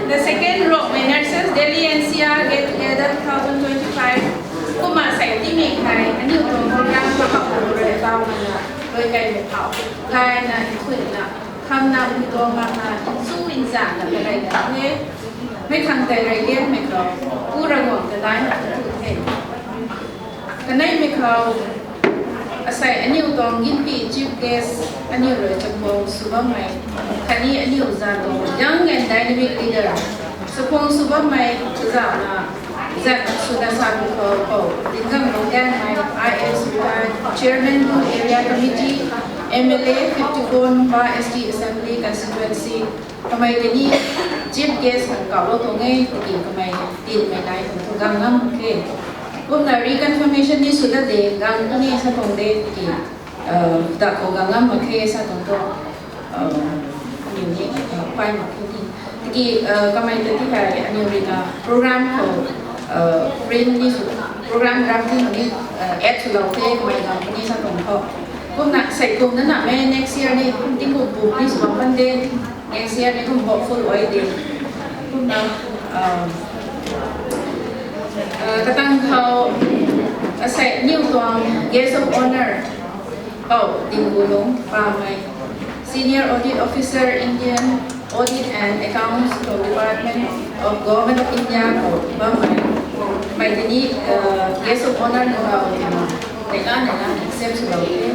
The second Rongmei Nurses Delhi NCR Get Together two thousand twenty-five. Kumna sei tingmik hei aniu tuang program khou happu rui tau mana, rui kaimei thau gayna, nthuihna, khamna, mui tuang makna, nchu nzanna ta rey kan the. Mei khang tei rey liangmei khou, Pu Ravguangc ta daina tu the. Kaneimei khou, asei aniu tuang ginpi chief guest, aniu rui chakhwang sw bammei, khatni aniu zan tuang young and dynamic leader, chakhwang sw bammei, kazauhna, zat swna sa tu khou, khou, Tinggang Lungganmei, IAS retired, Chairman Gu Area Committee, MLA fifty-four Numba ST Assembly Constituency, kamei tei ni chief guest khang kauhlou tuang e, tiki kamei tinmei nai khang thu gang ngam khe. Kumna reconfirmation ni sw ta de, gang tu ni sa tuang de, tiki, dak khou gang ngam mak khe sa tuang tu, aniu ni, pai mak khe ni. Tiki, kamei ta ti hei aniu rui na program khou, print ni sw, program draft ni ni, add swlou the, kamei gang tu ni sa tuang khou. Kumna sei kum na na mei next year ni, tingkum pum ni sw bam pan de. Next year ni kum hopeful ai de. Kumna, katang khou, asei aniu tuang guest of honour, Pou Dinggulung Pamei, Senior Audit Officer, Indian Audit and Accounts Department of Government of India khou bammei, mei tei ni, guest of honour na khou, neihla neihla accept swlou the.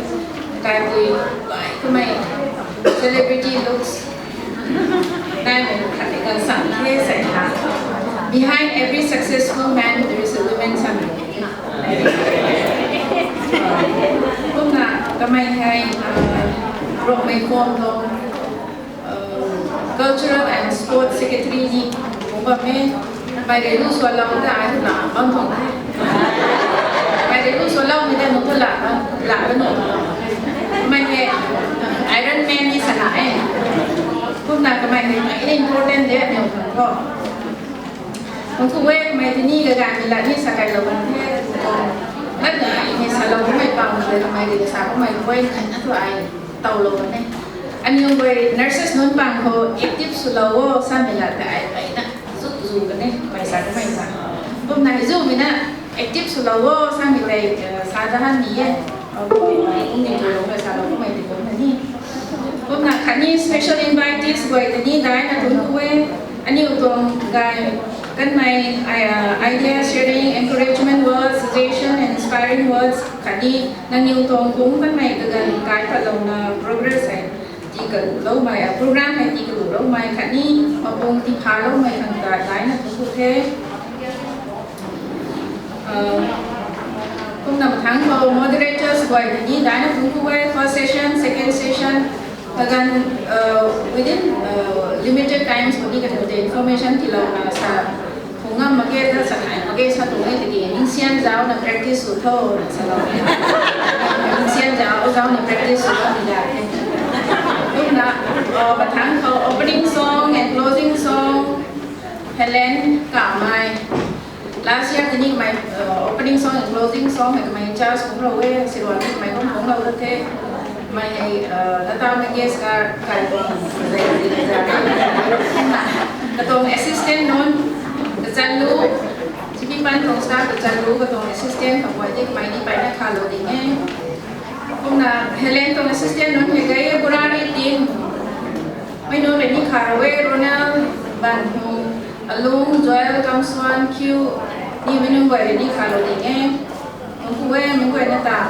Kaipui, kai kamei, celebrity looks. Nai mung khat ni kan san the sei ha. Behind every successful man, there is a woman somewhere. Kumna kamei hei, uh, Rongmei Khom tuang, uh, Cultural and Sports Secretary ni kum bam e. Mei rui lu sua lou ta ai na bam tuang the. Mei rui lu sua lou mei de nu tu la, la nu. Mei hei Iron Man ni sana e. Kumna kamei hei important de ni khang tho. Nang tu wek mei tini kaganv ni lat ni sa kai lou kan the. Lat ni ni sa lou mei pang de mei de sa mei point khat na tu ai tau lou kan e. Aniu guay nurses nunc pang khou active sw lou o sa mei lat ta ai ai na zu zu kan e mei sa mei sa. Kumna hei zu mei na active sw lou o sa mei tei, eh, sa da han ni e. Kum ni tu lou mei sa lou mei ti kum na ni. Kumna khatni special invitees guay tini dai na kum tu e. Aniu tuang gay kanmei, uh, idea sharing, encouragement words, suggestion and inspiring words khatni nangniw tuang kum kanmei kaganv kai patlouna progress hei tii kaloumei, uh, program hei tii kaloumei khatni mapung tii phaloumei khang ta dai na kum tu the. Uh, kumna mathangc khou moderators guay tini dai na kum tu e, first session, second session, kaganv, uh, within, uh, limited times khou ni kaniw tei information tiilouna sa phung ngam mak ge, ta sa khai mak ge sa tuang e tiki ningsian zauc na practice sw tho na sa lou e. Ningsian zauc, zauc na practice sw tho ni da the. Kumna, uh, mathangc khou opening song and closing song, Helen Kamei. Last year tini kamei, uh, opening song and closing song hei kamei in-charge kum rou e, siruan ni kamei kum phungc lou the. Mei hei, uh, lata mei guest ka kai tuang zai zai zai. Katuang assistant nunc, kachan lu, chikipan tuang staff kachan lu, katuang assistant kaguay tei kamei ni pai na kha lou ding e. Kumna Helen tuang assistant nunc hei gay e, Burari team. Mei nunc rui ni kha rou e, Ronald, Banhung, Alung, Joel, Kamsuan, Q, ni mei nunc guay rui ni kha lou ding e. Nunc ku e, mei guay na ta.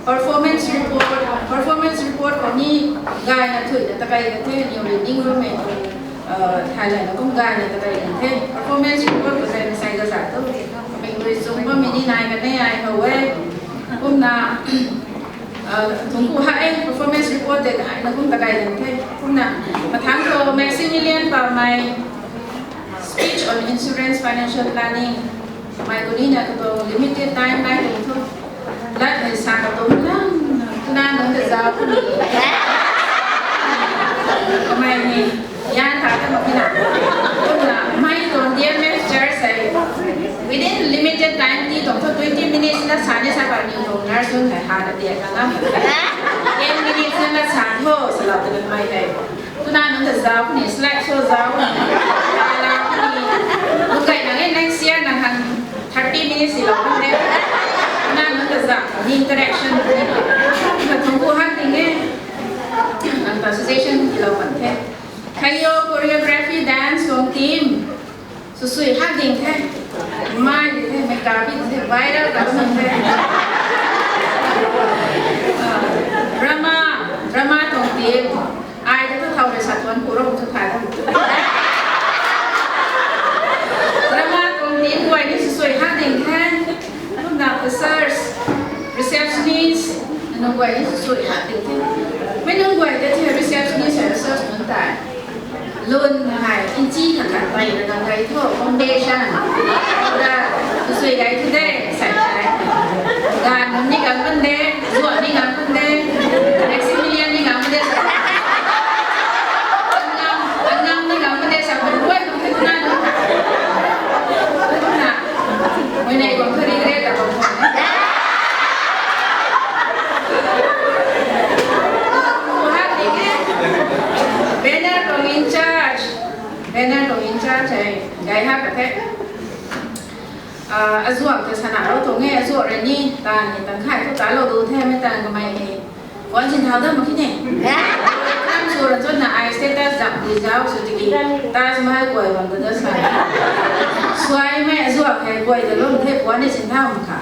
Performance report, performance report khou ni gayna thuina ta kai kan the, ni rui ning rui mei tu, uh, thay lana kum gayna ta kai kan the. Performance report khou tei masai ga za tu. Mei rui chung bammei ni nai kan e ai how e. Kumna, uh, thungc ku ha e, performance report tei ai na kum ta kai kan the. Kumna, mathangc khou Maximilian Pamei, speech on insurance financial planning. Mei kuni na katuang limited time nai tuang thu. Lat hei sa katuang lang, tuna nunc ta zauc kuni. Kamei ni, yan tha ta mak na. Kumna, mei tuang dear lecturer sei. Within limited time ti tuang thu twenty minutes na sa ni sa pa ni tuang nurse nunc hei ha na dia ka ngam. Ten minutes na na sa tho, sa lou ta mei hei. Tuna nunc ta zauc ni, slide show zauc ni. Laa ni. Nunc kai nang e next year nang han thirty minutes si lou kan de. Tuna nunc ta zauc ni interaction ni. Nang thungc ku han ting e. Nang ta suggestion ni lou kan the. Khayo choreography dance tuang team. Susui hak ding the. Mai di the, mei ka bi the, viral ka nang the. Ah, drama, drama tuang team. Ai de tu thau rui sa tuan ku rou tu thai. Drama tuang team guay ni susui hak ding the. Kumna ushers, receptionist, nunc guay ni susui hak ding the. Mei nunc guay de the receptionist hei ushers nunc tei. Lun hei, inchi khat khat pei rui na kai thu, foundation. Da, susui kai thu de, sai sai. Ganv ni gang bun de, zuan ni gang bun de, Maximilian ni gang bun de, sai. Angam, angam ni gang bun de, sai. Bun guay bun khat na. Bun na. Mei nei guang thu regret ta bam khwan e. Banner tuang in charge. Banner tuang in charge hei. Gay hak ka the. Ah, azuak ta sana rou tuang e, azuak rui ni, tan ni, tan khai thu ta lou du the, mei tan kamei hei. Kuan sin thau dam mak khe ne. Kam sw ra chun na ai status zak di zau sw tiki. Taj Mahal guay bam ta da sa. Suai mei azuak hei guay ta lou the kuan ni sin thau mak kha.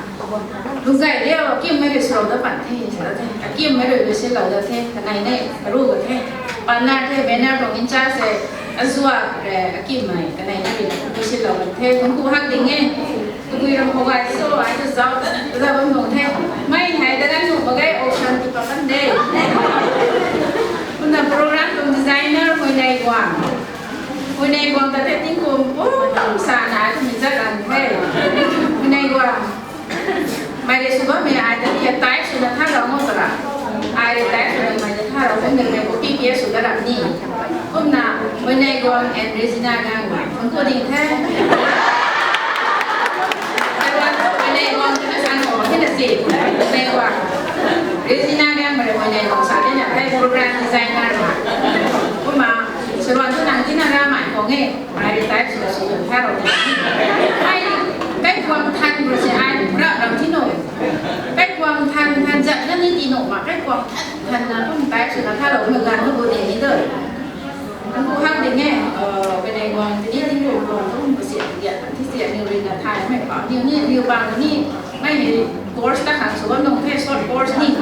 Lungzai riu, kim mei rui srou da pan the, sa da the. Kim mei rui rui si lou da the, kanei nei, karu ka the. Pan na the, banner tuang in charge se. Azuak re akimei kanei na ri na kusilou the, thuanc ku hak ding e. Tabui ram khou gay so ai tu zau, zau bam nung the. Mei hei dagan nu mak ge, option ti pa kan de. Kumna program tuang designer Huinei Guang. Huinei Guang ta the tingkum, oh, sa na ai tu mi zat an the. Huinei Guang. Mei rui sw bammei ai ta ni type swna tha rau mo ta ra. Ai rui type swna mei ta tha rau kum de mei copy paste sw da ram ni. Kumna Huinei Guang and Regina Gang. Thuanc ku ding the. Huinei Guang tu na sang ko the na si. Huinei Guang. Regina Gang mei rui Huinei Guang sa the na the program designer ma. Kumna, saruan tu nang tina ra mai ko nge. Ai rui type swna sw tha rau. Ai, kaikuang than rui se ai, ra ram ti no. Kaikuang than, than zat na ni ti no ma, kaikuang than, than na kum type swna tha rau, mei ganv na bu de ni do. Thuanc ku hak ding e, uh, Huinei Guang ti ni tingkum guang kum bu si, ya, ti si aniu rui na thay mei pa, aniu ni, aniu bang ni, mei ni, course ta khang sw bam nung the, short course ni.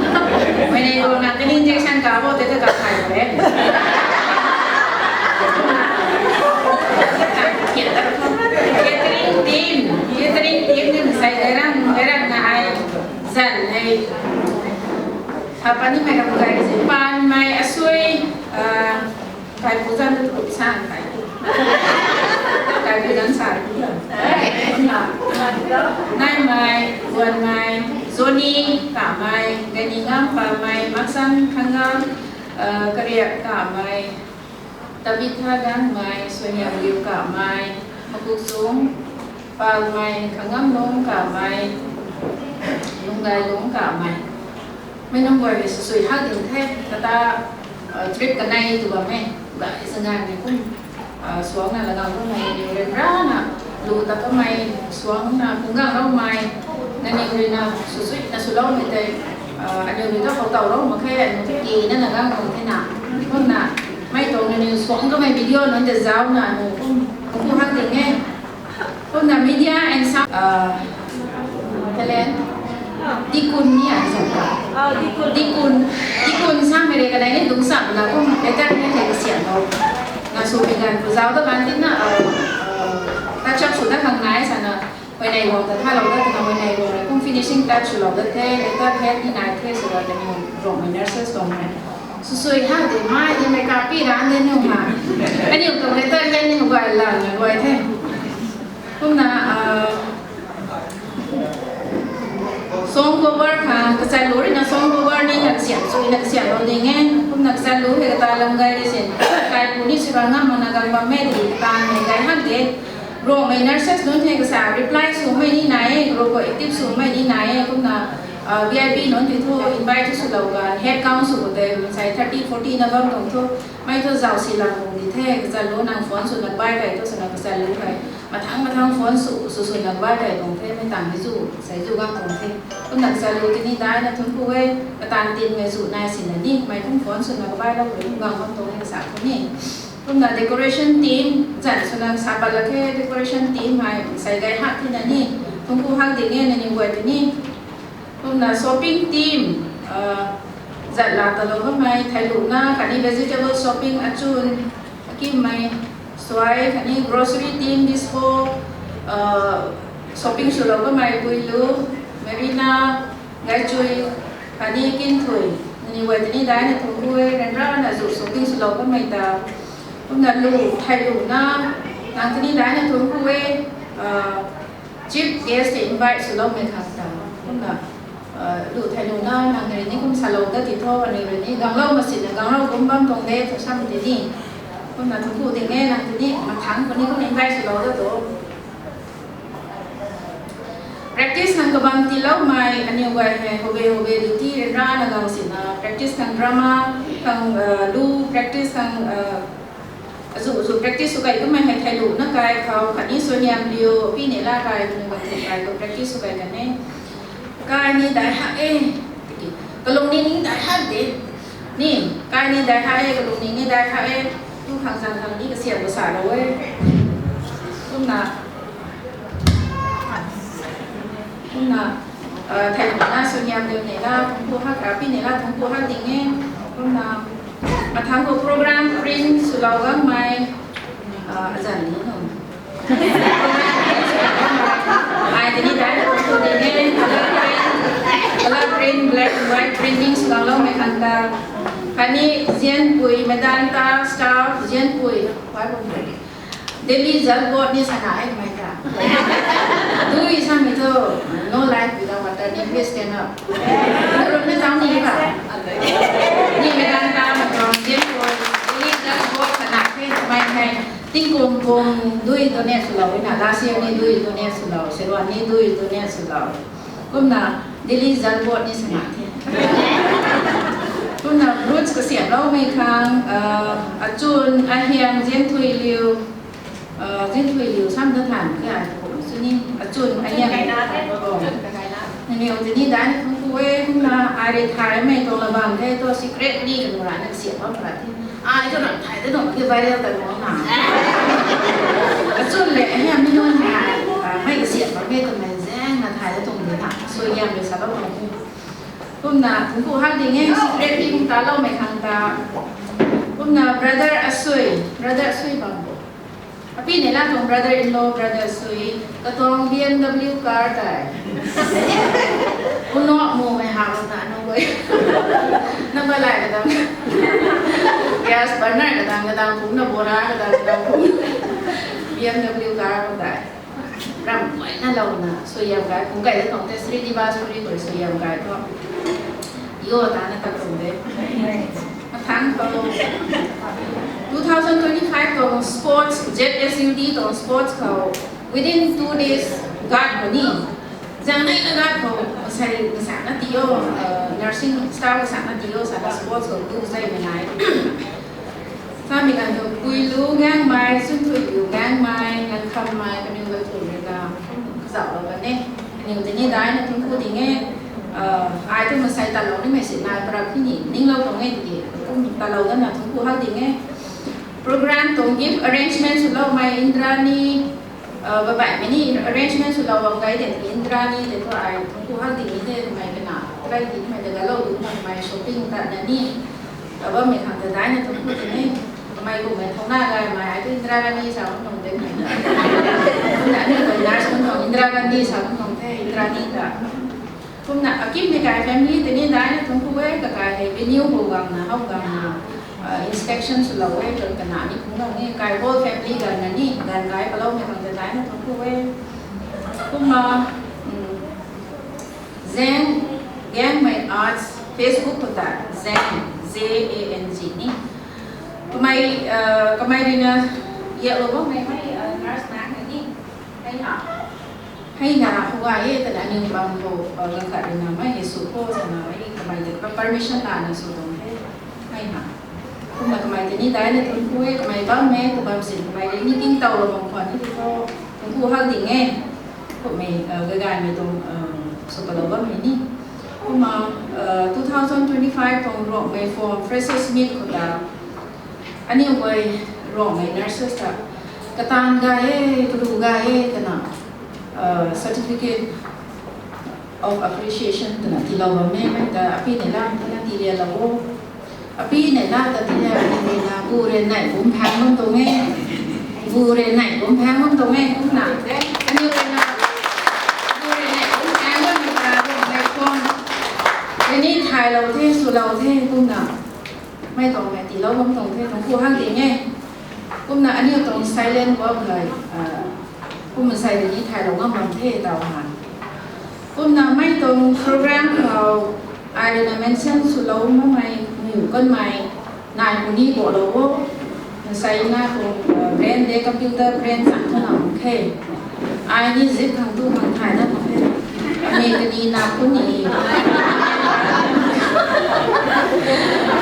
Mei ni ko na kani injection ka bo te te ka khai de. Catering team, catering team ni masai gairang, gairang na ai zan hei. Apa ni mei ram gai si pan mei asui, ah, Kaipu zan tu san kai. Kaipu zan san. Naimei, Guanmei, Zoni, Kamei, Ganingam, Pamei, Maksan, Khangam, uh, Kariak, Kamei, Tabitha, Gangmei, Suaihiamliu, Kamei, Makukchung, Palmei, Khangamlung, Kamei, Lungdailung, Kamei. Mei nunc guay ni sw sui hak ding the, kata, uh, trip kanei tu bam e, ga i zangan ni kum, uh, suang na lana kum mei ni rem ra na, lu ta kamei, suang na, kung gang rau mei, na ni rui na, sw sui na swlou mei tei, uh, aniu rui ta khou tau rau mak khe, aniu ki na na gang kum the na, kum na, mei tuang na ni suang kamei video nunc te zau na, aniu kum, kum hak ding e. Kumna media and sound, uh, talent. Dikun ni ai zat ka. Dikun, dikun sa mere kanei ni dungc sa na kum better ni thei kasian lo. Na sw mei ganv pu zau ta ban tin na, uh, uh, touch up sw ta khang nai sa na. Huinei Guang ta tha lou da, na Huinei Guang kum finishing touch sw lou da the, letter head ni nai the, sw da the ni rong mei nurses tuang mei. Sw sui ha de mai de mei kapi ran de ni ma. Aniu tuang letter head ni guay lan na guay the. Kumna, uh, song cover khang, kachan lu rui na song cover ni na kasian, sui na kasian lou ding e. Kumna kachan lu hei kata lam gay rui sin. Kaipu ni sw ra ngam mak na gang bam e di, kata mei gay hak de. Rong mei nurses nunc hei kasa reply sw mei ni nai e, group khou active sw mei ni nai e. Kumna, uh, V I P nunc hei thu invite thu sw lou ga, head count sw khou tei, sai thirty, forty na bam tuang thu, mei thu zau si lang kum di the, kachan lu nang phone sw na bai kai thu sw na kachan lu kai. Mathang mathang phone sw, sw sw na bai kai tuang the, mei tang ni zu, sai zu gang tuang the. Kumna kachan lu tini dai na thuanc ku e, katan tin mei zu nai sin na ni, mei kum phone sw na bai lou kum gang bam tuang e kasa thu ni. Kumna decoration team, zan swna sa pat la the decoration team hei, sai gay hak thina ni, thuanc ku hak ding e na ni guay tini. Kumna shopping team, uh, zat la ta lou kamei, Thailuna, khatni vegetable shopping, Achun, Akimmei, Suai, khatni grocery team, Dispo, uh, shopping swlou kamei, Puilu, Marina, Gaichui, khatni Kinthui, na ni guay tini dai na thuanc ku e, ryanra na zu shopping swlou kamei ta. Kumna lu, Thailuna, nang tini dai na thuanc ku e, uh, chief guest tei invite swloumei khang ta. Kumna, uh, lu Thailuna nang rui ni kum salou da ti tho, aniu rui ni ganglou masin na ganglou kum bam tuang de, thu sam ti ni. Kumna thuanc ku ding e, nang ti ni, mathang kum ni kum invite swlou da tu. Practice khang kabam tiiloumei, aniu guay hei, hobe hobe duty ryanra na gang sina, practice khang drama, khang, uh, lu, practice khang, uh, azu, azu practice sw kai kamei hei Thailuna kai khou, khatni Suaihiamliu, Pi Neila kai, kaniw bam thei kai khou practice sw kai kan e. Kai ni dai hak e, tiki, kalung ni ni dai hak de. Ni, kai ni dai hak e, kalung ni ni dai hak e. Tu khang zang khang ni kasiam kasa lou e. Kumna, kumna, uh, Thailuna, Suaihiamliu Neila, thuanc ku hak, uh, Pi Neila, thuanc ku hak ding e. Kumna, mathang khou program print swlou gangmei, Azan ni no. Ai tini dai na tu de ne. Color print, black and white printing swlou loumei khang ta. Khatni Zianpui, Medanta staff Zianpui. Why won't they? Delhi Jal Board ni sana e mai ta. Dui samei tu, no life without water, ni please stand up. Narup na zang ni ba. Ni Medanta mei tuang Zianpui, Delhi Jal Board sana the mai the. Tingkum pum dui donate swlou na, last year ni dui donate swlou, serwan ni dui donate swlou. Kumna Delhi Jal Board ni sana the. Kumna roots kasiamloumei khang, achun, ahiam, Zianthuiliu, Zianthuiliu sam ta than kha ai kum sw ni, achun, ahiam. Nangniw tini dai na thangc ku e, kumna ai rui thaymei tuang la bam the, tu secretly kanu ra na kasiam bam pra the. Ai tu ram thay de tuang ki viral ta tuang na. Achun le, ahiam mi nunc hei, mei kasiam bam e twmei zaeng na thay de tuang de na. Suaihiam rui salou tuang the. Kumna thangc ku hak ding e, secretly kum taloumei khang ta. Kumna brother Asui, brother Asui bam. Api nei la tuang brother-in-law, brother Asui, katuang B M W car tei. Uno mumei hak na nu goi. Number lai kadang. Gas burner kadang kadang pum na, bora kadang kadang pum. B M W car tei. Ram mai na louna suaihiam kai, kum kai da tuang the, Srinivas Puri khou suaihiam kai thu. Yo ta na ta tuang de. Mathang khou two thousand twenty-five tuang sports, Z S U D tuang sports khou within two days guard khou ni. Zang nei na guard khou masei kasa na ti o, nursing staff kasa na ti o, sana sports khou tu zai mei nai. Samei ganv khou Puilu Gaengmei, Chunthuiliu Gaengmei, Gankhammei, kaniw ganv thumh rui na kazauhlou kan e. Kaniw tini dai na thangc ku ding e. Ai thu masei talou nimei si nai para kini ninglou tuang e tiki kum talou dana thangc ku hak ding e. Program tuang gift arrangement swloumei Indrani, babaihmei ni arrangement swlou bam gay de tiki Indrani tei thu ai thangc ku hak ding ni the, kamei kana kai dingmei ta galou dungc kamei shopping ta na ni. Bammei khang ta dai na thangc ku ding e. Kamei kummei thouna gaymei ai thu Indrani sa bam tuang de mei ta. Kumna aniu nurse kum tuang Indira Gandhi sa bam tuang the, Indrani ta. Kumna akimhmei kai family tini dai na thangc ku e, kakai hei venue khou guangna, how guangna inspection swlou e, tun kana ni phungc lou ni, kai whole family ganv na ni, ganv kai paloumei khang ta dai na thangc ku e. Kumna, Zang, Gaengmei Arts Facebook khou ta, Zang, Z A N G ni. Kamei, kamei rui na, yalou bammei mei nurse nang ni. Hei na, hei na, hou gay e twna aniw bam khou, ganv khat rui na mei hei sw kho sana mei kamei ta permission lana sw tuang the. Hei na. Kumna kamei tini dai na thangc ku e, kamei bam e, kabam sin kamei rui ni ningtowlou bam khwan ni thu, thangc ku hak ding e. Kummei, gaygaymei tuang, sw palou bammei ni. Kumna, two thousand twenty-five tuang Ruangmei form freshers meet khou ta, aniu guay Ruangmei nurses ta, kataanv gay e, kalu gay e twna, certificate of appreciation twna tiilou bam e, mei ta api nei lam twna tiilialou o. Api nei la ta tiilia ni na, bu rui nei bum phang bam tuang e. Bu rui nei bum phang bam tuang e, kumna. Aniu rui na, bu rui nei bum phang bammei ta, Ruangmei form rui ni thaylou the, swlou the, kumna. Mei tuang mei tiilou bam tuang the, thangc ku hak ding e. Kumna aniu tuang silent walk hei, kum masei rui ni thaylou ngam bam the taw ha. Kumna mei tuang program khou, ai rui na mention swlou makmei, niw kanmei, nai puni bolou o. Masei na tuang, brain de computer brain chang thana mak khe. Ai ni zip khang tu khang thay na mak khe. Ani kani na puni.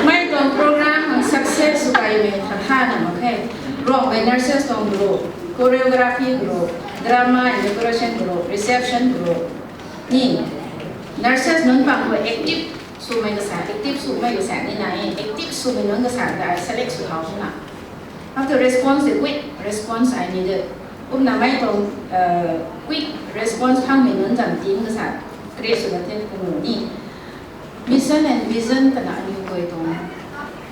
Mei tuang program khang success sw kaimei tha thana mak khe. Ruangmei nurses tuang group, choreography group, drama and decoration group, reception group. Ni, nurses nunc pang khou active swmei kasa, active swmei kasa ni na e, active swmei nunc kasa ta select sw thau swna. After response, the quick response I needed. Kumna mei tuang, quick response phangmei nunc zam team kasa create sw la the kanu ni. Mission and vision twna aniu guay tuang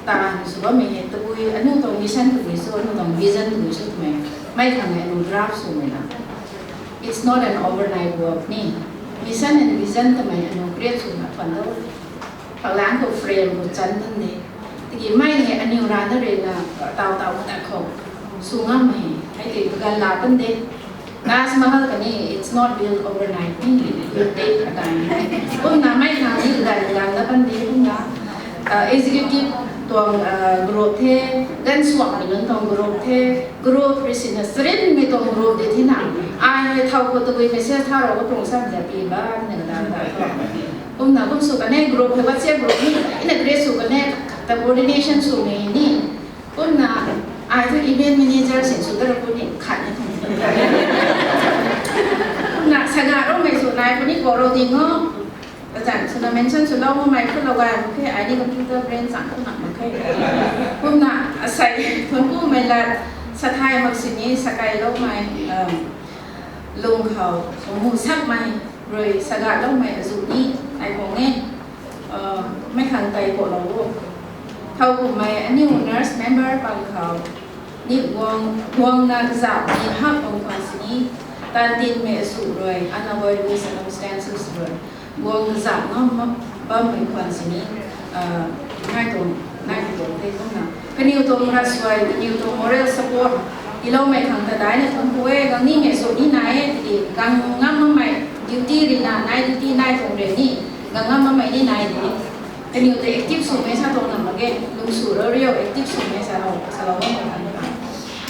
taanv sw bammei hei tabui aniu tuang Mission tabui sw, anu tuang vision tabui sw twmei, mei khang e anu draft swmei na. It's not an overnight work ni. Mission and vision twmei anu create swna twan dou. Paklang khou frame khou chan tan de. Tiki mei ni aniw rana rui na taw taw kata khou sw ngam e. Hei tei kagan la tan de. Taj Mahal kani, it's not built overnight. It will take a time. Kumna mei khang ni kagan kagan la tan de kumna, uh, executive tuang, uh, group the, gan suak ni lun tuang group the, group rui sina srin mei tuang group de thina. Ai hei thau khou tabui message thau rou khou tuang sam za pi ba, ni na da da. Kumna kum sw kane group hei WhatsApp group ni, ina create sw kane, the coordination swmei ni. Kumna, ai thu event manager sin sw tara pu ni khat ni. Kumna, saga rou mei sw nai pu ni ko rou ding o. Kazan swna mention swlou mei khulou gay mak khe, ai ni computer brain chang khou nak mak khe. Kumna, asei, thuanc kumei lat, sathai mak sini, sakai loumei, um, lung khou, mu sakmei, rui saga loumei azu ni, ai kong e, uh, mei khang tei ko lou o. Khou kummei aniw nurse member pang khou, ni guang, guangna kazap ni hak bam khwan sini, tan tinmei azu rui, unavoidable circumstances rui, guang kazap ngam ma-, bammei khwan sini, uh, nai tuang, nai tuang tei kumna. Kaniw tuang ravsuai, kaniw tuang moral support tiiloumei khang ta daina thuanc ku e, gang ni mei sw ni nai e, tiki gang ngam mamei duty rui na, nai duty nai tuang rui ni, gang ngam mamei ni nai de. Kaniw ta active swmei sa tuang na mak ge, lung sw rou riu active swmei sa rou, sa rou bam khang.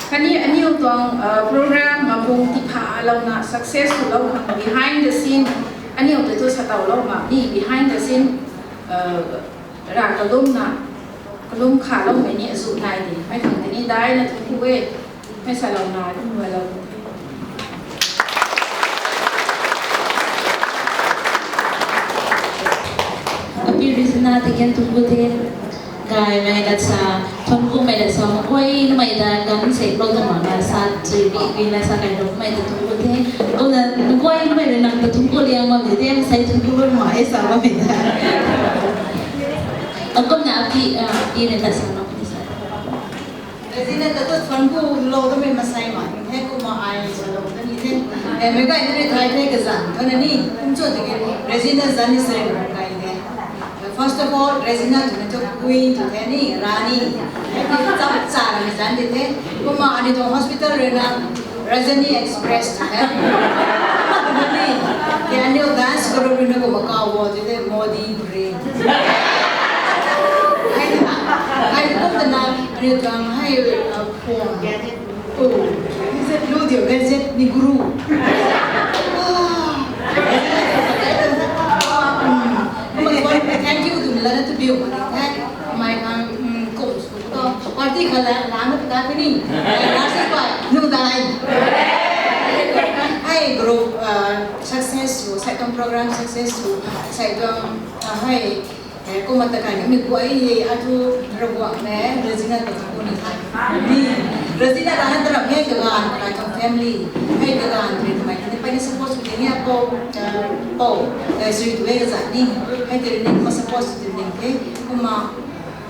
Khatni aniw tuang, uh, program mapung tipha louna success swlou khang behind the scene, aniw ta thu sa towlou mak ni behind the scene, uh, ra kalumna, kalum khaloumei ni azu nai de, mei khang tini daina thuanc ku e, mei salouna kum gualou. Api Rizina tiken thuanc ku the, gaymei lat sa, thuanc kumei lat sa, makuaymei ta gan se lou ta mak na sa, chui bi bi na sa kai lou mei ta thuanc ku the, kumna makuaymei rui nang ta thuanc ku liang bam de the, masei thuanc ku bam mak e sa bammei ta. Akumna api, ah, api rui lat sa mak ku the sa. Regina ta tu thuanc ku lou tamei masei mak the, kumna ai salou ta ni the. Eh, meic gay na rui thay the kazanc thu na ni, kum cho tiki Regina zanc ni sari ram kai the. First of all, Regina twna tu queen tw the ni, rani. Chap cha rami zanc di the. Kumna ani tuang hospital rui na Rajani Express tw the. Ni, ya aniw dance group rui na kumna kaw bo tw the, Modi brain. Hei, hei, kum twna, aniw tuang hei, uh, phone. Oh, is it Ludio Gadget ni guru? Ah. Thank you twmei lana tu biu. Hei, mei khang, um, kum sw tu. Party khat la, la na pata kani. Hei, nurses pa, nu dai. Hei, group, uh, success sw, second program success sw, second, uh, hei, Eh, kumna ta kai ni mi guay hei, atu Ravguangc le, Regina ta tu ni kai. Ni, Regina ta na ta ram hei kaganv, kai tuang family, hei kaganv, hei kamei, ni pai ni support sw ni apo, eh, po, eh, sui tu hei kazat ni, hei tei ni kumna support sw ni the, kumna,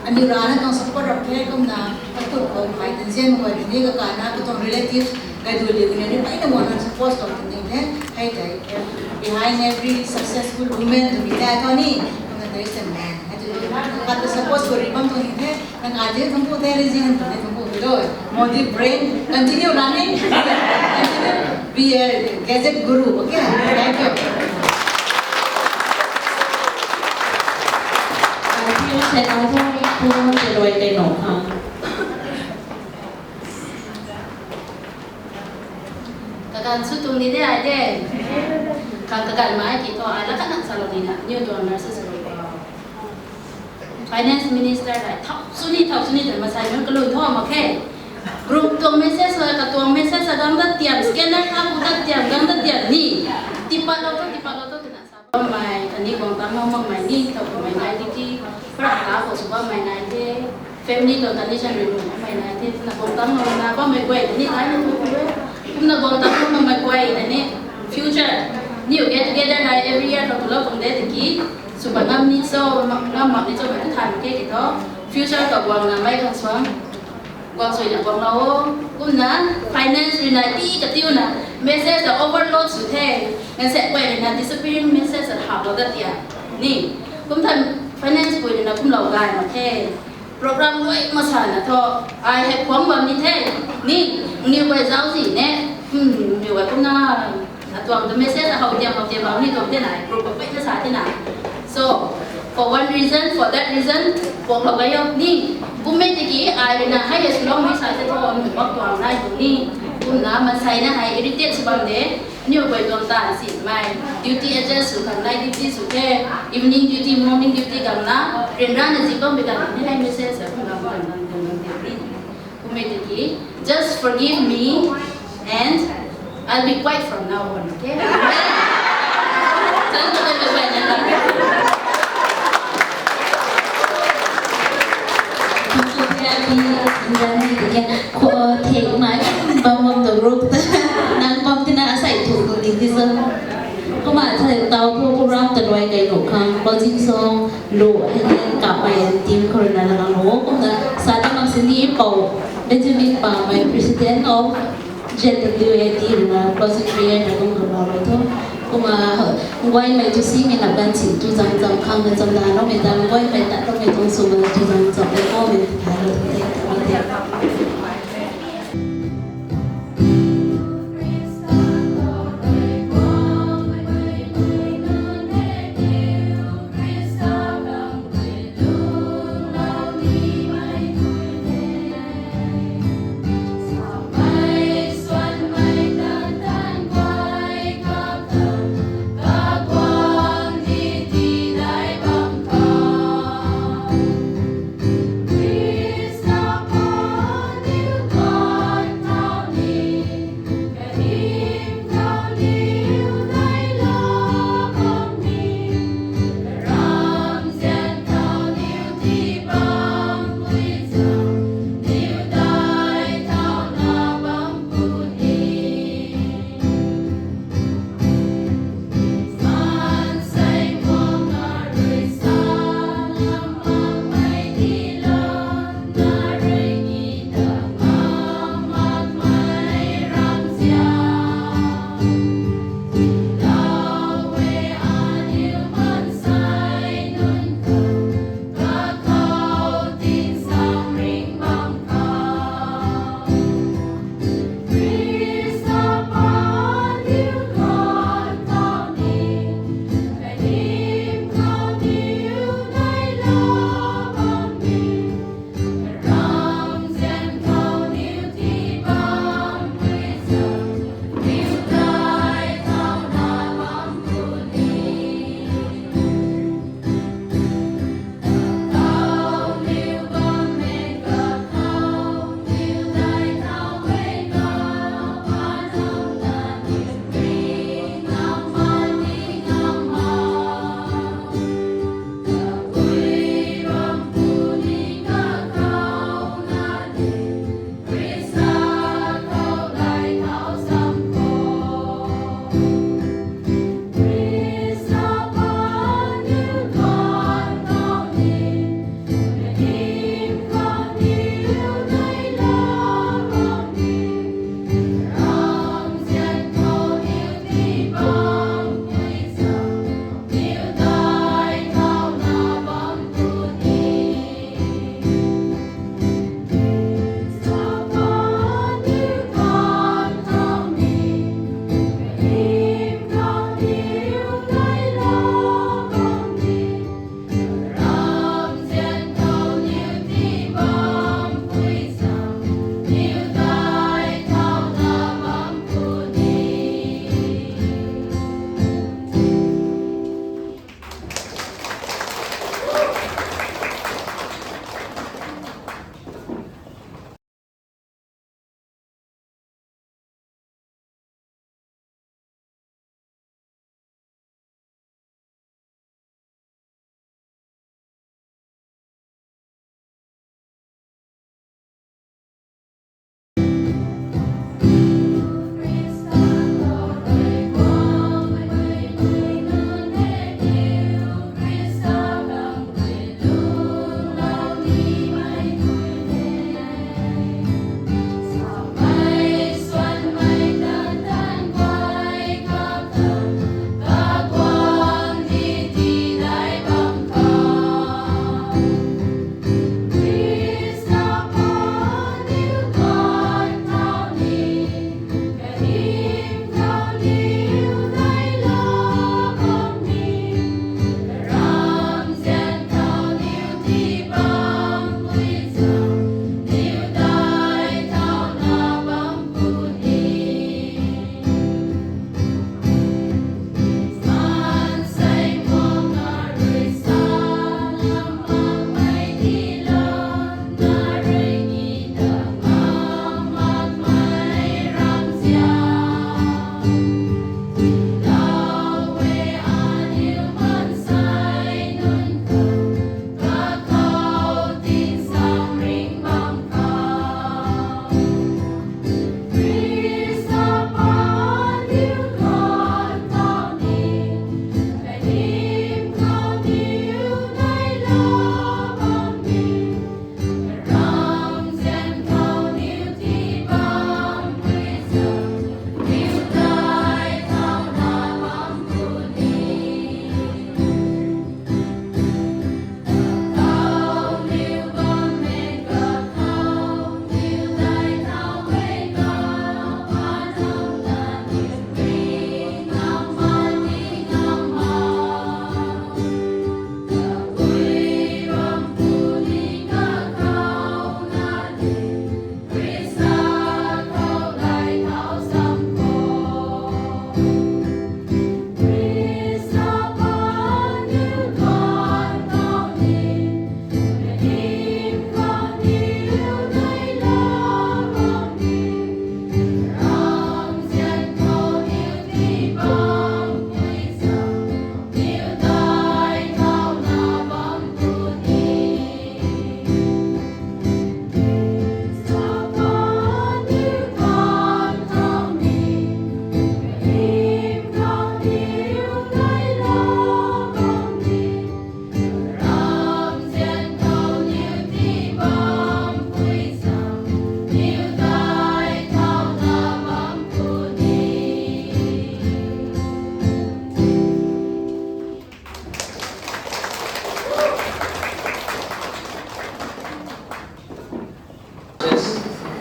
aniw rana tuang support rap the, kumna, akhut khou kamei, tanzian khou ni kakana, katuang relative, kai du liu ni, ni pai na guangna support sw ni the, hei tei, eh, behind every successful woman to be that one, kumna there is a man. Atu, atu support sw ri bam tuang ni the, nang adi thuanc ku the, Regina twna thuanc ku the. Modi brain, continue running, continue be a gadget guru, okay? Thank you. Thank you, Sena, for the joy they know, huh? Kaganv sw tuang ni de ai de. Ka, kaganv mai ki thu ai la khatna salou ni na, aniw tuang nurses group. Finance Minister hei, thau sw ni, thau sw ni, twna masei nunc kalun thu mak khe. Group tuang message la, katuang message la, gang dat tiam, scanner kha bu dat tiam, gang dat tiam ni. Tipatlou thu, tipatlou thu, twna sa bammei, khatni guang tang lou makmei ni, thau kummei nai di ki, pra ta khou sw bammei nai de, family tuang condition rui nuh makmei nai de, twna guang tang lou na bammei guay ni, nai na thu ku e. Kumna guang tang lou makmei guay ni, future, niw get together nai every year khou tulou tuang de tiki, sw pat ngam ni cho, ngam mak ni cho, mei tu thay mak khe ki thu, future khou guangna mei khang suang. Kuang sui na kuang lo o. Kumna finance rui na ti katiuna message ta overload sw the. Nganse guay rui na disappearing message ta hap lo dat tia. Ni, kum than finance guay rui na kum lo gay mak the. Program guay masa na tho. Ai hei khuang bam ni the. Ni, niw guay zauc zi ne. Hmm, niw guay kumna atuang the message how tiam how tiam bam ni tuang the na. Group ka pei na sa the na. So, for one reason, for that reason, kuang lo gay o ni. Kummei tiki ai rui na hei ya swlou mei sa the tho, nung mak tuang nai tu ni. Kumna mansei na hei irritate sw bam de. Niw guay tuang ta simei duty adjust sw khang nai duty sw the, evening duty, morning duty gang na, ryanra na zi bam bi gang ni hei message sa kum gang gang gang gang gang gang ni. Kummei tiki, just forgive me and I'll be quiet from now on, okay? Thank you, everyone. Khou thek nai bam bam the group ta nang bam tina asei thu thu di ti sa. Kumna thei tau thu program ta luai kai nu khang closing song lu hei kap pai team khou rui na lang lo kumna sa ta mak sini pou Benjamin Pamei, President of Z W A D rui na closing prayer na kum khou lo lo thu. Kumna guaymei tu simei na ban si tu zang zang khang na zang da loumei ta guaymei ta loumei tuang sw na tu zang zang de koumei ta lo te.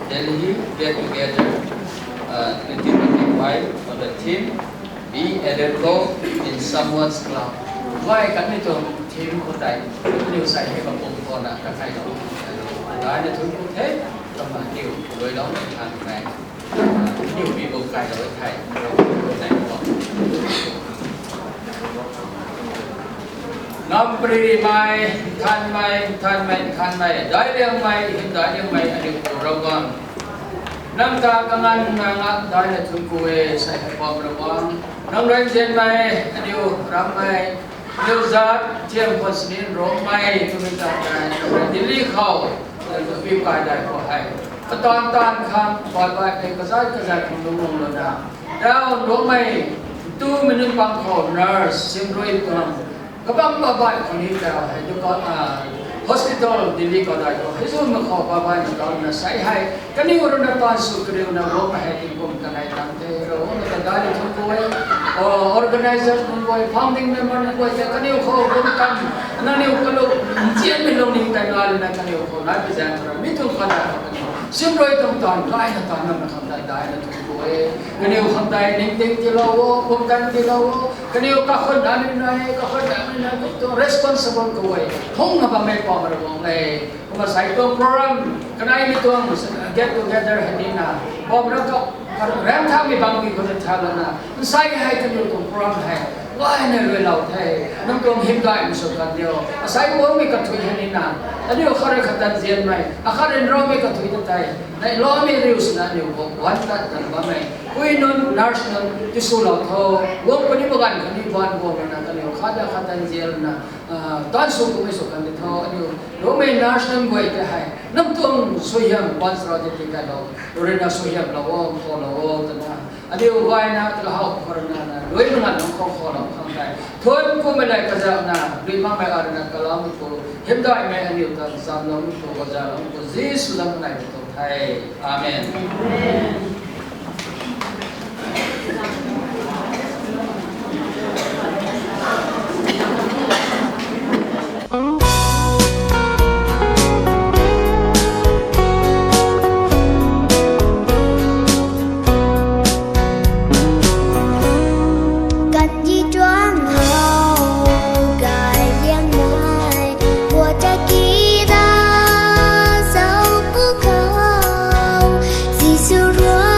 Delhi get together, uh, twenty twenty-five on the theme, Be a Ripple in Someone's Cloud. Why kan ni tuang theme khou tei, niw sai hei bam bum khou na ka kai lo. Dai na thun ku the, kama niw, loi lo na than kai. Niw bi bum kai lo the, tei ko. Nam pari mei, than mei, than mei, than mei, dai liang mei, hin dai liang mei, aniu pu Ravguangc. Nang ta kangan nang a dai na thun ku e, sai hei bam Ravguangc. Nang rui nzian mei, aniu ram mei, aniu zat, thiam khwan sini rong mei, tu mei ta dai, nang rui Delhi khou, nang rui piu kai dai khou hei. Katan tan khang, bai bai hei kazat kazat khang lung lung lou na. Tau lung mei, tu mei nunc pang khou nurse, sim rui tuang. Kabam babai khou ni tau hei, tu ka, ah, hospital Delhi khou dai khou, hei zu ma khou babai na tau na sai hei. Kaniw rui na tan sw kariu na lung mei hei tingkum kanei tang the, rui na ka dai ni thun ku e. Oh, organizer nunc guay, founding member nunc guay, te kaniw khou lung tan, nangniw kalung, nzian mei lung ning tai na rui na kaniw khou, nai pi zan rui, mi tuang khou dai khou kaniw. Sim rui tuang tan, kai na tan na khang dai, dai na thun ku e. Kaniw khang dai, ning ting ti lou o, kum tan ti lou o. Kaniw kakhun dai ni nai, kakhun dai ni nai, tu responsible ku e. Hung na bam mei pam ra bam le. Kumna sai tuang program, kanei ni tuang get together hei ni na. Bam ra ka, ram thang mi bang mi khou na tha la na. Sai hei kaniw tuang program hei. Wai na rui lou the. Nang tuang hymdaih mi sw kan diu. Asai bam mi kathui hei ni na. Aniu khat rui khat tan nzian mei. Akhat rui rau mei kathui ta tei. Nai lou mei riu sina aniu khou wan tat kan bam mei. Pui nunc, nurse nunc, ti sw lou tho. Guang puni bagan kani ban guang na kaniw khat na khat tan nzian na. Ah, tan sw kummei sw kan di tho, aniu, Rongmei nurse nunc guay tei hei, nang tuang suaihiam ban sra tei tei kai lou, rui na suaihiam lou o, khou lou o, twna. Aniu guay na, tala hau khou rui na, na, lui na ngan nang khou khou lou khang tei. Thuan kummei lai kazauh na, lui makmei arui na, kalaumei tu, hymdaihmei aniu ta, zam loumei tu, gaza loumei tu, Jisu lam nai tu the. Amen. Kan di tuang hou gay liang nai, guat ta ki da zauc ku khou, Jisu rui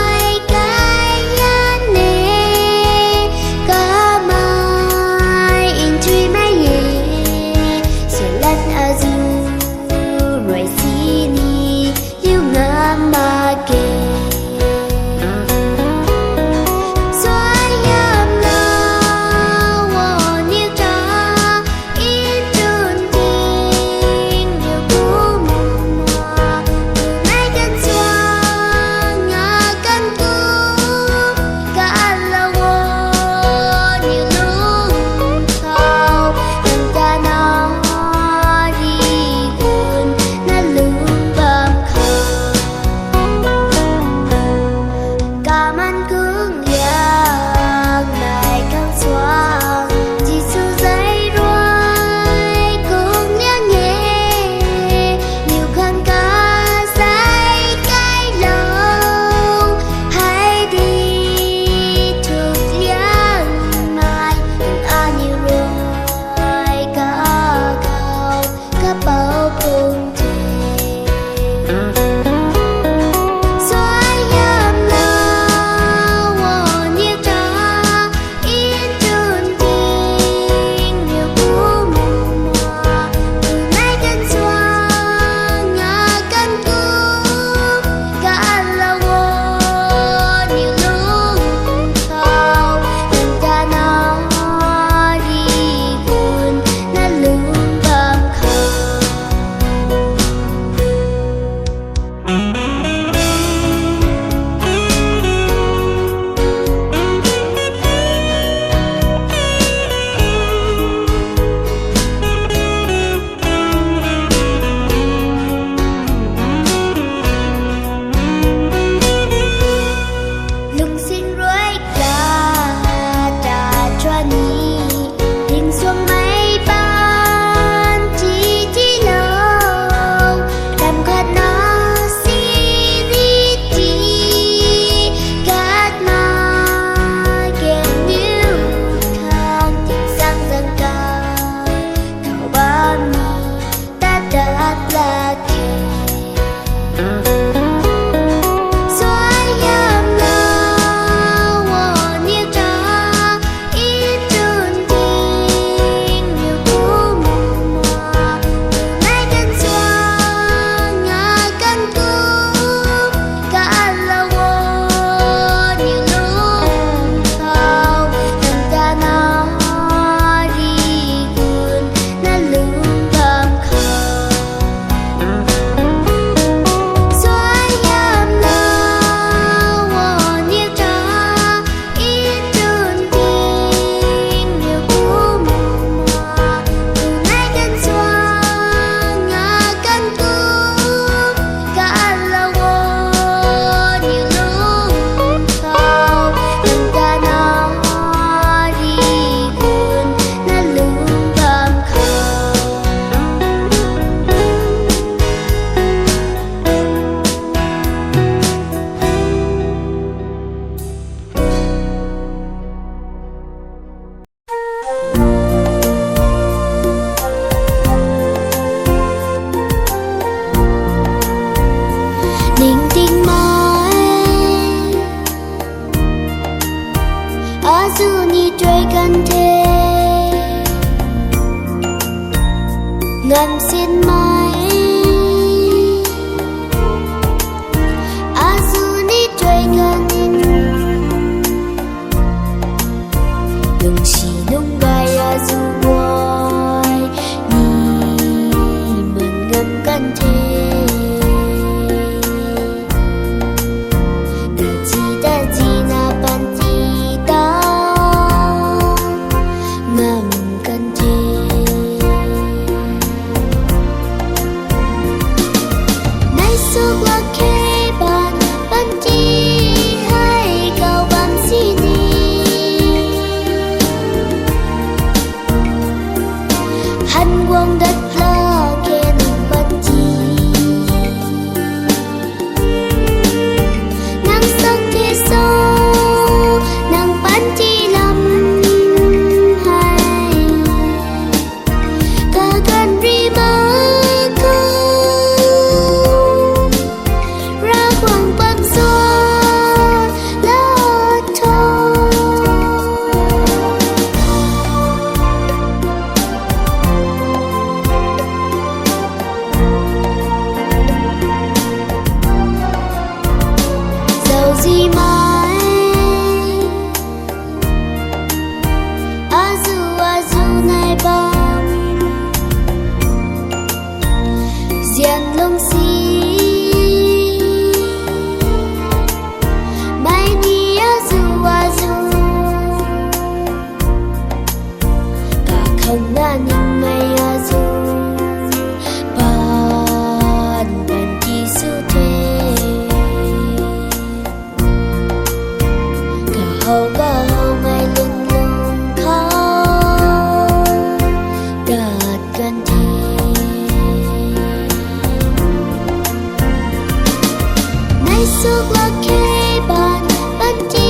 Suklak khe ban, panty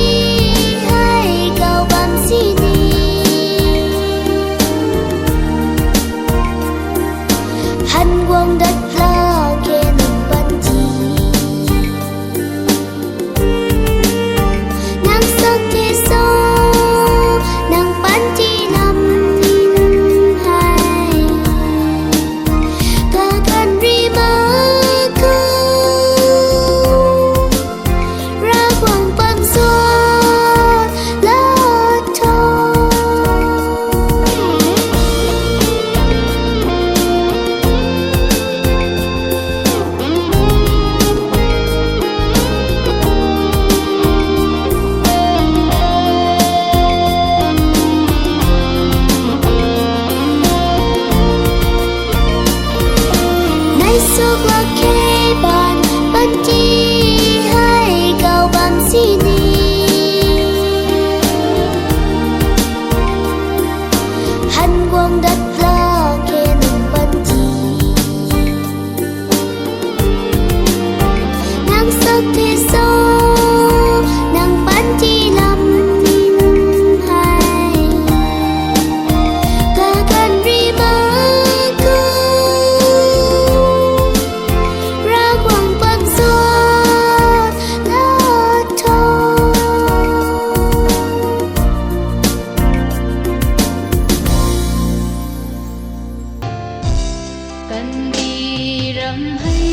hei kau bam sini. Han guang dat lak khe nang panty. Nang sak the so, nang panty lam hei. Kakan ri mak khou, Ravguangc pam suan la tho. Nai suklak khe ban, panty hei kau bam sini. Han guang dat lak khe nang panty. Nang sak the so, nang panty lam hei. Kakan ri mak khou, Ravguangc pam suan la tho. Kandih ram hei,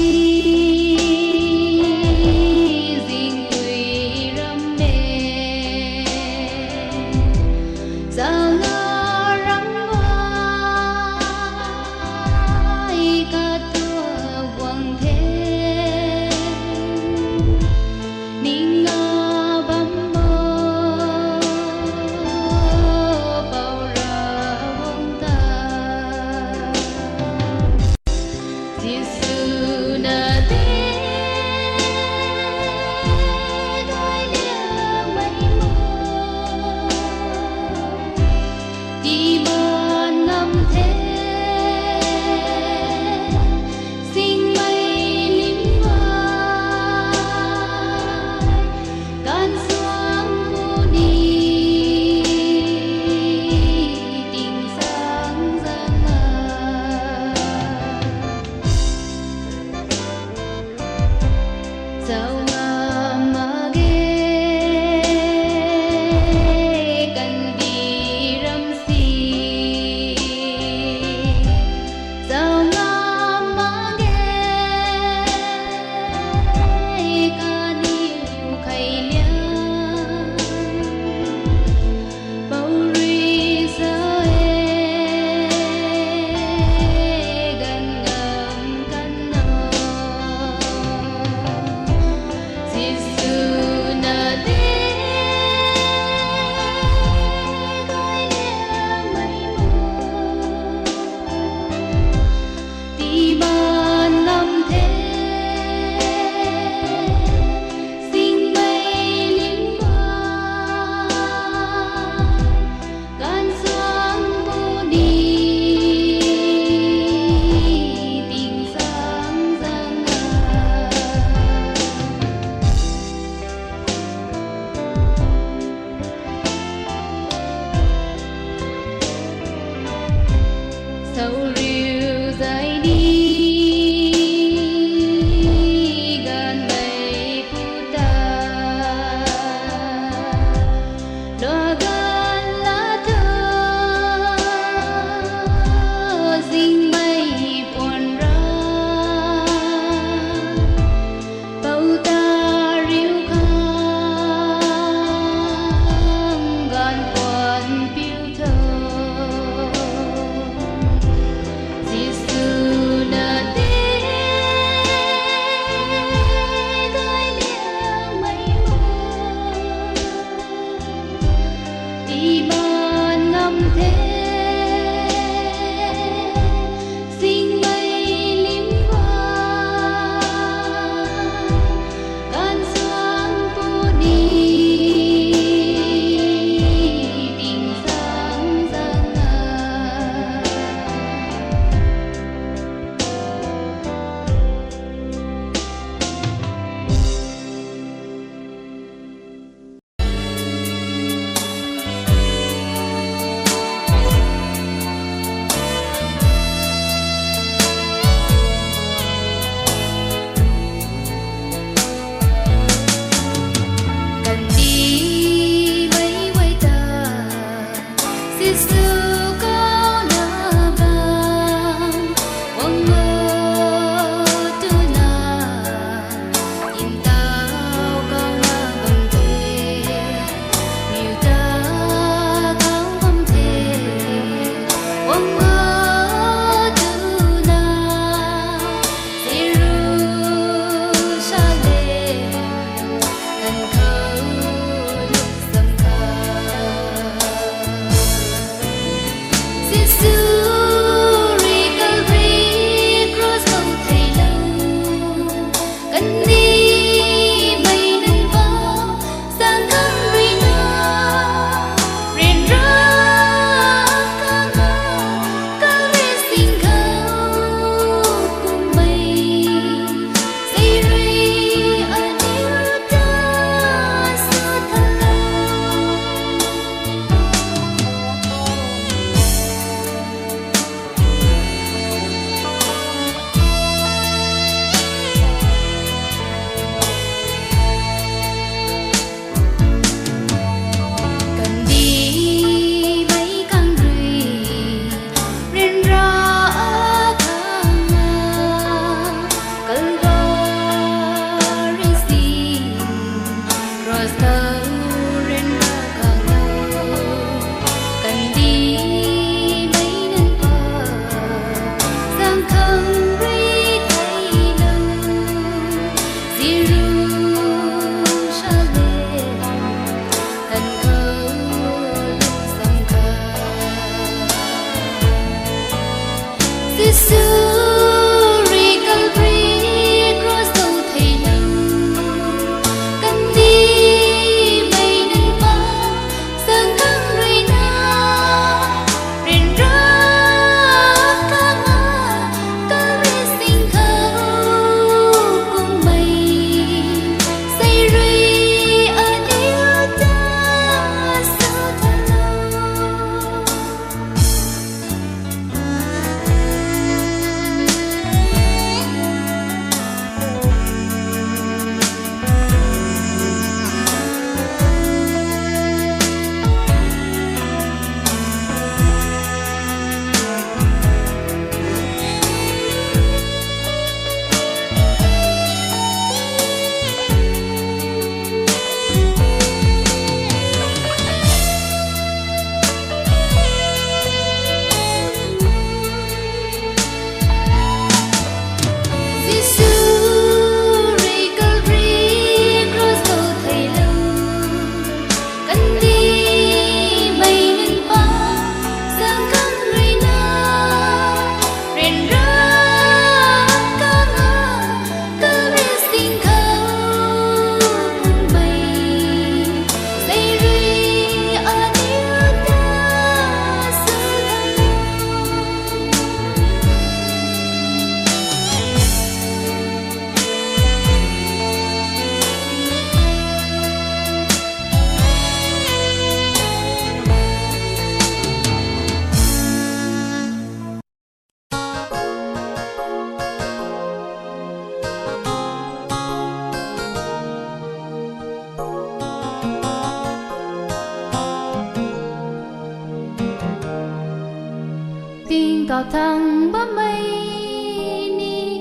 Thang bammei ni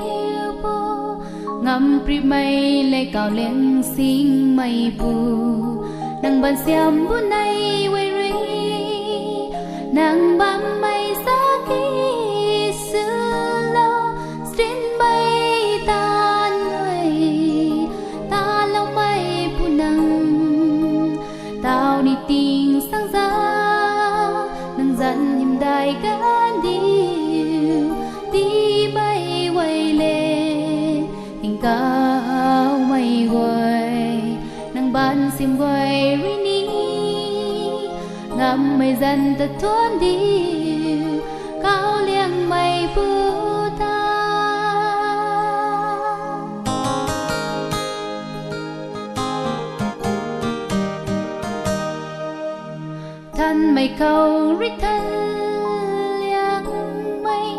pu, ngamprihmei le kau liang singmei pu, nang ban siam bu nei wei rui, nang bammei saki swlou, stinmei tan wei, taloumei pu nang, tau ni ting sang za, nang zanc hymdaih kandiu, dimei guay le, tingkauhmei guay, nang baanv sim guay rui ni, ngammei zanc ta thuan diu, kau liangmei pu ta. Thanmei khou rui than liangmei,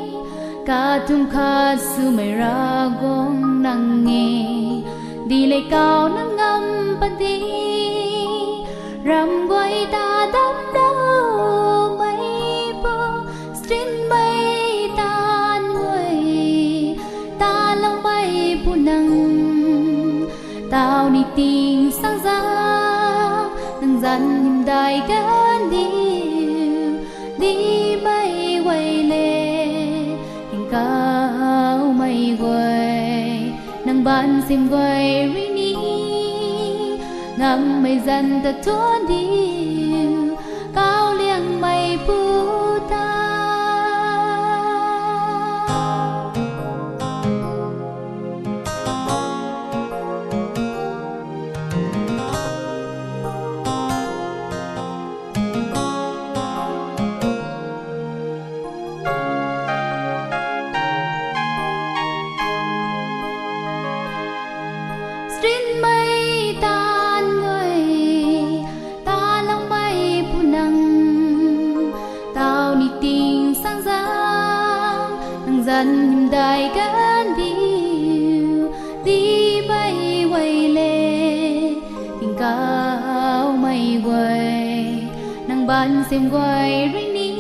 kathumh khat swmei Ravguangc nang e, di le kau nang ngam padi, ram guay ta damcloumei pu, stinmei tan guay, taloumei pu nang, tau ni ting sang za, nang zanc hymdaih kandiu, dimei guay le, tingkauhmei guay, nang baanv sim guay rui ni, ngammei zanc ta thuan diu, kau liangmei pu ta. Stinmei tan guay, taloumei pu nang, tau ni ting sang za, nang zanc hymdaih kandiu, dimei guay le, tingkauhmei guay, nang baanv sim guay rui ni,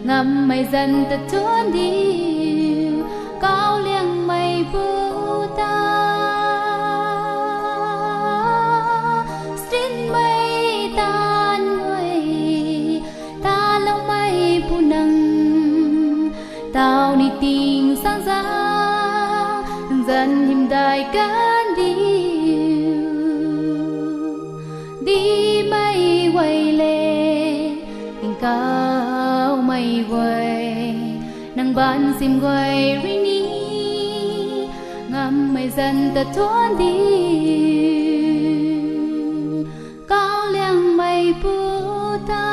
ngammei zanc ta thuan diu, kau liangmei pu ta. Stinmei tan guay, taloumei pu nang, tau ni ting sang za, nang zanc hymdaih kandiu, dimei guay le, tingkauhmei guay, nang baanv sim guay rui ni, ngammei zanc ta thuan diu, kau liangmei pu ta.